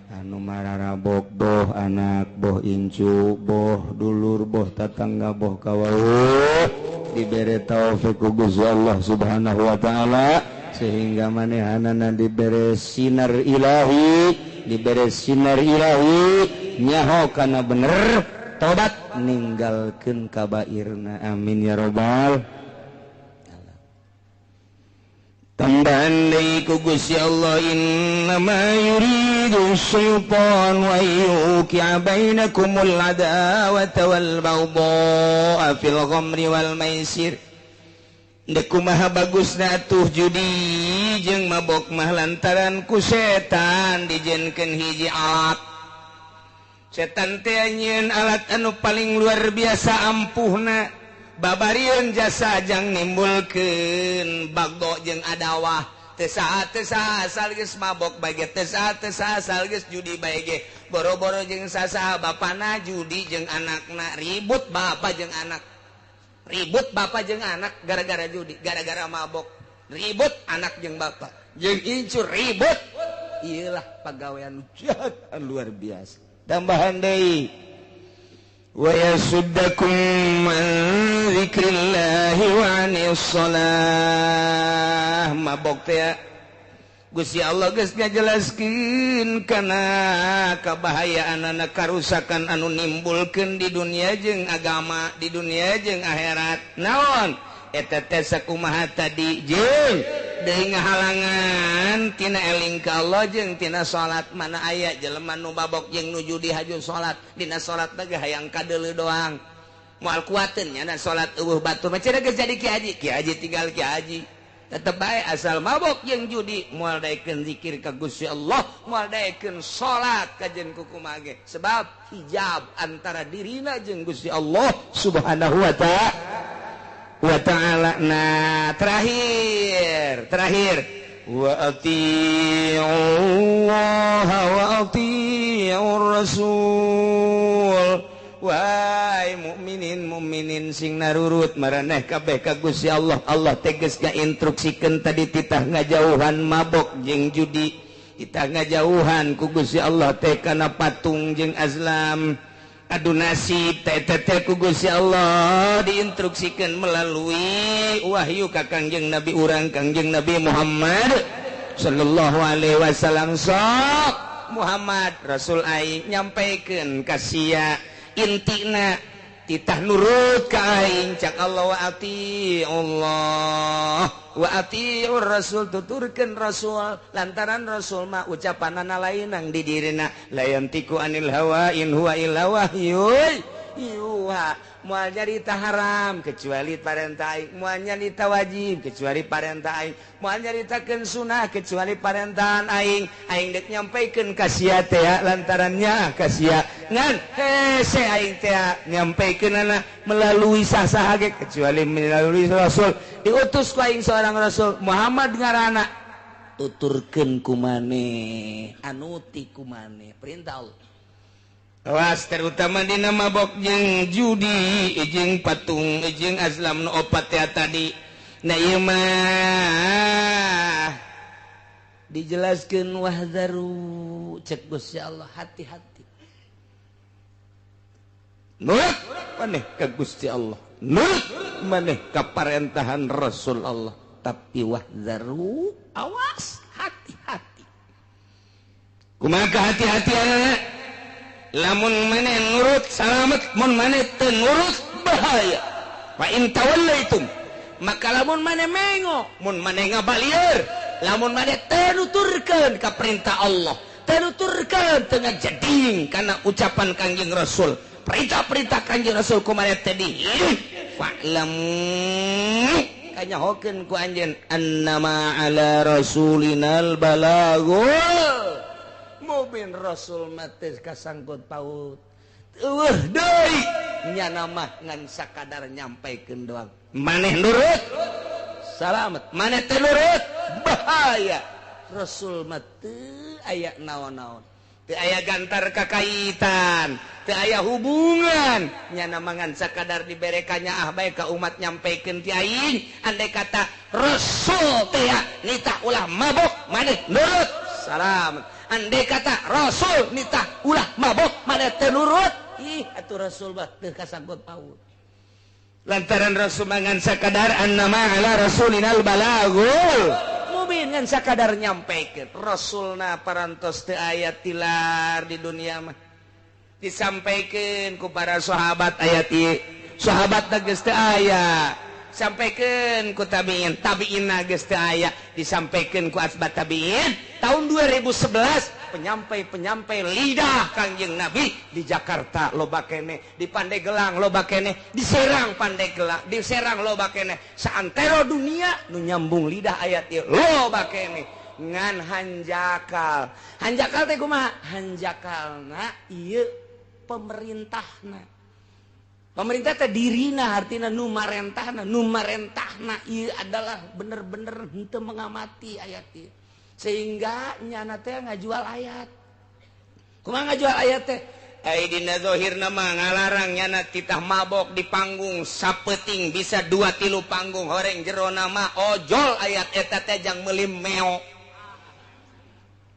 anu mararabok boh anak boh incu boh dulur boh tetangga boh kawauh dibere taufik ku Gusti Allah Subhanahu wa taala sehingga manehanana dibere sinar ilahi, dibere sinar ilahi nyaho kana bener tobat ninggalkeun kabairna, amin ya robbal. Tambahan deui ku Gusti Allah, innama yuridu syaitan wa yuqi'a bainakumul adawata wal baghdha'a fil khamri wal maisir. Dek kumaha bagusna atuh judi jeung mabok mah lantaran ku setan dijenkeun hiji alat. Setan teh nyieun alat anu paling luar biasa ampuhna. Babarieun jasa jang nimbulkeun bagdo jeung adawah. Teu saha asal geus mabok bae ge, teu saha asal geus judi bae ge. Boro-boro jeung sasaha bapana judi jeung anakna, ribut bapa jeung anak. Ribut bapa jeung anak gara-gara judi, gara-gara mabok. Ribut anak jeung bapa, jeung incu ribut. Iyalah pagawean jahat luar biasa. Tambahan deui wa yasuddakum an dzikrillahi wa anis shalah. Mabok teh Gusti Allah geus ngajelaskeun kana kabahayaanana karusakan anu nimbulkeun di dunia jeung agama, di dunia jeung akhirat. Naon eta teh sakumaha tadi jeung deui ngahalangan tina eling ka Allah jeung tina salat. Mana aya jelema nu mabok jeung nu judi haju salat, dina salat teh hayang kadeuleu doang, moal kuateun nya na salat eueuh batur mah cenah geus jadi ki haji, ki haji tinggal ki haji. Tetep bae asal mabok jeung judi moal daekeun zikir ka Gusti Allah, moal daekeun salat kajen kukumaha ge, sebab hijab antara dirina jeung Gusti Allah Subhanahu wa ta'ala. Nah, terakhir wa atii'ullaha wa atii'ur rasul. Wahai mukminin mukminin sing narurut maraneh kabeh ka Gusti Allah. Allah tegas ngainstruksikeun tadi titah ngajauhan mabok jeung judi, titah ngajauhan ku Gusti Allah teh kana patung jeung azlam. Adu nasib teh teh ku Gusti Allah diinstruksikeun melalui wahyu ka Kangjeng Nabi urang Kangjeng Nabi Muhammad sallallahu alaihi wasallam. Sok Muhammad Rasul aing nyampaikeun ka sia intina titah nurut ka aing cak Allah wa ati Allah wa atiur rasul, tuturkeun rasul lantaran rasul mah ucapanana lainang di dirina la yantiku anil hawa in huwa illa wahyun yuha. Moal nyarita haram kecuali parentah aing, moal nyarita wajib kecuali parentah aing, moal nyaritakeun sunah kecuali parentahan aing. Aing dek nyampaikeun ka sia teh lantarannya ka sia ngan hese aing teh nyampaikeunana melalui sah-saha ge kecuali melalui rasul. Diutus ku aing seorang rasul Muhammad ngaranna, tuturkeun ku maneh, anuti ku maneh perintah Allah. Awas terutama dina mabok jeung judi jeung patung jeung azlam nu opat teh tadi. Nah ieu mah dijelaskeun wahzaru cek Gusti Allah, hati-hati. Nurut maneh ka Gusti Allah, nurut maneh ka parentahan Rasul Allah, tapi wahzaru awas hati-hati. Kumaha hati-hatianana? Lamun maneh nurut salamet, mun maneh teu nurut bahaya. Fa in tawallaitum, maka lamun maneh mengo, mun maneh ngabalieur, lamun maneh teu nuturkeun ka perintah Allah, teu nuturkeun teu ngajeding kana ucapan Kangjeng Rasul, perintah-perintah Kangjeng Rasul ku maneh teh di fa'lam kanyahokeun ku anjeun annama ala rasulinal balagul. mubin. Rasul mah teu kasangkut paut. Eueuh deui nyana mah ngan sakadar nyampaikeun doang. Maneh nurut salamet, maneh teu nurut bahaya. Rasul mah teu aya naon-naon, teu aya gantar kakaitan, teu aya hubungan. Nyana mah ngan sakadar diberekannya ah bae ka umat nyampaikeun ti aing. Andai kata Rasul teh nitah ulah mabok, maneh nurut salamet. Andai kata Rasul nitah ulah mabok, maneh teu nurut, ih atuh Rasul mah teu kasangkut paut. Lantaran Rasul ngan sakadar annama ala rasulinal balagul mubin, ngan sakadar nyampaikeun. Rasulna parantos teu aya tilar di dunia mah, disampaikeun ku para sahabat ayat ieu, sahabat geus teu aya, sampaikeun ku tabiin, tabiin geus teu aya, disampaikeun ku asbat tabiin. Tahun 2011 penyampai-penyampai lidah Kangjeng Nabi di Jakarta loba kene, di Pandeglang loba kene, di Serang Pandeglang, di Serang loba kene, saantero dunia nu nyambung lidah ayat ieu loba kene. Ngan hanjakal, hanjakal teh kumaha? Hanjakalna ieu pemerintahna. Pemerintah teh dirina, artina nu marentahna, nu marentahna ieu adalah bener-bener henteu mengamati ayat ieu. Sehingga nyana teh ngajual ayat. Kumaha ngajual ayat teh? Ai dina zahirna mah ngalarang nyana titah mabok di panggung sapeuting bisa 2-3 panggung, horeng jerona mah ojol ayat eta teh jang meuli meo.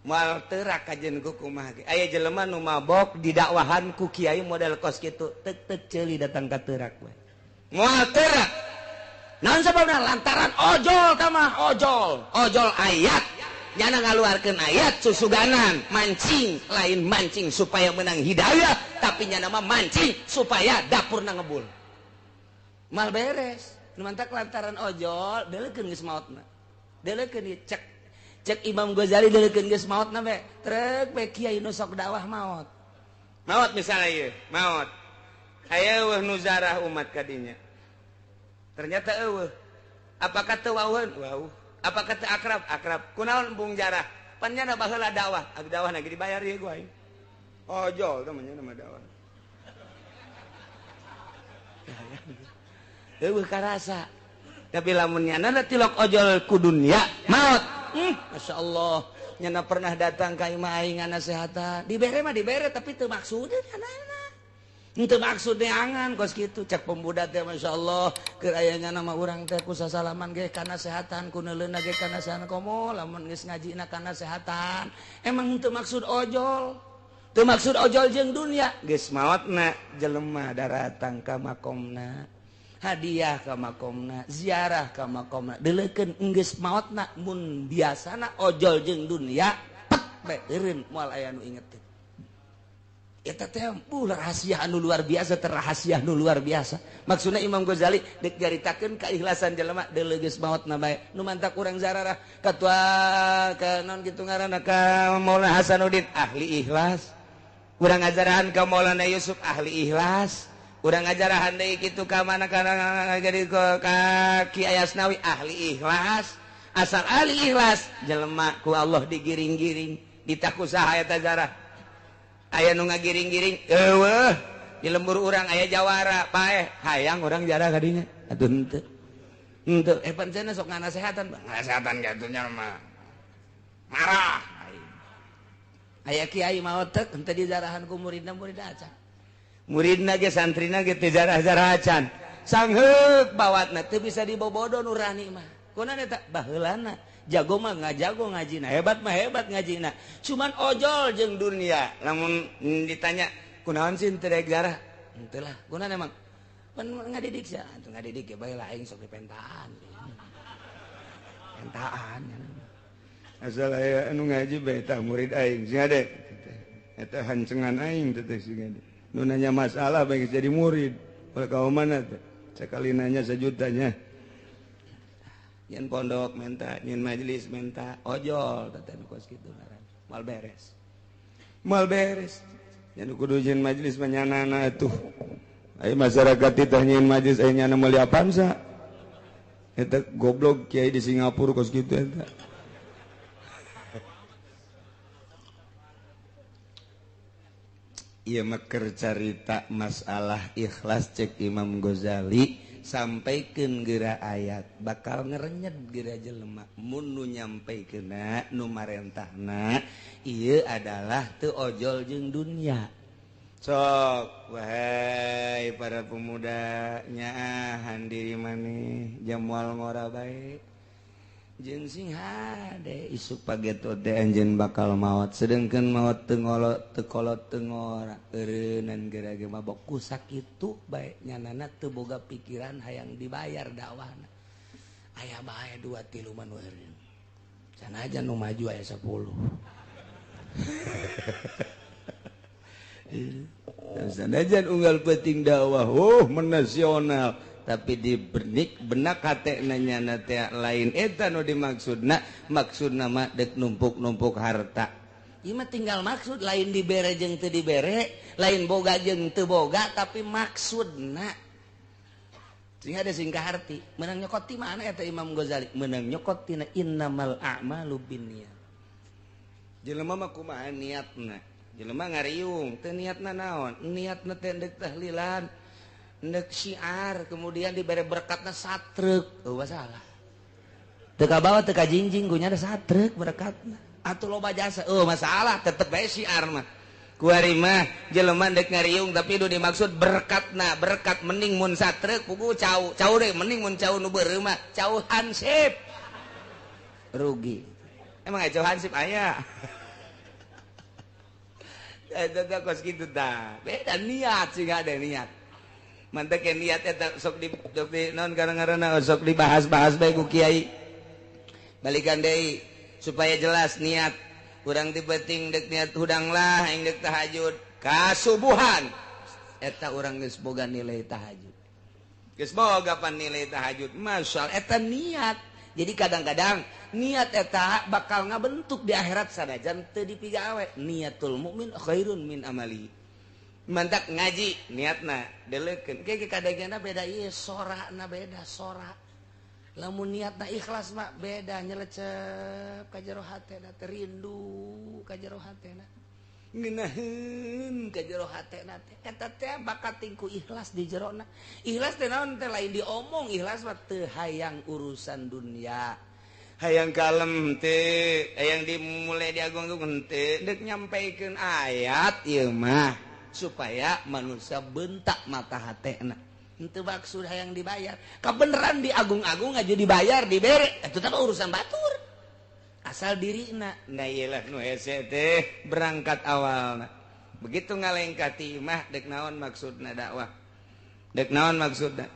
Moal teurak kajen ku kumaha ge. Aya jelema nu mabok didakwahan ku kiai model kos kitu, tek-tek ceuli datang ka teurak we. Moal teurak. Naon sababna? Lantaran ojol tamah ojol, ojol ayat. Nyana ngaluarkeun ayat susuganan, mancing, lain mancing supaya menang hidayah, tapi nyana mah mancing supaya dapurna ngebul. Mal beres. Nu mantak lantaran ojol, deulekeun geus maotna. Deulekeun ieu cek cek Imam Ghazali deulekeun geus maotna be. Trek be kiai nu sok dakwah maot. Maot misalnya ieu, maot. Aya eueuh nu zarah umat kadinya. Ternyata eueuh. Apakah teu wauheun? Wauh. Apakah teu akrab? Akrab. Kunaon embung jarah? Pan nyana baheula dakwah. Atuh dakwah na ge dibayar ieu ku aing. Ojol teh mah nyana mah dakwah. Eueuh karasa. Tapi lamun nyana tilok ojol ku dunia, maot. Masya Allah, nyana pernah datang ka imah aing ngasehatan. Dibere mah dibere tapi teu maksudna nyana. Henteu maksud neangan kos kitu cek pemuda teh Masya Allah keur aya nyana mah urang teh ku sasalaman ge kana sehatan ku neuleuna ge kana sehatan komo lamun geus ngajina kana sehatan. Emang henteu maksud ojol. Teu maksud ojol jeung dunia. Geus maotna jelema daratang ka makomna. Hadiah ka makomna, ziarah ka makomna. Deulekeun geus maotna mun biasana ojol jeung dunia pet bae eureun moal aya nu inget. Eta teh rahasia anu luar biasa, terrahasia anu luar biasa. Maksudna Imam Ghazali deuk nyaritakeun keikhlasan jelema deuleu geus maotna bae. Nu mantak urang zararah katua ka naon kitu ngaranna ka Maulana Hasanuddin ahli ikhlas. Urang ngajarahan ka Maulana Yusuf ahli ikhlas. Urang ngajarahan deui kitu ka mana kana jadi ka Ki Ayasnawi ahli ikhlas. Asal ahli ikhlas jelema ku Allah digiring-giring ditaku saha eta zarah. Aya nu ngagiring-giring eueuh di lembur urang aya jawara paeh hayang urang jarah kadinya atuh henteu henteu pan cenah sok nganasehatan nganasehatan kitu nya mah marah aya kiai maot teh henteu dijarahan ku muridna muridna acan muridna ge santrina ge teu jarah-jarah acan sangheuk bawatna teu bisa dibobodo nu rani mah kunaon eta baheulana jago mah ngajago ngajina, hebat mah hebat ngajina. Cuman ojol jeung dunia. Lamun ditanya kunaon sih teu daek jarah? Henteu lah. Kunaon emang? Pan ngadidik sia, atuh ngadidik ge bae lah aing sok dipentaan. Pentaan. Asal aya anu ngaji bae tah murid aing sing ade. Eta hancengan aing teh sing ade. Nu nanya masalah bae jadi murid. Ulah ka mana teh? Sakali nanya sejutanya. Nyen pondok menta, nyen majelis menta, ojol teh nu kos kitu ngaran. Moal beres. Moal beres. Nyen kudu nyen majelis mah nyanana atuh. Ai masyarakat teh nyen majelis aya nyana meuli Avanza. Eta goblok kiai di Singapura kos kitu eta. Ieu mah keur carita masalah ikhlas cek Imam Ghazali sampaikeun geura ayat bakal ngerenyet geura jelema mun nu nyampaikeunna nu marentahna ieu adalah teu ojol jeung dunya. Sok wahai para pemuda nyaahan diri maneh jamual ngora bae jeung sing hade isuk pageto teh anjeun bakal maot sedengkeun maot teu ngolot teu kolot teu ngora eureunnan geura ge mabok ku sakitu bae nyanana teu boga pikiran hayang dibayar dakwahna aya bae 2 3 mah nu eureun sanajan nu maju aya 10. Sanajan unggal penting dakwah oh menasional tapi di benik benak hate nanya teh lain eta nu dimaksudna maksudna mah dek numpuk-numpuk harta. Ieu mah tinggal maksud lain dibere jeung teu dibere lain boga jeung teu boga tapi maksudna sehingga ada sing kaharti meunang nyokot ti mana eta Imam Ghazali meunang nyokot tina innamal a'malu binniyat. Jelema mah kumaha niatna jelema ngariung teu niatna naon niatna teh deuk tahlilan ndek syiar kemudian dibere berkatna satrek eueuh salah teu kabawa teu kajingjing gunya ada satrek berkatna atuh loba jasa eueuh masalah tetep bae syiar mah kuari mah jelema ndek ngariung tapi nu dimaksud berkatna berkat mending mun satrek pugu cau cau deui mending mun cau nu beureum mah cau hansip rugi emang aya cau hansip aya eta teh kos kitu tah beda niat sih ada niat mantek niat eta sok di non karena sok dibahas-bahas bae ku kiai balikan deui supaya jelas niat urang ti penting dek niat hudang lah aing dek tahajud kasubuhan eta urang geus boga nilai tahajud geus boga pan nilai tahajud masyaallah eta niat. Jadi kadang-kadang niat eta bakal ngabentuk di akhirat sanajan teu dipigawe niatul mukmin khairun min amali. Mantak ngaji niatna deleukeun ke kadangna beda ieu sorana beda sora lamun niatna ikhlas mah beda nyelecep ka jero hatena teh rindu ka jero hatena ngeunaheun ka jero hatena teh eta teh bakat tingku ikhlas di jerona ikhlas teh naon teh lain diomong ikhlas mah teu hayang urusan dunia hayang kalem teh hayang dimulai diagung-agung teh deuk nyampaikeun ayat ieu mah supaya manusia bentak mata hatena henteu maksud hayang dibayar kabeneran diagung-agung aja dibayar dibere eta teh urusan batur asal dirina nah ieu lah nu hese teh berangkat awalna begitu ngalengkah ti imah dek naon maksudna dakwah dek naon maksudna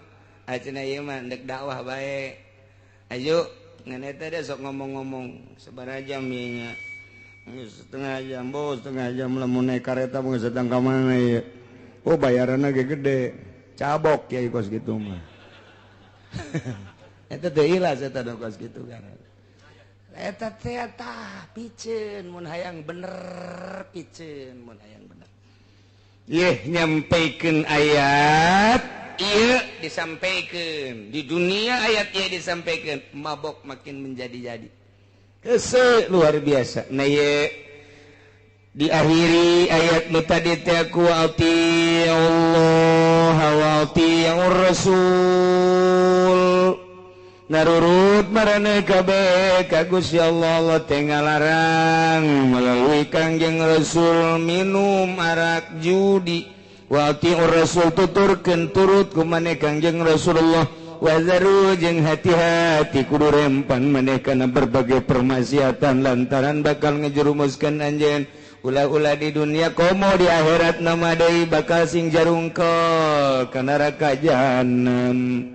acenah ieu mah dek dakwah bae ayo ngan eta sok ngomong-ngomong sabaraha jam ieu nya setengah jam bos setengah jam lamun naik kareta mah sedang ka mana ieu oh bayaranna ge gede cabok kiai kos kitu mah eta teh ikhlas eta kos kitu kan eta teh tah piceun mun hayang bener piceun mun hayang bener yeuh nyampaikeun ayat ieu disampaikeun di dunia ayat ieu disampaikeun mabok makin menjadi-jadi hese luar biasa. Nah ye diakhiri ayat nu tadi teh ku Allah wa atiur rasul narurut marane kabeh ka Gusti Allah Allah teh ngalarang melalui Kangjeng Rasul minum arak judi wa atiur rasul tuturkeun turut ku maneh Kangjeng Rasulullah wazaru jeung hati-hati kudu rempan maneh kana berbagai permaksiatan lantaran bakal ngejerumuskeun anjeun ulah-ulah di dunia komo di akhirat nama deui bakal sing jarungkel ka neraka jahanam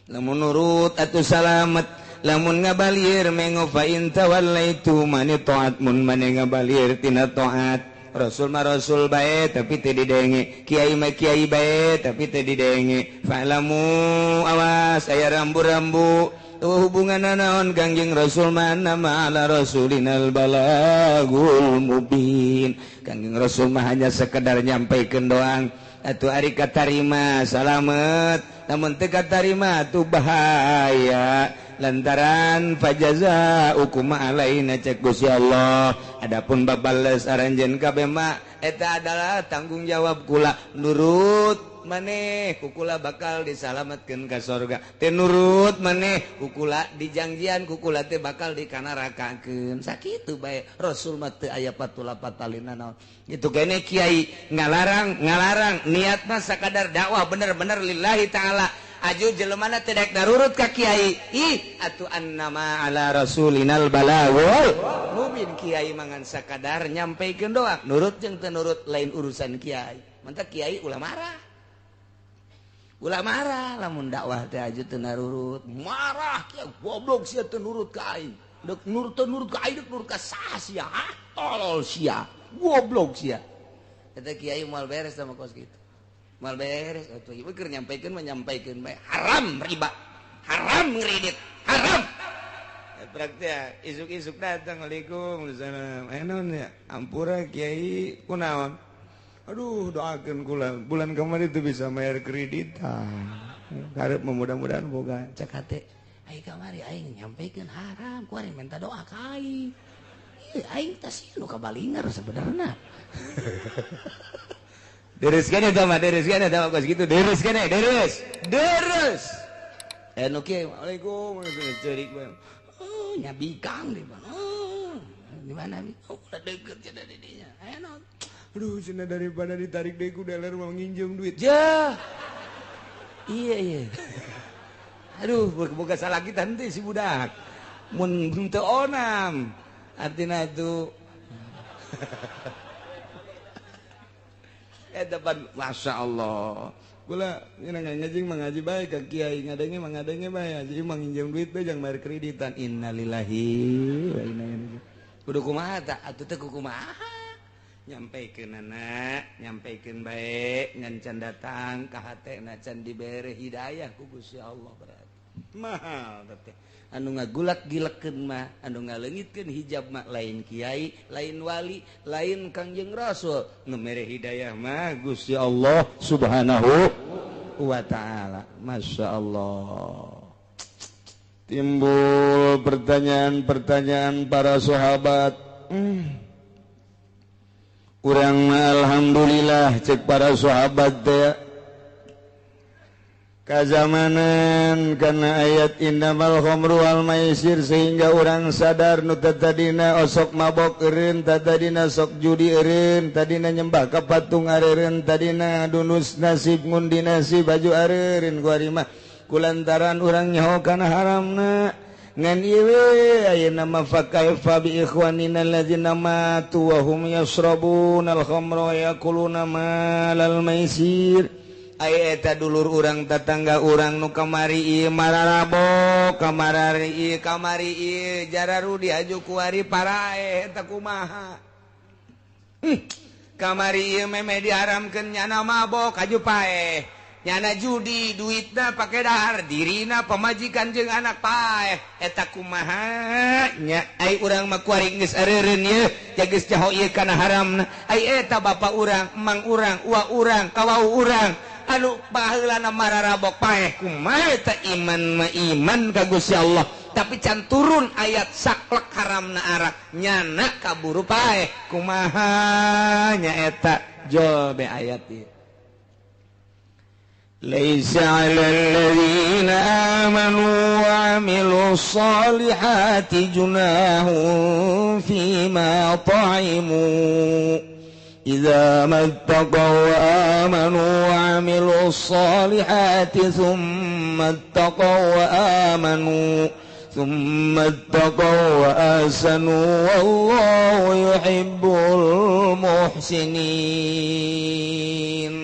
lamun nurut atuh salamet lamun ngabalir mengo fa in tawallaitu mani taat mun mane ngabalir tina taat Rasul mah rasul bae tapi teu didenge kiai mah kiai bae tapi teu didenge fa'lamu awas aya rambu-rambu hubungan naon Kangjeng Rasul mah nama ala rasulinal balagul mubin Kangjeng Rasul mah hanya sekedar nyampaikeun doang atuh ari katarima salamet namun teu katarima atuh bahaya Lantaran fajaza hukum alaina cek Gusti Allah. Adapun babales aranjeun kabeh mah eta adalah tanggung jawab kula. Nurut maneh kukula bakal disalamatkeun ka sorga. Teu nurut maneh kukula dijangjian kukula teh bakal dikanarakakeun. Sakitu bae Rasul mah teu aya patula patalina naon. Itu kene kiai ngalarang ngalarang niatna sakadar dakwah bener-bener lillahi taala. Aju jelemana teu daek darurut ka kiai. Ih atuh annama ala rasulinal balagul mubin. Kiai mangan sakadar nyampaikan doa. Nurut jeung teu nurut lain urusan kiai. Mantak kiai ulah marah. Ulah marah lamun dakwah teh aju teu narurut. Marah kiai goblok sia teu nurut ka aing. Deuk nurut teu nurut ka aing deuk nurut ka saha sia? Ah tolol sia. Goblok sia. Eta kiai moal beres sama kos kitu. Mal beres atuh ieu keur nyampaikeun mah nyampaikeun bae haram riba, haram ngredit, haram. Praktek isuk-isuk datang waalaikumsalam. Eh naon ya? Ampura kiai kunaon? Aduh doakeun kula bulan kemarin teu bisa bayar kreditan. Karep mudah-mudahan boga cek hate. Ai kamari aing nyampaikeun haram, ku aing minta doa ka aing. Ieu aing teh sieun nu kabalinger sebenarna. Deres kene tah mah, deres kene tah kos kitu, deres kene, deres. Deres. Eh nu kieu, waalaikum ceurik bae. Oh, nya bikang di mana? Oh, di mana? Oh, udah deket cenah di dinya. Aya naon? Aduh, cenah daripada ditarik deui ku dealer mau nginjem duit. Jah. Iya, iya. Aduh, boga salah kita henteu si budak. Mun teu onam. Artina itu depan Masya Allah gula ngaji mengaji baik ke kiai ngadenge mengadenge bae aji manginjem duit bae jang bayar kreditan. Innalillahi wa inna ilaihi raji'un. Kudu kumaha tah atuh teh kumaha nyampaikeunana nyampaikeun bae ngan can datang ka hatena can dibere hidayah ku Gusti Allah. Berarti mahal teh anu ngagulak gilekeun mah anu ngaleungitkeun hijab mah lain kiai lain wali lain Kangjeng Rasul, nu mere hidayah mah Gusti Allah Subhanahu wa taala. Masya Allah. Timbul pertanyaan-pertanyaan para sahabat. Urang alhamdulillah cek para sahabat teh kazamanan karena ayat innamal khamru wal maisir sehingga orang sadar nu tadina osok mabok eureun, tadina sok judi eureun, tadina nyembah ka patung areureun, tadina dunus nasib ngundi nasib baju areureun ku ari mah kulantaran urang nyaho kana haramna. Ngan ieu we ayeuna mah fa kaifa bi ikhwanina allazina matu wa hum yashrabuna al khamra wa yakuluna malal maisir. Aya eta dulur urang tetangga urang nu kamari ieu mararabo kamarari ieu kamari ieu jararudi aju kuari parae eta kumaha. Kamari ieu meme diharamkeun nyana mabok aju paeh, nyana judi duitna pake dahar dirina pamajikan jeung anak paeh eta kumaha nya. Ai urang mah kuari geus areureun ieu geus jaho ieu kana haramna. Ai eta bapa urang, emang urang, uwa urang, kawau urang anu baheulana mararabok paeh kumaha eta iman mah iman ka Gusti Allah tapi can turun ayat saklek haramna arak nyana kaburu paeh kumaha nya eta jol be ayat ieu. Laisa 'alal ladzina amanu wa 'amilus solihati junahun fima ta'imu إذا ما اتقوا وآمنوا وعملوا الصالحات ثم اتقوا وآمنوا ثم اتقوا وأحسنوا والله يحب المحسنين.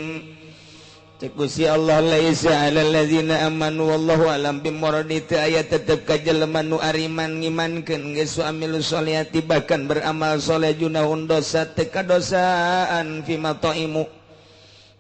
Cek Gusti Allah laisa 'alal ladzina amanu wallahu alam bimuradi ayat tetep ka jelema nu ariman ngimankeun geus amilu sholihati bahkan beramal soleh junahun dosa teu kadosaan fima taimu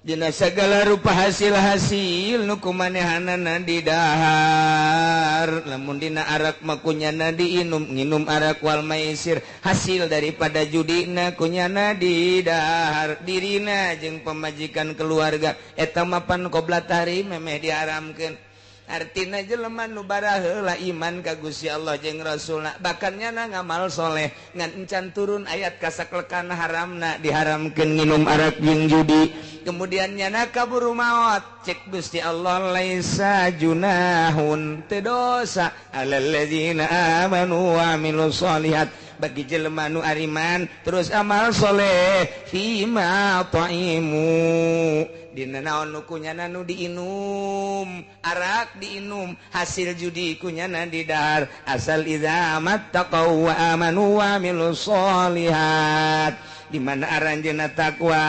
dina sagala rupa hasil-hasil nu kumanehanana didahar lamun dina arak mah kunyana diinum nginum arak wal maisir hasil daripada judina kunyana didahar dirina jeung pamajikan keluarga eta mapan qobla tahrim memeh diharamkeun. Artina jelema nu baraheula iman ka Gusti Allah jeung Rasulna, bahkan nyana ngamal soleh ngan encan turun ayat kasaklekan haramna diharamkeun nginum arak jeung judi. Kemudian nyana kaburu maot, cek Gusti Allah laisa junahun teu dosa alal ladzina amanu wa amilus solihat bagi jelema nu ariman terus amal soleh fima ta'imu dina naon nu kunyana nu diinum, arak diinum, hasil judi kunyana didahar, asal idza mattaqau wa amanu wa amilus solihat. Di mana aranjeuna takwa,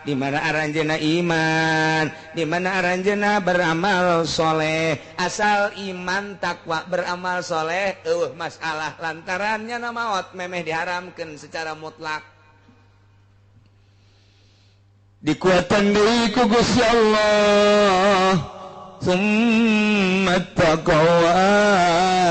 di mana aranjeuna iman, di mana aranjeuna beramal soleh. Asal iman takwa beramal soleh eueuh masalah lantarannya na maot memeh diharamkeun secara mutlak. Dikuatan deui ku Gusti Allah. Summa taqaw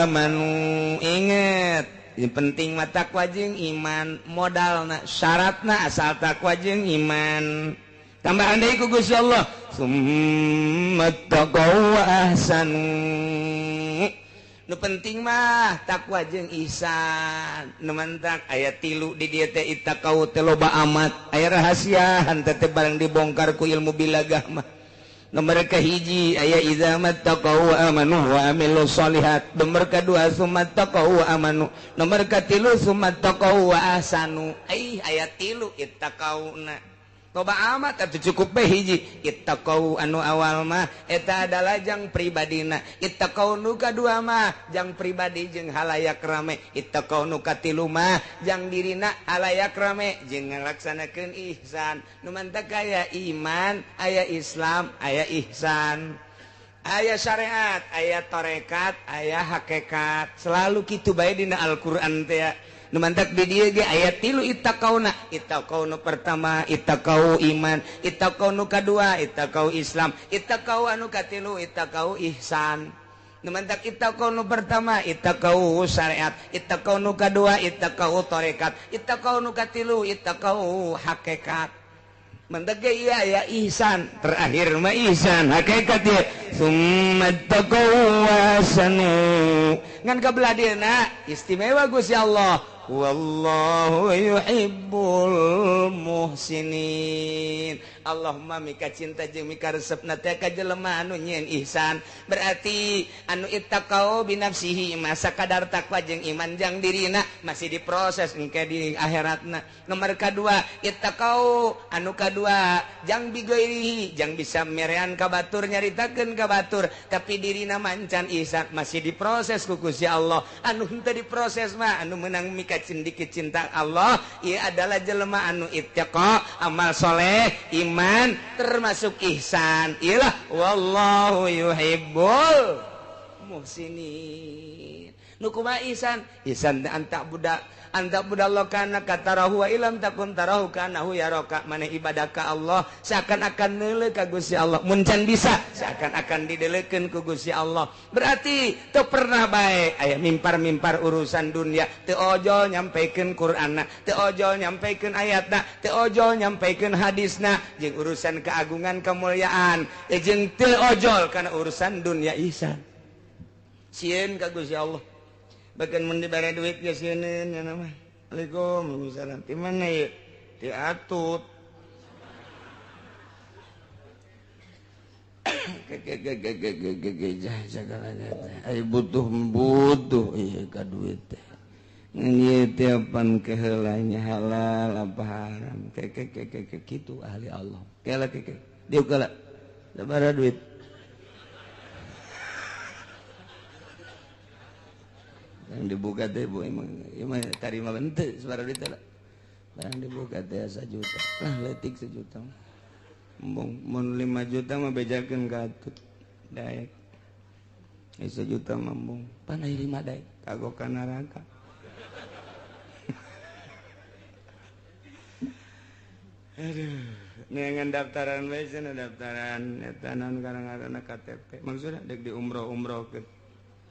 amanu. Inget, yang penting mah takwa jeung iman, modalna, syaratna asal takwa jeung iman. Tambahan deui ku Gusti Allah, summa taqaw wa ahsanu. Nu penting mah takwa jeung ihsan. Nu mantak aya tilu di dieu teh ittaqau teh loba amat, aya rahasiaan teh barang dibongkar ku ilmu bilagah mah. Nomor kahiji aya idza mattaqau wa amanu wa amilus solihat. Nomor kadua summa taqau wa amanu. Nomor katilu summa taqau wa ahsanu. Ai aya tilu ittaqauna. Loba amat atuh cukup bae hiji. Ittaqau anu awal mah eta adalah jang pribadina. Ittaqau nu kadua mah jang pribadi jeung halayak rame. Ittaqau nu katilu mah jang dirina halayak rame jeung ngalaksanakeun ihsan. Nu mantak aya iman, aya Islam, aya ihsan, aya syariat, aya tarekat, aya hakikat. Selalu kitu bae dina Al-Qur'an teh. Nu mantak di dieu ge aya tilu ittaqauna. Ittaqau nu pertama ittaqau iman, ittaqau nu kadua ittaqau Islam, ittaqau anu katilu ittaqau ihsan. Nu mantak ittaqau nu pertama ittaqau syariat, ittaqau nu kadua ittaqau tarekat, ittaqau nu katilu ittaqau hakikat. Mantak ge ieu aya ihsan, terakhir mah ihsan hakikat ieu. Summa taqaw wa ahsanu. Ngan kabelah dieuna istimewa Gusti Allah. Wallahu yuhibbul muhsinin. Allahumma mika cinta jeung mika resepna teh ka jelema anu nyieun ihsan. Berarti anu ittaqau binafsihi masa kadar takwa jeung iman jang dirina masih diproses engke di akhiratna. Nomor kadua ittaqau anu kadua jang bigoirihi jang bisa merean ka batur nyaritakeun ka batur tapi dirina mancan ihsan masih diproses ku Gusti Allah. Anu henteu diproses mah anu meunang mika cindiki cinta Allah ieu adalah jelema anu ittaqa amal soleh iman termasuk ihsan. Iyalah wallahu yuhibbul muhsinin. Nu kumaha ihsan? Ihsan anta budak anta budallah kana katarahu wa ilam takun tarahu kanahu yaraka. Maneh ibadah ka Allah seakan-akan neuleuh ka Gusti Allah. Mun can bisa seakan-akan didelekeun ku Gusti Allah. Berarti teu pernah bae aya mimpar-mimpar urusan dunia, teu ojol nyampikeun Qur'anna, teu ojol nyampikeun ayatna, teu ojol nyampikeun hadisna jeung urusan keagungan kemuliaan, jeung teu ojol kana urusan dunia ihsan. Sieun ka Gusti Allah. Bahkan mun dibere duit ge sieun nya mah. Waalaikumsalam. Di mana ieu? Di Atut. Ai butuh ieu ka duit teh. Ngan ieu teh pan keheulanya halal apa haram. Ke kitu ahli Allah. Kela ke. Dieu kala. Sabaraha duit? Yang dibuka teh bu emang emang tarima bente sabaraha duit teh. Barang dibuka teh 1 juta. Lah leutik 1 juta. Embung mun 5 juta mah bejakeun ka Atut. Daek. 1 juta mah embung. Pan aya 5 daek kagok ka neraka. Aduh, neangan daftaran bae cenah daftaran eta naon karang-karangna KTP. Maksudna deuk di umroh-umrohkeun.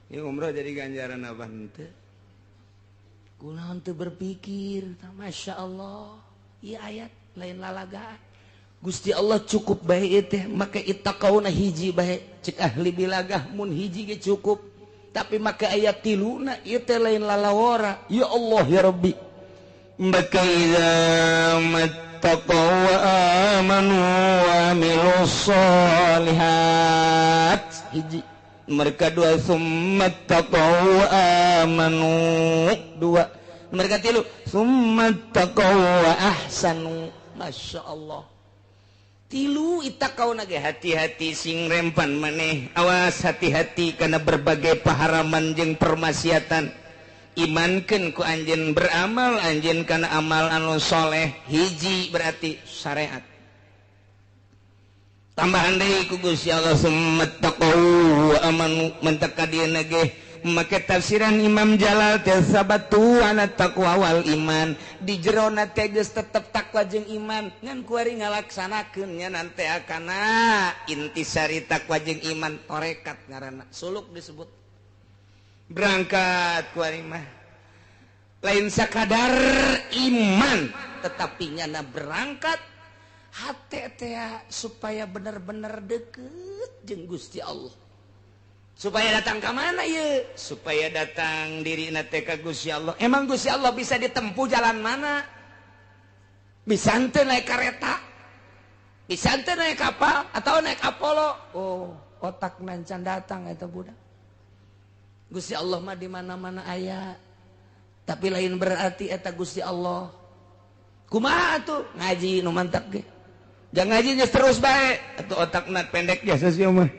Ya umroh jadi ganjaran apa henteu? Kunaon teu berpikir, Masya Allah, ieu ayat lain lalagaan. Gusti Allah cukup bae teh make ittaqauna hiji bae cek ahli bilagah mun hiji ge cukup tapi make ayat tiluna ieu teh lain lalawara. Ya Allah ya Rabbi, maka idza mattaqaw wa amanu wa amilus solihat hiji, mereka dua summa taqaw wa amanu dua, mereka tilu summa taqaw wa ahsanu. Masya Allah, tilu ittaqauna ge hati-hati sing rempan maneh, awas hati-hati karena berbagai paharaman jeung permaksiatan. Imankeun ku anjeun, beramal anjeun kana amal anu soleh hiji berarti syariat. Tambahan deui ku Gusti Allah summa taqaw wa amanu mentaka dieuna ge make tafsiran Imam Jalal teh sabatu ana taqwa wal iman di jerona teh geus tetep takwa jeung iman ngan kuari ngalaksanakeun nya nanti akana intisari takwa jeung iman tarekat ngaranna suluk disebut. Berangkat kuari mah lain sakadar iman tetapi nyana berangkat hate teh supaya bener-bener deket jeung Gusti Allah. Supaya datang ke mana ye? Supaya datang diri teh ka Gusti Allah. Emang Gusti Allah bisa ditempuh jalan mana? Bisa henteu naik kereta? Bisa henteu naik kapal atau naik Apollo? Oh, otak nancan datang eta budak. Gusti Allah mah di mana-mana aya. Tapi lain berarti eta Gusti Allah. Kumaha atuh? Ngaji nu mantap ge. Jangan ngaji geus terus bae. Atuh otakna pendek biasa sih mah.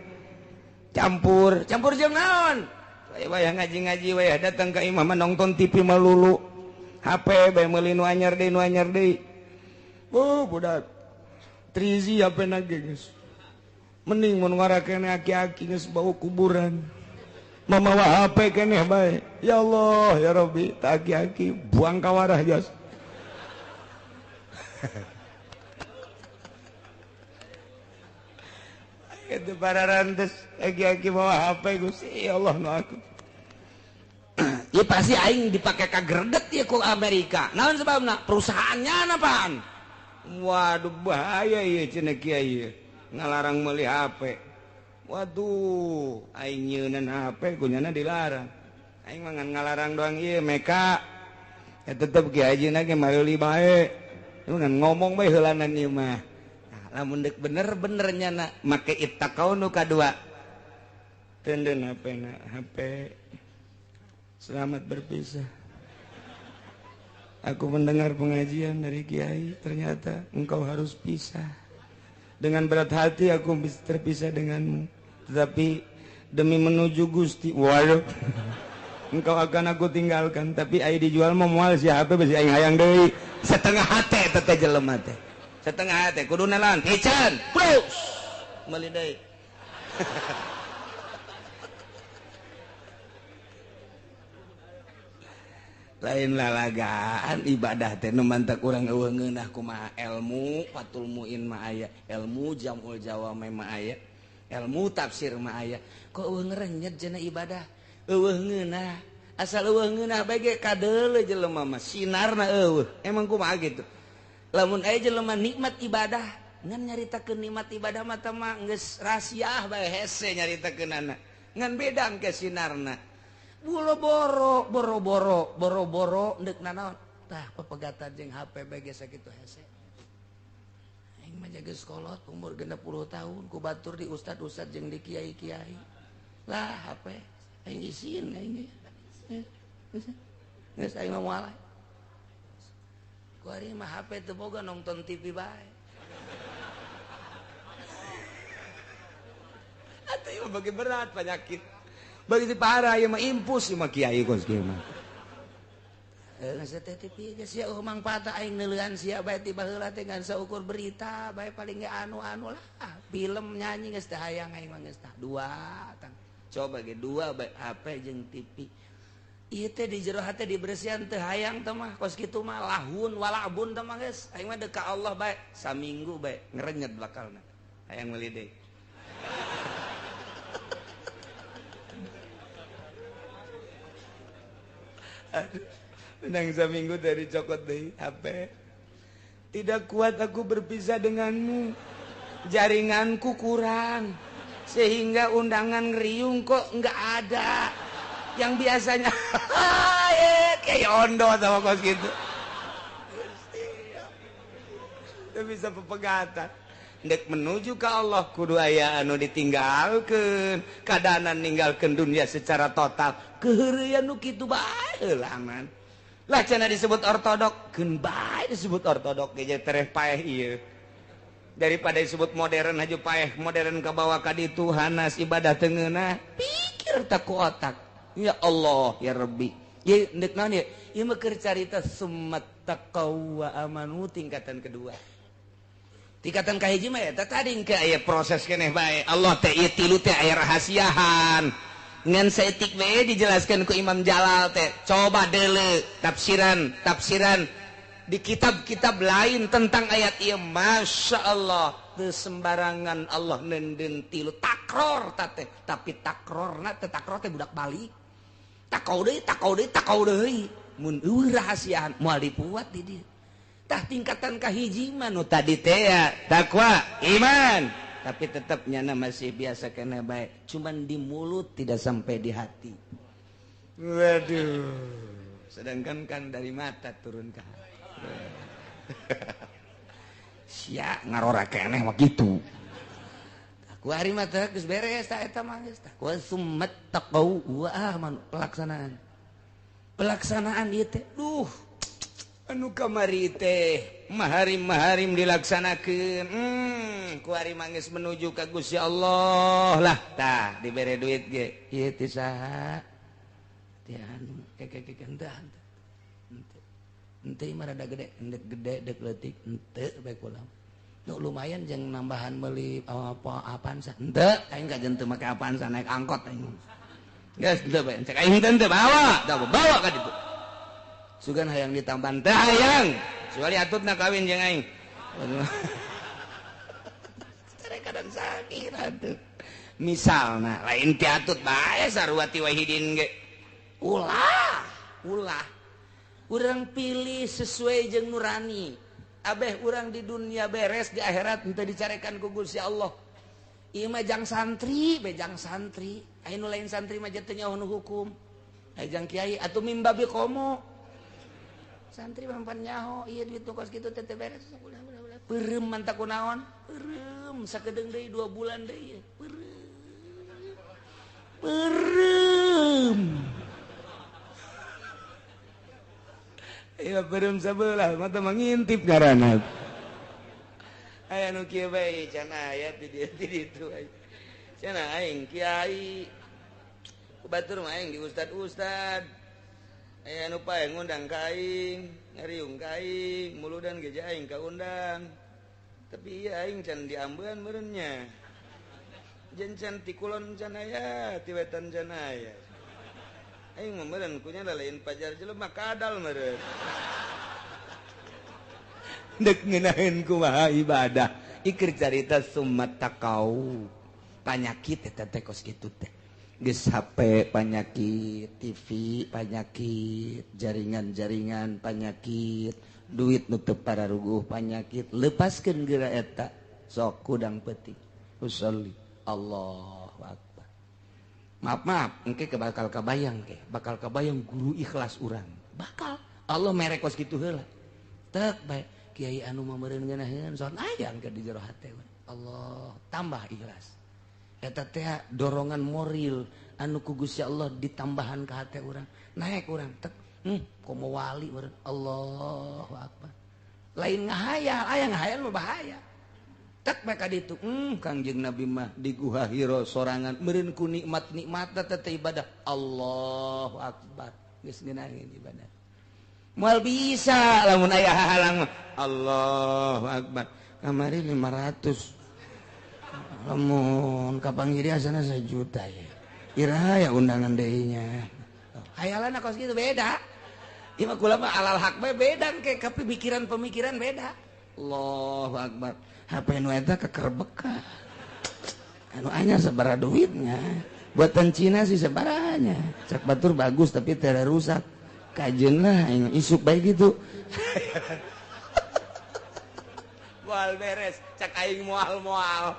Campur, campur jeung naon? Wayah ngaji-ngaji wayah datang ka imah mah nonton TV melulu. HP bae meuli nu anyar deui nu anyar deui. Oh, budak. Trizi HP na ge geus. Mending mun ngarakene aki-aki geus bau kuburan. Mamawa HP keneh bae. Ya Allah, ya Rabbi, tak aki-aki buang ka warah jas. Itu para rantes aki-aki bawa HP Gusti ya Allah nu aku. Ya pasti aing dipake ka greget ya ku Amerika. Naon sebabna? Perusahaannya apaan? Waduh bahaya ieu cenah kiai ngalarang meuli HP. Waduh, aing nyeunan HP kunyana dilarang. Aing mah ngan ngalarang doang ieu meka. Ya tetep kiai haji ge meuli bae. Ngan ngomong bae heulanan ieu mah. Lamun dek bener-bener nyana make ittaqau nu kadua. Tenden HP na HP. Selamat berpisah. Aku mendengar pengajian dari kiai, ternyata engkau harus pisah. Dengan berat hati aku terpisah denganmu. Tetapi demi menuju Gusti, waduh. Engkau akan aku tinggalkan, tapi ai dijual mah moal si HP besi aing hayang deui. Setengah hate teh jelema teh. Setengah hate kudu nalan piceun plus meuli deui. Lain lalagaan ibadah teh nu mantak urang eueuh ngeunah kumaha ilmu Fathul Muin mah aya, ilmu Jamul Jawami mah aya, ilmu tafsir mah aya. Kok eueuh ngerenyet cenah ibadah? Eueuh ngeunah. Asal eueuh ngeunah bae ge kadeuleu jelema mah sinarna eueuh. Emang kumaha gitu? Lamun aya jelema nikmat ibadah, ngan nyaritakeun nikmat ibadah mah teh mah geus rahasiah bae hese nyaritakeunana. Ngan beda engke sinarna. Boro-boro, boro-boro, boro-boro deuk nanaon. Tah pepegatan jeung HP bae ge sakitu hese. Aing mah geus kolot umur 60 tahun ku batur di ustad-ustad jeung di kiai-kiai. Lah HP aing isin aing. Geus aing mah moal. Kuari mah HP teu boga nonton TV bae. Atuh ieu bagi berat penyakit. Bagi parah ieu mah impus ieu mah kiai kos kieu mah. Geus teh TV geus sia eueuh mangfaat aing neuleuan sia bae ti baheula teh ngan saukur berita bae paling ge anu-anu lah. Film nyanyi geus teh hayang aing mah geus tah dua tang. Coba ge dua bae HP jeung TV. Ieu teh di jero hate dibersihan teu hayang teh mah kos kitu mah lahun walabun teh mah geus. Aing mah deuk ka Allah bae saminggu bae ngerenyet bakalna. Hayang meuli deui. Aduh, menang saminggu dari cokot deui HP. Tidak kuat aku berpisah denganmu. Jaringanku kurang sehingga undangan ngeriung kok nggak ada. Yang biasanya kayak ondo sama kos gitu. Itu bisa pepegatan. Ndek menuju ke Allah kudu aya anu ditinggalkeun, kadanan ninggalkeun dunia secara total. Keheureuyan nu kitu bae heulangan. Lah cenah disebut ortodok, keun bae disebut ortodok ge tereh paeh ieu. Daripada disebut modern aja paeh, modern kabawa ka ditu hanas ibadah teu ngeunah. Pikir tak ku otak. Ya Allah ya Rabbi. Ye ndek naon ye? Ieu mah keur carita summat taqaw wa amanu tingkatan kedua. Tingkatan kahiji mah eta tadi engke aya proses keneh bae. Allah teh ieu tilu teh aya rahasiahan. Ngan saeutik bae dijelaskeun ku Imam Jalal teh. Coba deuleu tafsiran, tafsiran di kitab-kitab lain tentang ayat ieu, Masya Allah. Teu sembarangan Allah neundeun tilu takror ta teh, tapi takrorna teh takror teh budak balik. Takau deui, takau deui, takau deui. Mun eueuh rahasiaan moal dipuat di dieu. Tah tingkatan kahiji mah nu tadi teh ya takwa iman, tapi tetap nyana masih biasa kena baik, cuman di mulut tidak sampai di hati. Waduh, sedangkan kan dari mata turun ke hati. Sia ngarora keneh mah kitu. Ku ari mah teh geus beres ta eta mah geus tah. Wa summat taqau wa amanu, pelaksanaan. Pelaksanaan ieu teh duh anu kamari teh maharim-maharim dilaksanakeun. Ku ari mah geus menuju ka Gusti Allah lah tah dibere duit ge ieu teh saha? Teh anu keke henteu henteu. Henteu mah rada gede, endek gede dek leutik henteu bae kula. Nu lumayan jeung nambahan meuli apa apaan sa henteu aing kajen teu make apaan sa naik angkot aing. Geus henteu bae cek aing henteu bawa, da bawa ka ditu. Sugan hayang ditambahan teh hayang. Kecuali atutna kawin jeung aing. Kadang sakit atuh. Misalna lain ti atut bae sarua ti wahidin ge. Ulah, ulah. Urang pilih sesuai jeung nurani. Abeh urang di dunia beres, di akhirat henteu dicarekan ku Gusti Allah. Ieu mah jang santri, be jang santri. Aya nu lain santri mah teu nyaho nu hukum. Aya jang kiai atuh mimbabi komo. Santri mah pan nyaho, ieu duit nu kos kitu teh beres. Ulah ulah ulah. Peureum mantap ku naon? Peureum sakedeung deui 2 bulan deui. Peureum. Peureum. Iya peureum sabelah mata mangintip ngaranna. Aya nu kieu bae can aya di dieu di ditu. Cenah aing kiai. Ku batur mah aing di ustad-ustad. Aya nu pae ngundang ka aing, ngariung ka aing, muludan ge aing kaundang. Tapi ieu aing can diambean meureun nya. Jeung can ti kulon can aya, ti wetan can aya. Aing mah meureun kunya lain pajar jelema kadal meureun. Deuk ngeunaheun kumaha ibadah. Ikir carita summat taqau. Panyakit eta teh kos kitu teh. Geus HP panyakit, TV panyakit, jaringan-jaringan panyakit, duit nu teu pararuguh panyakit, lepaskeun geura eta sok kudang peuting. Usolli Allahu akbar. Maaf maaf, engke bakal kabayang ke, bakal kabayang guru ikhlas urang. Bakal Allah mere kos kitu heula. Tek bae kiai anu mah meureun ngeunaheun son aya engke di jero hate. Allah tambah ikhlas. Eta teh dorongan moral anu ku Gusti Allah ditambahan ka hate urang. Naik urang tek, komo wali meureun. Allahu akbar. Lain ngahayal, aya ngahayal mah bahaya. Tek bae ka ditu, Kangjeng Nabi mah di Guha Hira sorangan meureun ku nikmat-nikmat teh ibadah. Allahu akbar. Geus ngeunaheun ibadah. Moal bisa lamun aya hahalang mah. Allahu akbar. Kamari 500. Lamun kapanggih dia sana 1 juta ya. Iraha ya undangan deui nya. Hayalan kos kitu beda. Ieu mah kula mah alal hak bae beda ke pemikiran-pemikiran beda. Allahu akbar. HP nu eta kekerbeka. Anu anyar sabaraha duitnya. Buatan Cina sih sabarahanya. Cak batur bagus tapi teu rusak. Kajeun lah aing isuk bae gitu. Moal beres cak aing moal moal.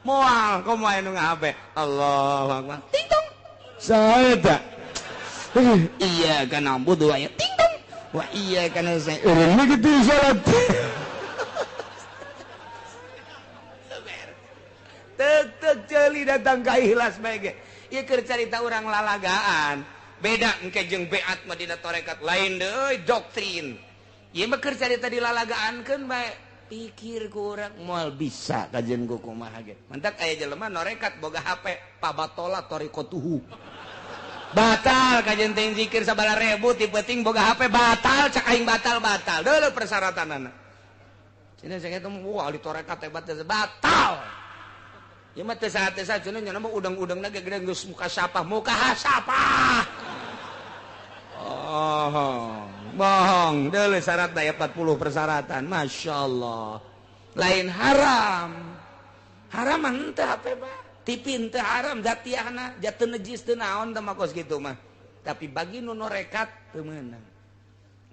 Moal komo aya nu ngahape. Allahu akbar. Ting tong. Saha eta? Iya kana na'budu wa ting tong. Wa iya kana saya. Eureun kitu salat. Tek ceuli datang ka ikhlas bae ge. Ieu keur carita urang lalagaan. Beda engke jeung beat mah dina tarekat lain deui doktrin. Ieu mah keur carita dilalagaankeun bae. Pikir ku urang moal bisa kajian ku kumaha ge. Mantak aya jelema norekat boga HP pabatola tariqatuhu. Batal kajian teh zikir sabaraha ribu ti peuting boga HP batal cak aing batal-batal. Deuleu persyaratanana. Cenah saya teh wah ahli tarekat hebat batal. Ya mah teu saha-teu cenah nya mah udang-udangna ge gede geus muka sapah, muka sapah. Oh, bohong. Deuleu syaratna ya 40 persyaratan. Masya Allah. Lain haram. Haram mah henteu HP mah. TV henteu haram jatiahna, jatuh najis teu naon teh mah kos kitu mah. Tapi bagi nu norekat teu meunang.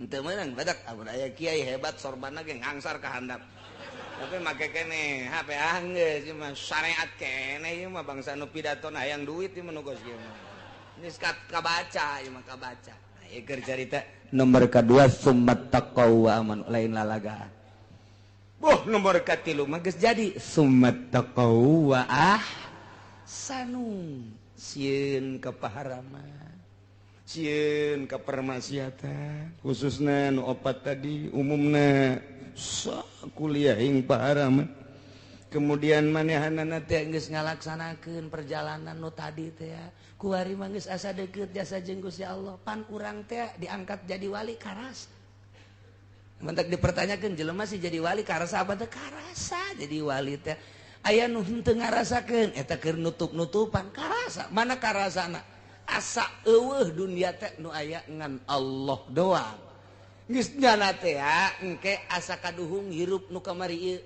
Henteu meunang badak amun aya kiai hebat sorbanna ge ngangsar ka handap. Tapi make kene HP anggeus ieu mah syariat kene ieu mah bangsa nu pidato hayang duit ieu mah nu kos kieu mah. Geus kabaca ieu mah kabaca. Nah, ieu keur carita nomor kadua summat taqaw wa amanu lain lalagaan. Boh nomor katilu mah geus jadi summat taqaw wa ahsanu. Sieun ka paharaman. Sieun ka permaksiatan, khususna nu opat tadi umumna kuliah ing paharaman. Kemudian manehanana teh geus ngalaksanakeun perjalanan nu tadi teh kuari mah geus asa deukeut jasa jeung Gusti Allah pan urang teh diangkat jadi wali karasa. Mentak dipertanyakeun jelema sih jadi wali karasa apa teh karasa jadi wali teh aya nu henteu ngarasakeun eta keur nutup-nutupan karasa mana karasana asa eueuh dunia teh nu aya ngan Allah doang. Geus nyana teh engke asa kaduhung hirup nu kamari ieu.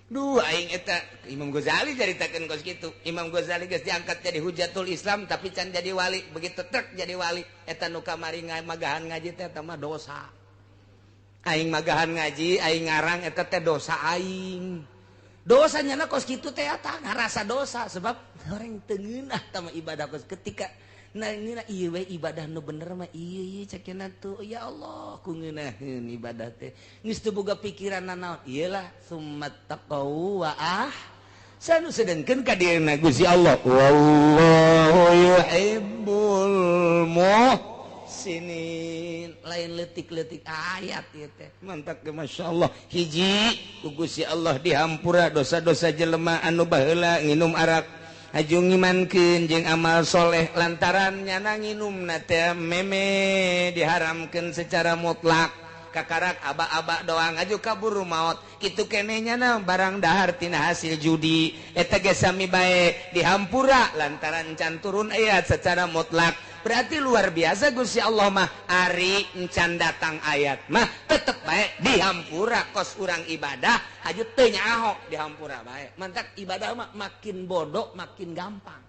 Duh aing eta Imam Ghazali caritakeun kos kitu. Imam Ghazali geus diangkat jadi hujatul Islam tapi can jadi wali. Begitu trek jadi wali eta nu kamari magahan ngaji teh eta mah dosa. Aing magahan ngaji, aing ngarang eta teh dosa aing. Dosa nyana kos kitu teh eta ngarasa dosa sebab orang teu ngeunah tah mah ibadah kos ketika nah ini ieu we ibadah nu bener mah ieu ieu cekena tuh ya Allah ku ngeunaheun ibadah teh geus teu boga pikiran nanaon ieu lah summat taqaw wa ahsanu sedengkeun ka dieuna Gusti Allah wallahu yuhibbul muhsinin lain leutik-leutik ayat ieu teh mantak ge masyaallah hiji ku Gusti Allah dihampura dosa-dosa jelema anu baheula nginum arak aju ngimankeun jeung amal soleh lantaran nyana nginumna teh meme diharamkeun secara mutlak kakarak aba-aba doang aju kaburu maot kitu keneh nyana barang dahar tina hasil judi eta ge sami bae dihampura lantaran can turun ayat secara mutlak berarti luar biasa Gusti Allah mah ari encan datang ayat mah tetep bae dihampura kos urang ibadah aju teu nyaho dihampura bae mantak ibadah mah makin bodoh makin gampang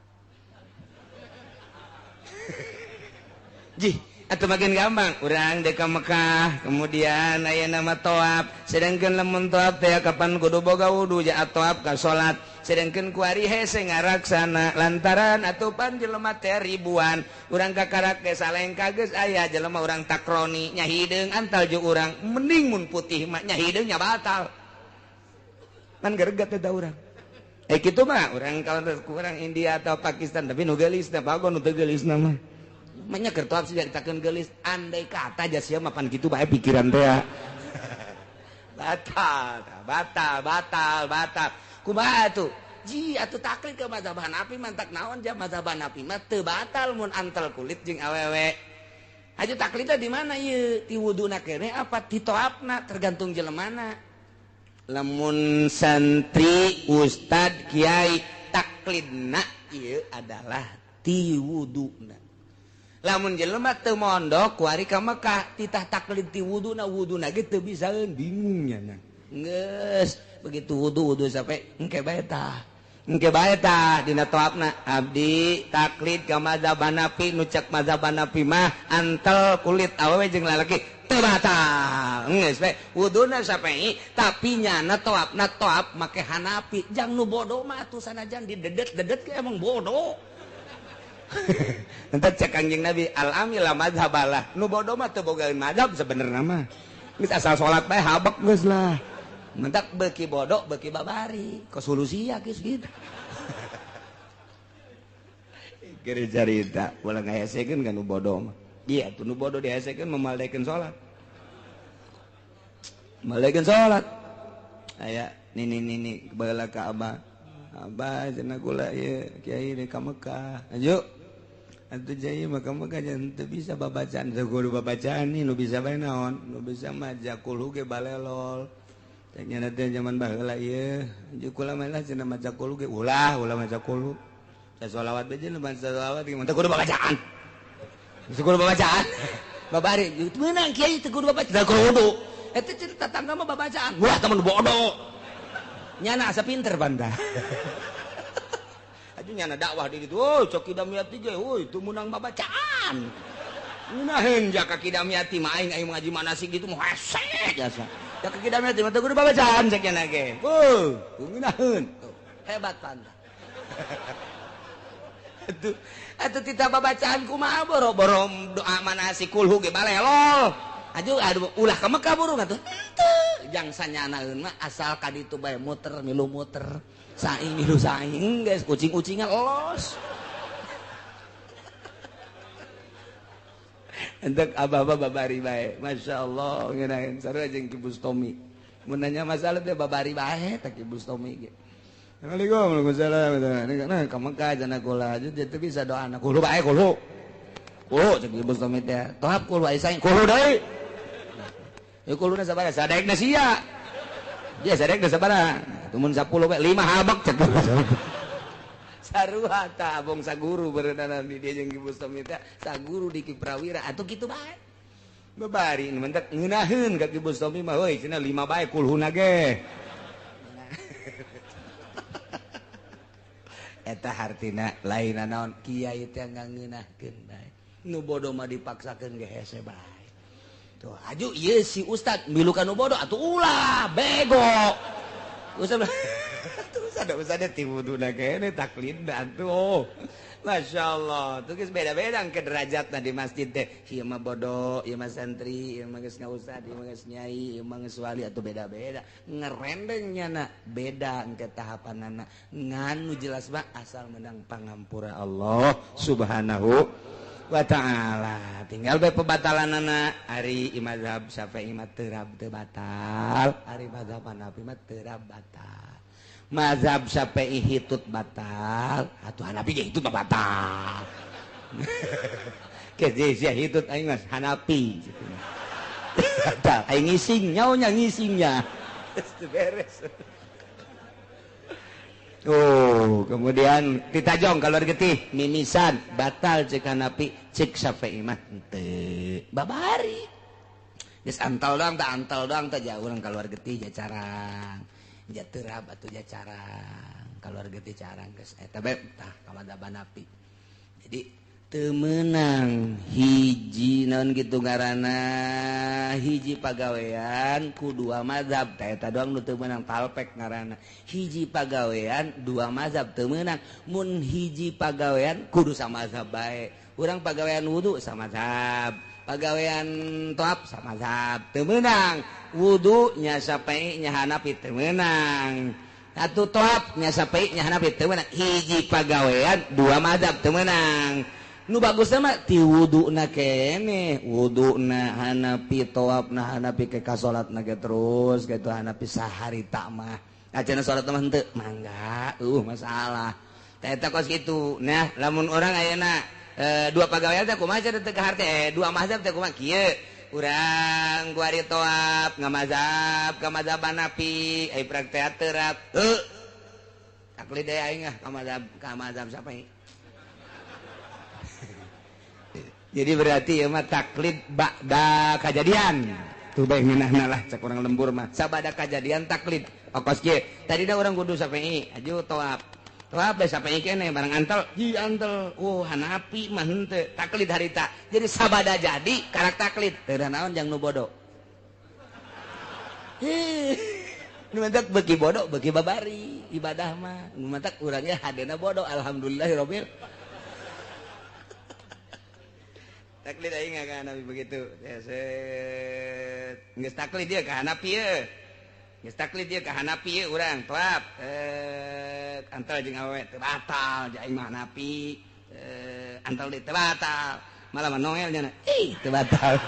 jih atau makin gampang urang dek ka Mekah kemudian aya nama toab sedangkan lamun toab teh kapan kudu boga wudu ja toab ka salat sedangkan kuari hese ngaraksana lantaran atupan jelema teh ribuan urang kakarak ge salengka geus aya jelema urang takroni nya hideung antal jeung urang mending mun putih mah nya hideung nya batal kan geregat eta urang kitu mah urang kalau kurang India atau Pakistan tapi nu geulis teh bagon nu teu geulisna mah banyak kertoap sih caritakeun geulis andai kata aja sia mapan kitu bae pikiran teh batal batal batal batal kumaha atuh ji atuh taklid ke mazhab Hanafi mantak naon ja mazhab Hanafi mah teu batal mun antel kulit jeung awewe aju taklidna di mana ieu ti wuduna keneh apa ti toapna tergantung jelemana lamun santri ustad kiai taklidna ieu adalah ti wuduna lamun jelema teu mondok kuari ka Mekah titah taklid ti wuduna wuduna ge teu bisaeun bingung nya geus begitu wudu wudu sampai engke bae tah Engke bae tah dina toapna abdi taklid ka mazhab Hanafi nu cek mazhab Hanafi mah antel kulit awewe jeung lalaki teu batal. Geus we wuduna Syafi'i tapi nyana toapna toap make Hanafi. Jang nu bodoh mah atuh sanajan didedet-dedet ge emang bodoh. Entah cek Kangjeng Nabi al-amil la mazhabalah. Nu bodoh mah teu bogaeun mazhab sebenarna mah. Geus asal salat bae habek geus lah. Mentak beuki bodoh beuki babari kesolusi ya geus gitu. Keur carita ulah ngahesekeun ka nu bodoh mah. Iya tuh nu bodoh dihesekeun memaldekeun salat. Maldekeun salat. Aya nini-nini baheula ka abah. Abah cenah kula ieu kiai ka Mekah. Ayo. Atuh jai mah ka Mekah jangan teu bisa babacaan. Teu kudu babacaan nih nu bisa bae naon? Nu bisa mah jakul ge balelol. Ceknya teh zaman baheula ieu, anjuk kula mah lah cenah maca kulu ge ulah ulah maca kulu. Sasolawat bae jeung maca solawat ge teu kudu babacaan. Teu kudu babacaan. Babari meunang kiai teu kudu babacaan. Teu kudu. Eta cerita tetangga mah babacaan. Wah temen bodoh. Nyana asa pinter banda. Aju nyana dakwah di ditu, oh cok Kidamiati ge, euy teu meunang babacaan. Ngeunaheun jaka Kidamiati mah aing aing ngaji manasik gitu mah hese jasa. Jaka Kidamiati mah teu kudu babacaan cek nyana ge. Heuh, ngeunaheun. Hebat panda. Atuh atuh tita babacaan kumaha boro-boro doa manasik kulhu ge balelol. Aduh aduh ulah ka Mekah burung atuh. Henteu jang sanyanaeun mah asal ka ditu bae muter milu muter. Saing milu saing geus kucing-kucingan los. Entek abah-abah babari bae. Masya Allah ngeunaheun sarua jeung Ki Bustomi. Mun nanya masalah teh babari bae teh Ki Bustomi ge. Assalamualaikum warahmatullahi wabarakatuh. Nah ka Mekah cenah kula teu bisa doana kulu bae kulu. Kulu cek Ki Bustomi teh. Tohap kulu ai saing kulu deui. Ya kuluna sabaraha sadaekna sia. Dia sadaekna sabaraha. Tumun 10 bae 5 habek cek. Sarua ta abong saguru berenana di dia jeung Ki Bustomi teh saguru di Ki Prawira atuh kitu bae. Babari nu mentek ngeunaheun ka Ki Bustomi mah euy cenah 5 bae kulhuna ge. Eta hartina lain naon kiai teh ngangeunahkeun bae. Nu bodoh mah dipaksakeun ge hese bae. Tuh aju ieu si ustad milu ka nu bodoh atuh ulah bego. Ustad tuh ustad ti wuduna kene taklidna atuh. Masya Allah, tuh geus beda-beda ke derajatna di masjid teh. Ieu mah bodoh, ieu mah santri, ieu mah geus ngaustad, ieu mah geus nyai, ieu mah geus wali atuh beda-beda. Ngerendeng nyana beda engke tahapanana. Ngan nu jelas mah asal menang pangampura Allah Subhanahu wa ta'ala. Tinggal bae pebatalanana ari mazhab Syafi'i mah terab teu batal, ari mazhab Hanafi mah terab batal. Mazhab Syafi'i hitut batal, atuh Hanafi ge hitut mah batal. Ke sia hitut aing mah Hanafi. Batal aing ngising nyaonya ngisingnya. Geus beres. Oh, kemudian ditajong kalau getih mimisan batal cek Hanafi, cek Syafi'i mah henteu. Babari. Geus antal doang tah antal doang tah jauh urang keluar getih jacarang. Jaterab atuh jacarang, keluar getih carang geus eta bae tah ka mazhab Hanafi. Jadi teu meunang hiji naon kitu ngaranna hiji pagawean ku dua mazhab tah eta doang nu teu meunang talpek ngaranna. Hiji pagawean dua mazhab teu meunang, mun hiji pagawean kudu samazhab bae. Urang pagawean wudu samazhab, pagawean toap samazhab teu meunang. Wudu nya Syafi'i nya Hanafi teu meunang. Atuh toap nya Syafi'i nya Hanafi teu meunang. Hiji pagawean dua mazhab teu meunang. Nu bagusna mah ti wuduna keneh, wuduna Hanafi, toapna Hanafi ke ka salatna ge terus kitu Hanafi saharita mah. Acan salat mah henteu mangga, masalah. Tah eta kos kitu. Nah, lamun urang ayeuna dua pagawean teh kumaha cenah teu kaharte, dua mazhab teh kumaha kieu. Urang kuari toap ngamazhab ka mazhab Hanafi, ai praktek terap. Heuh. Taklid deui aing ah ka mazhab Syafi'i. Jadi berarti ieu mah taklid ba'da kajadian. Tuh bae ngeunahna lah cek urang lembur mah. Sabada kajadian taklid. Okos kieu. Tadina urang kudu Syafi'i, aju toap. Tawaf bae sampai kene barang antel, hi antel. Oh, Hanafi mah henteu taklid harita. Jadi sabada jadi karak taklid. Teu naon jang nu bodoh. Hih, nu mantak beuki bodoh beuki babari ibadah mah. Nu mantak urangnya hadena bodoh alhamdulillahirabbil. Taklid aing ka Hanafi begitu. Ya set. Geus taklid dia ka Hanafi ye. Geus taklid dia ka Hanafi ye urang tawaf. Antal jeung awewe teu batal, aing mah Hanafi. Antal deui teu batal. Malah mah Noel nya. Ih, teu batal.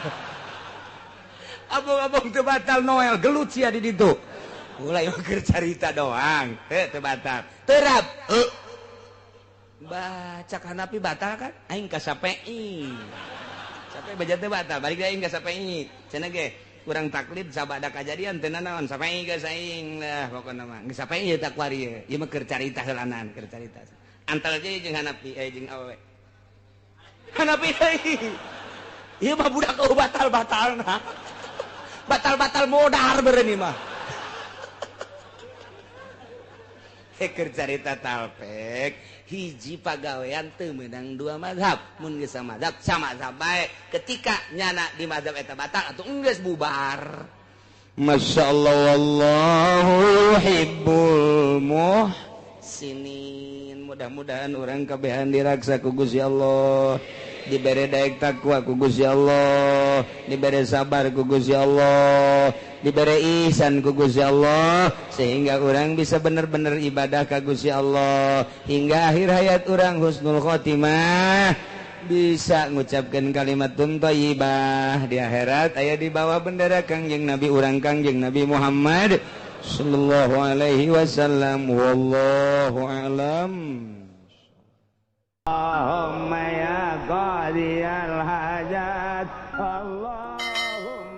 Abong-abong teu batal Noel gelut sia di ditu. Mulai keur carita doang, heuh teu batal. Terap. Baca Hanafi batal kan? Aing ka Syafi'i. Sampai baca teu batal, balik aing ka Syafi'i. Cenah ge kurang taklid sabada kajadian teu nanaon Syafi'i geus aing lah pokona mah. Geus Syafi'i ieu takwari ieu. Ieu mah keur carita heulanan, keur carita. Antal deui jeung Hanafi jeung awewe. Hanafi deui. Ieu mah budak eueuh batal-batalna. Batal-batal modar beureun ieu mah. Keur carita talpek hiji pagawean teu meunang dua mazhab mun geus samazhab samazhab bae ketika nyana di mazhab eta batal atuh enggeus bubar. Masyaallah wallahu yuhibbul muhsinin. Mudah-mudahan urang kabehan diraksa ku Gusti Allah, dibere daek takwa ku Gusti Allah, dibere sabar ku Gusti Allah, dibere ihsan ku Gusti Allah, sehingga orang bisa bener-bener ibadah ka Gusti Allah hingga akhir hayat orang husnul khotimah, bisa ngucapkan kalimat thayyibah di akhirat aya di bawah bendera Kangjeng Nabi urang Kangjeng Nabi Muhammad sallallahu alaihi wasallam. Wallahu a'lam. Allahumma ya qadiyal hajat, Allahumma